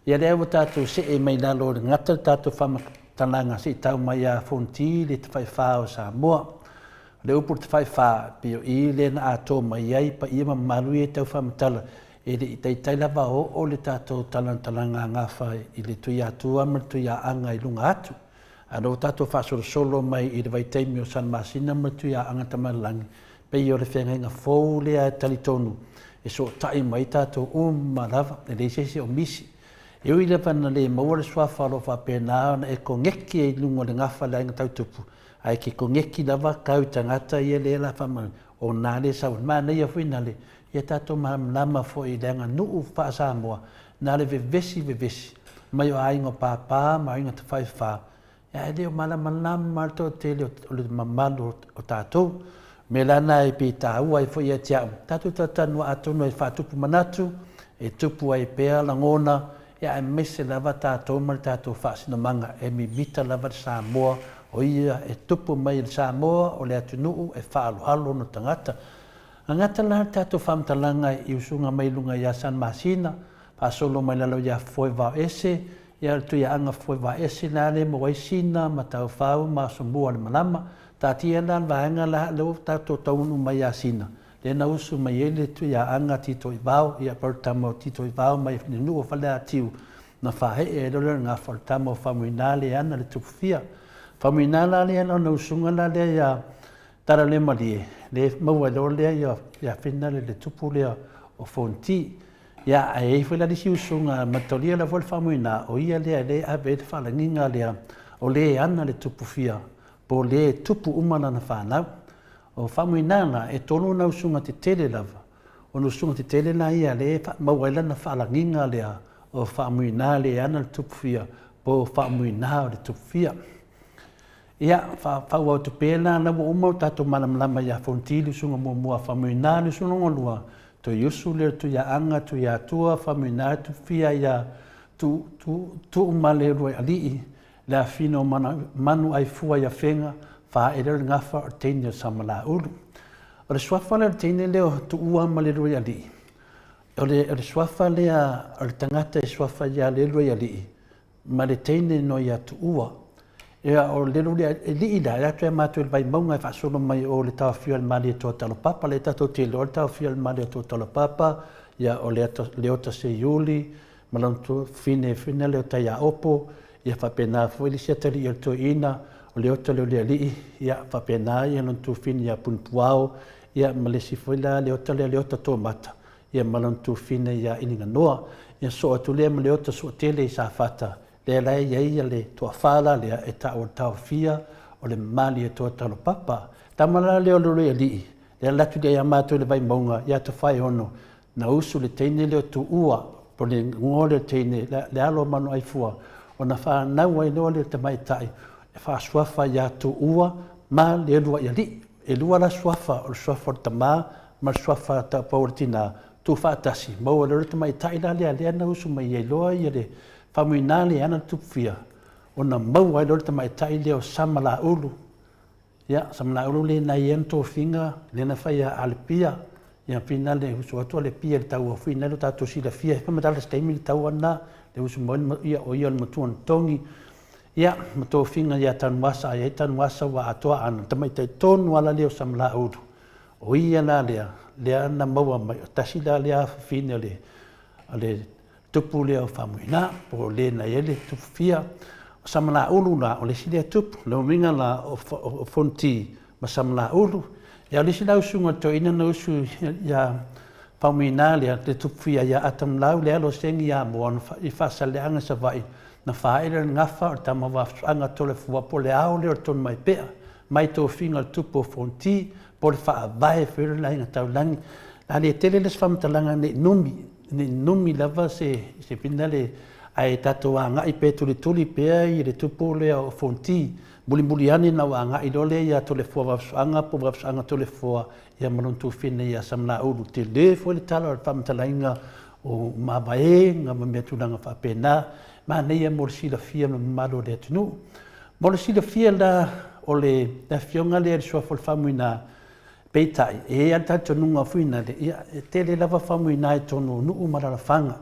Ia lea ua tatou see mai lalo o le gata le tatou faamatalaga se i tau mai ia Fonoti le Tafaifa o Samoa. O le upu o le Tafaifa, pei o i lea na atoa mai ai paia ma mamalu ia e tau faamatala, e le i taitai lava oo le tatou talatalaga gafa i le Tuiatua ma le Tuiaaga i luga atu. A o lea ua tatou faasolosolo mai i le vaitaimi o Salamasina ma le Tuiaaga Tamailalagi, pei o le feagaiga fou lea e talitonu e sootai mai tatou uma lava, e leai se isi o misi. E ui lava ina le maua le suafa o lo o faapena ona e koneki ai i luga o le gafa le aiga tau tupu, ae ke koneki lava kau i tagata ia lea la faamau, o na lea sau ai. Manaia foi na le, ia tatou malamalama foi i le aganuu faa-Samoa, na le vevesi vevesi mai o aiga o pāpā ma aiga tafaifa, ae le o malamalama le toatele o le mamalu o tatou. O mea la na e pei taua ai foi ia te au, tatou talatalanoa atonu e faatupu manatu, e tupu ai pea lagona, ia aemaise lava tatou ma le tatou faasinomaga e mimita lava le Samoa, o ia e tupu mai i le Samoa, o le atunuu e faaaloalo ona tagata. Gagata la le tatou faamatalaga i usuga mai luga ia Salamasina, faasolo mai lalo ia Foevaoese, ia le Tuiaaga Foevaoese la le maua ai Sina ma Taufau ma Asomua o le Malama. Taatia la le vaega la lea ua tatou taunuu mai ia Sina, lea na usu mai ai le Tuiaaga Titoivao, ia pau le tama o Titoivao mai le nuu o Faleatiu na faaee ai loa lea o le gafa o le tama o Faumuina lea ana le Tupufia. Faumuina la lea ona usuga la lea ia Talale-malie, le maua ai loa lea ia, ia Fina le, le tupu lea o Fonoti. Ia, ae i ai foi la le isi usuga mataulia lava le faamoena, o ia lea lea e ave ai le faalagiga lea, o le ana le tupufia, po o le tupu uma lana fanau. O faamoena la, e tolu ona usuga tetele lava. O le usuga tetele la ia lea e maua ai lana faalagiga lea, o faamoena le ana le tupufia, po o faamoena o le tupufia. Ia, faaauau atu pea la, la ua uma o tatou malamalama ia Fonoti le usuga muamua, Faumuina le usuga lona lua, Toiusu le Tuiaaga, Tuiatua, Faumuina Tufia ia Tuumaleuluaialii, le afino o Manuaifua i Afega, faaele o le gafa o le teine o Samalaulu. O le suafa lea o le teine lea o Tuua ma Leuluaialii, o le suafa lea o le tagata e suafa ia Leuluaialii, ma le teine no ia Tuua. Ia, o le luli alii la, e atu ia matou i le Vaimauga e faasolo mai o le taofia o le Malietoa Talopapa, lea tatou te iloa le taofia o le Malietoa Talopapa, ia o Leota Seiuli, ma lona tuafafine foi lena Leota Iaopo, ia faapena foi le isi atalii o le toeaina, o Leota Leolialii, ia faapena ia lona tuafafine ia Punipuao, ia ma le isi foi la Leota lea Leota Tomata, ia ma lona tufine ia Iliganoa. Ia soo atu lea ma Leota Suatele i Safata, lea la e i ai le toafa la lea e taua le taofia o le Malietoa Talopapa. Tama la lea o Loloialii, lea la atu lea ia matou i le Vaimauga ia Tofaeono, na usu le teine lea o Tuua, po o le igoa lea o le teine, le alo o Manuaifua, ona fanau ai loa lea o le tamaitai e faasuafa ia Tuua ma Leuluaialii. E lua la suafa, o le suafa o le tama ma le suafa taupou o le tina, tuufaatasi, maua loa le tamaitai la lea, lea na usu mai ai loa ia le Faumuina lea ana le tupufia, ona maua ai loa le tamaitai lea o Samalaulu. Ia, Samalaulu lea na i ai ana tofiga, lea na fai ia Alepia, ia pina le usu atu Alepia i le taua foi na lo tatou silafia, e faamatala se taimi le taua lena, le usu mai ia o ia o le matua na togi. Ia, ma tofiga ia Tanuvasa, a i ai Tanuvasa ua atoa ana tamaitai tonu ala lea o Samalaulu. O ia la lea, lea na maua mai, o tasi la lea afafine o le, o le tupu lea o Faumuina, po o le na i ai le tupu fia. O Samalaulu la, o le isi lea tupu. O le uiga la o, o Fonoti ma Samalaulu. Ia o le isi la usuga o le toeaina na usu ia Faumuina lea, le tupu fia ia Atamulau le alo o Segi ia Moa i Faasaleaga i Savaii, na faaele le gafa o le tama Vafesoaga Tolefua po o le ao lea o le Tonumaipea, mai tofiga o le tupu o Fonoti, po o le faavae foi o le aiga taulagi. A le tele le isi faamatalaga ne i numi, ne i numi lava se, se fina le, ae tatou agai pea e tulituli pea i le tupu lea o Fonoti. Mulimuli ane na ou agai loa lea ia Toleafoa Vavasoaga po o Vavasoaga Toleafoa ia ma lona tuafafine ia Samalaulu. Tele foi le tala o le faamatalaina o mavaega ma mea tulaga faapena. Manaia mo le silafia ma le mamalu o le atunuu. Mo le silafia la o le afioga lea i le suafa o le Faumuina, peitai, e i ai lava le talitonuga foi lale, ia, e tele lava Faumuina i totonu o nuu ma alaalafaga.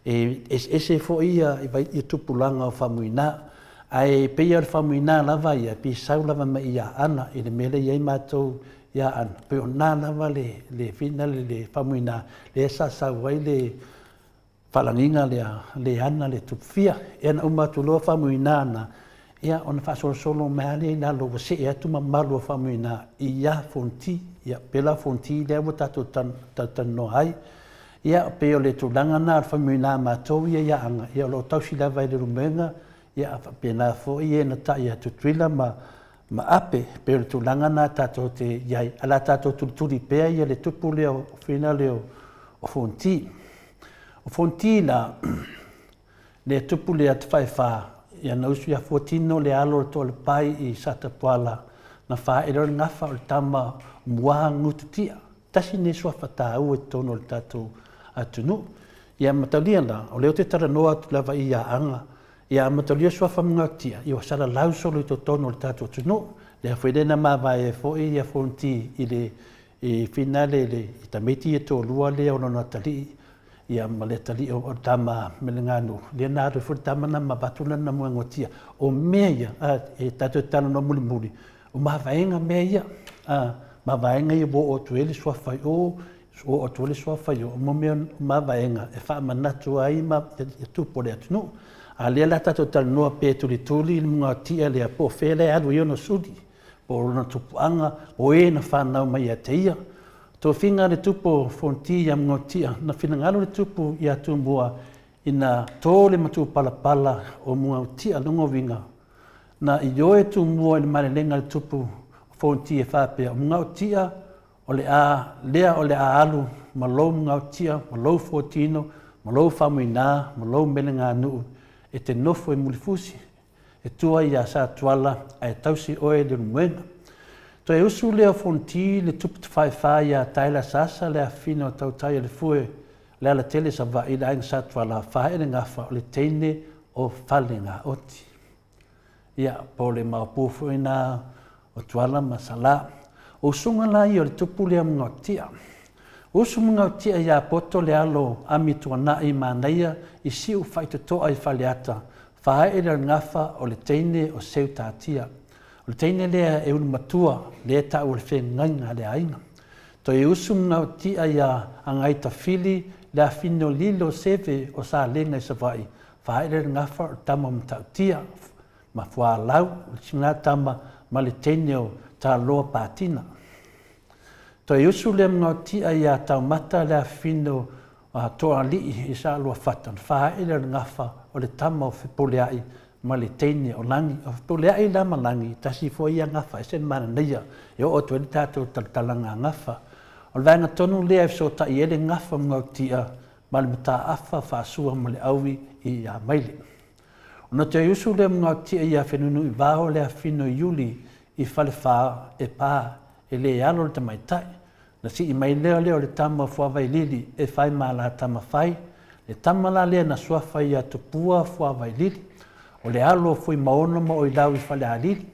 E eseese foi ia, ia tupulaga o Faumuina. Ae pei o le Faumuina lava ia, pei e sau lava mai i Aana, i le mea lea e i ai matou i Aana, pei o lena lava le, le fina le, le Faumuina lea sa sau ai le faalagiga lea, le ana le tupufia. Ia na uma atu loa Faumuina na, ia ona faasolosolo mai lava lea i lalo ua see atu mamalu o Faumuina ia Fonoti. Ia pei la o Fonoti lea ua tatou talatalanoa ai. Ia pei o le tulaga lena o le Faumuina a matou ia i Aana, ia o lo o tausi lava e Leulumoega, ia faapena foi e na tai ia Tutuila ma ma Ape, pei o le tulaga lena tatou te i ai, ae o le a tatou tulituli pea ia le tupu lea o fina lea o Fonoti. O Fonoti la, le tupu lea Tafaefa, ia na usu ia Fuatino le alo o le Toalepai i Satapuala, na faaele o le gafa o le tama o Muagututia. Tasi lenei suafa taua i totonu o le tatou atunuu. Ia mataulia la, o lea ou te talanoa atu lava i Aana, ia amatalia suafa Mugatia, ia ua salalau solo i totonu o le tatou atunuu. Lea foi lea na mavae ai foi ia Fonoti i le i finale le i tamaiti ia toalua lea o lona atalii ia ma le atalii o le tama Meleganu, lea na alu ai foi le tama na ma avatu lana moegaotia. O mea ia, a, e tatou te talanoa mulimuli, o mavaega mea ia, a, mavaega ia ua oo atu ai le suafa i o, oo atu ai le suafa i o, o mea o mavaega e faamanatu ai ma ia tupu o le atunuu. A lea la tatou talanoa pe tulituli le mugatia lea po o fea la e alu ai ona suli, po o lona tupuaga, o e na fanau mai ia te ia. Tofiga a le tupu o Fonoti ia Mugatia, na finagalo le tupu ia Tumua ina to le matupalapala o Mugatia lona uiga, na ioe Tumua i le malelega a le tupu o Fonoti e faapea, o Mugatia o le a lea o le a alu ma lou Mugatia, ma lou Fuatino, ma lou Faumuina, ma lou Meleganuu e te nofo i Mulifusi, e tua iā Satuala ae tausi oe Leulumoega. Toe usu lea o Fonoti le tupu tafaefa iā Taela Sasa le afafine o Tautai o le Fue le Alatele Savaii le aiga Satuala fae le gafa o le teine o Falegaoti. Ia, po o le maopu foi na o Tuala ma Salā. O usuga la ia o le tupu lea o Mugaotia. Usu Mugaotia iā Poto le alo Amituanai Manaia i Siu Faitotoa i Faleata, Faaee le gafa o le teine o Seutatia. O le teine lea e ulumatua lea e tau o le feagaiga a le aiga. Toe usu Mugaotia iā Agaitafili le afine o Lilo Seve o Salega i Savaii, Faaee le gafa o le tama o Matautia ma Fualau, o le sina tama ma le teine o Taloa Patina. Toe usu lea Mugaotia iā Taumata le afine o Toalii i Saluafata, na faaee lea o le gafa o le tama o Fepuleai ma le teine o Lagi. O Fepuleai la ma Lagi, tasi foi ia gafa, ese le manaia e oo atu ai le tatou talatalaga gafa. O le vaega tonu lea e fesootai ai le gafa o Mugaotia ma le mataafa faasua ma le aui i Amaile. Ona toe usu lea Mugaotia iā Fenunuivao le afine o Iuli i Falefa e pa e le alo le tamaitai. Na sii mai lea lea o le tama o Fuavailili e fai ma la tama fai, le tama la lea na suafa ia Tupua Fuavailili, o le alo o Fuimaono ma Oilau i Falealili.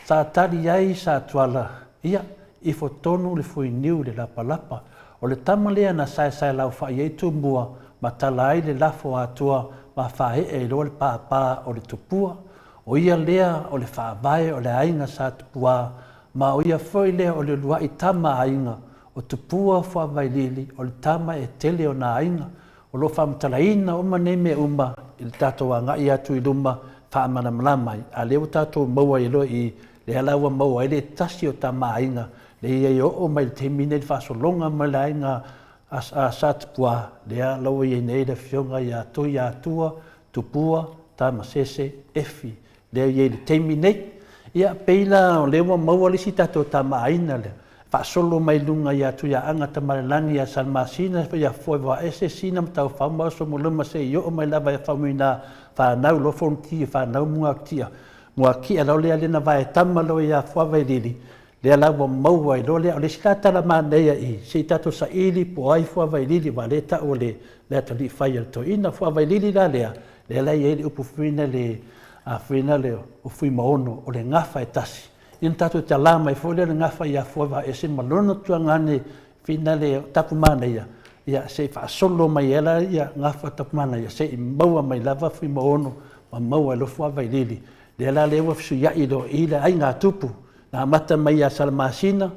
Sa tali ai sa Tuala, ia, ifo tonu le fuiniu i le lapalapa. O le tama lea na saesaelaufa'i ai Tumua ma tala ai le lafo a Atua ma faae'e ai loa le pāpā o le Tupua. O ia lea o le faavae o le aiga sa Tupuā ma o ia foi lea o le ulua'i tama a aiga O Tupua Fuavailili, o le tama e tele ona aiga. O lo o faamatalaina uma nei mea uma i le tatou agai atu i luma faamalamalama ai, a lea ua tatou maua ai loa i i, lea la ua maua ai le tasi o tama aiga, lea e oo mai i le taimi nei le faasologa mai le aiga a Sa Tupua, lea la ua i ai nei le afioga ia Tuiatua Tupua Tamasese Efi, lea e i ai i le taimi nei. Ia, pei la o lea ua maua le isi tatou tamaaiga lea, faasolo mai luga ia Tuiaaga Tamalelagi ia Salamasina ia Foevaese Sina ma Taufao ma Osomoloma se i oo mai lava ia Faumuina fanau loa Fonoti fanau Muatia Muakia loa lea lena vaetama loa ia Fuavailili lea la ua maua ai loa lea. O le isi la tala manaia i se i tatou saili po o ai Fuavailili aua o lea e tau o le le atalii fai a le toeaina. Fuavailili la lea, lea la e i ai le upu foi lea a foi lea o Fuimaono o le gafa e tasi. Ia ona tatou tala mai foi lea o le gafa ia Fuavaese ma lona tuagane finale o Tapumanaia, ia se i faasolo mai ai la ia gafa Tapumanaia se i maua mai lava Fuimaono ma maua ai loa Fuavailili. Lea la lea ua fesuiai loa i le aiga tupu na amata mai ia Salamasina,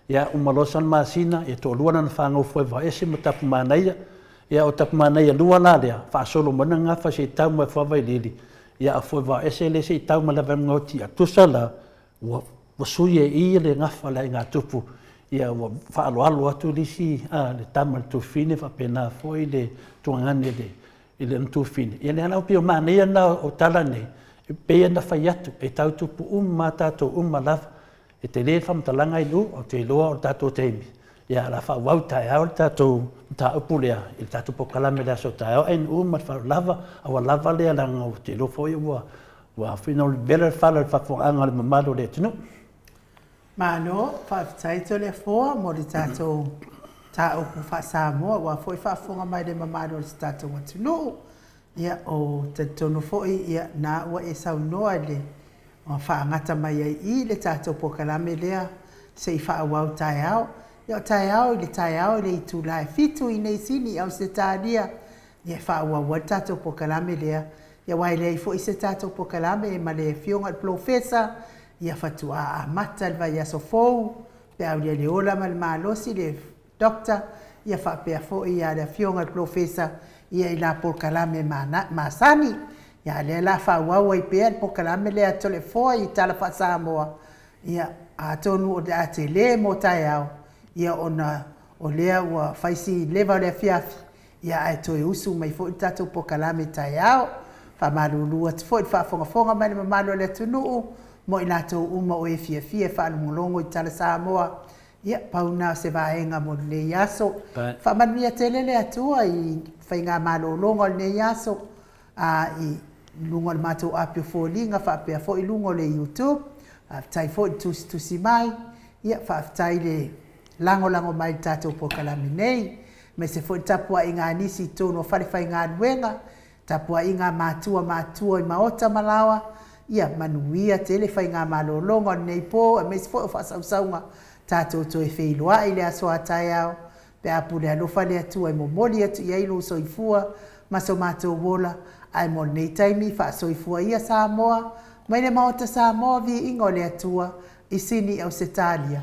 ia uma loa Salamasina, ia toalua lana fanau Fuevaese ma Tapumanaia. Ia o Tapumanaia lua la lea, faasolo mai lona gafa se i tau mai Fuavailili, ia a Fuevaese lea se i tau mai lava i Magaotia. Tusa la, ua ua sui e i le gafa o le aiga tupu, ia ua faaaloalo atu le isi a le tama i le tuafafine faapena foi le tuagane i le i le tuafafine. Ia lea la pei o manaia na o tala nei, e pei ona fai atu, e tau tupu uma lava tatou uma lava. E tele le faamatalaga i lu, ou te iloa o le tatou taimi, ia o le a faaauau taeao le tatou mataupu lea i le tatou polokalame i le aso taeao. Ae nu'u ma le faaaloalo lava, a ua lava lea leaga ou te iloa foi ua ua vela le fala i le faafofogaaga a le mamalu o le atunuu. Malo, faafetai Toleafoa mo le tatou mataupu faa-Samoa aua foi faafofoga mai le mamalu o si tatou atunuu. Ia, o talitonu foi ia na ua e saunoa i le faagata mai ai i le tatou polokalame lea se i faaauau taeao. Ia o taeao i le taeao i le itula e 7 i nei Sini i Ausetalia, ia e faaauau ai le tatou polokalame lea. Ia aua e leai foi se tatou polokalame ma le Afioga i le Polofesa, ia faatoa amata le vaiaso fou pe a aulia le ola ma le malosi le Doctor, ia faapea foi ia le Afioga i le Polofesa ia i la polokalame masani. Ia a lea la faaauau ai pea le polokalame lea a Toleafoa i Tala Faa-Samoa, ia atonu o le a tele mo taeao, ia ona o lea ua fai si leva o le afiafi, ia ae toe usu mai foi le tatou polokalame taeao. Faamalulu atu foi i le faafogafoga mai le mamalu o le atunuu mo i latou uma o e fiafia e faalogologo i Tala Samoa. Ia, pau lena o se vaega mo lenei aso. Faamanuia tele le Atua i faigamalologa o lenei aso, a i luga o le matou api o foliga faapea foi luga o le YouTube. Faafetai foi le tusitusi mai, ia faafetai le lagolago mai i le tatou polokalame nei, aemaise foi le tapuaiga a nisi i totonu o falefaigaluega, Tapuaiga a matua matua i maota ma laoa, ia manuia tele faigamalologa o lenei po aemaise foi o faasausauga tatou toe feiloai i le aso a taeao pe a pule alofa le Atua e momoli atu i ai lou soifua ma so matou ola ae mo lenei taimi faasoifua ia Samoa mai le Maota Samoa viiga o le Atua i Sini Ausetalia.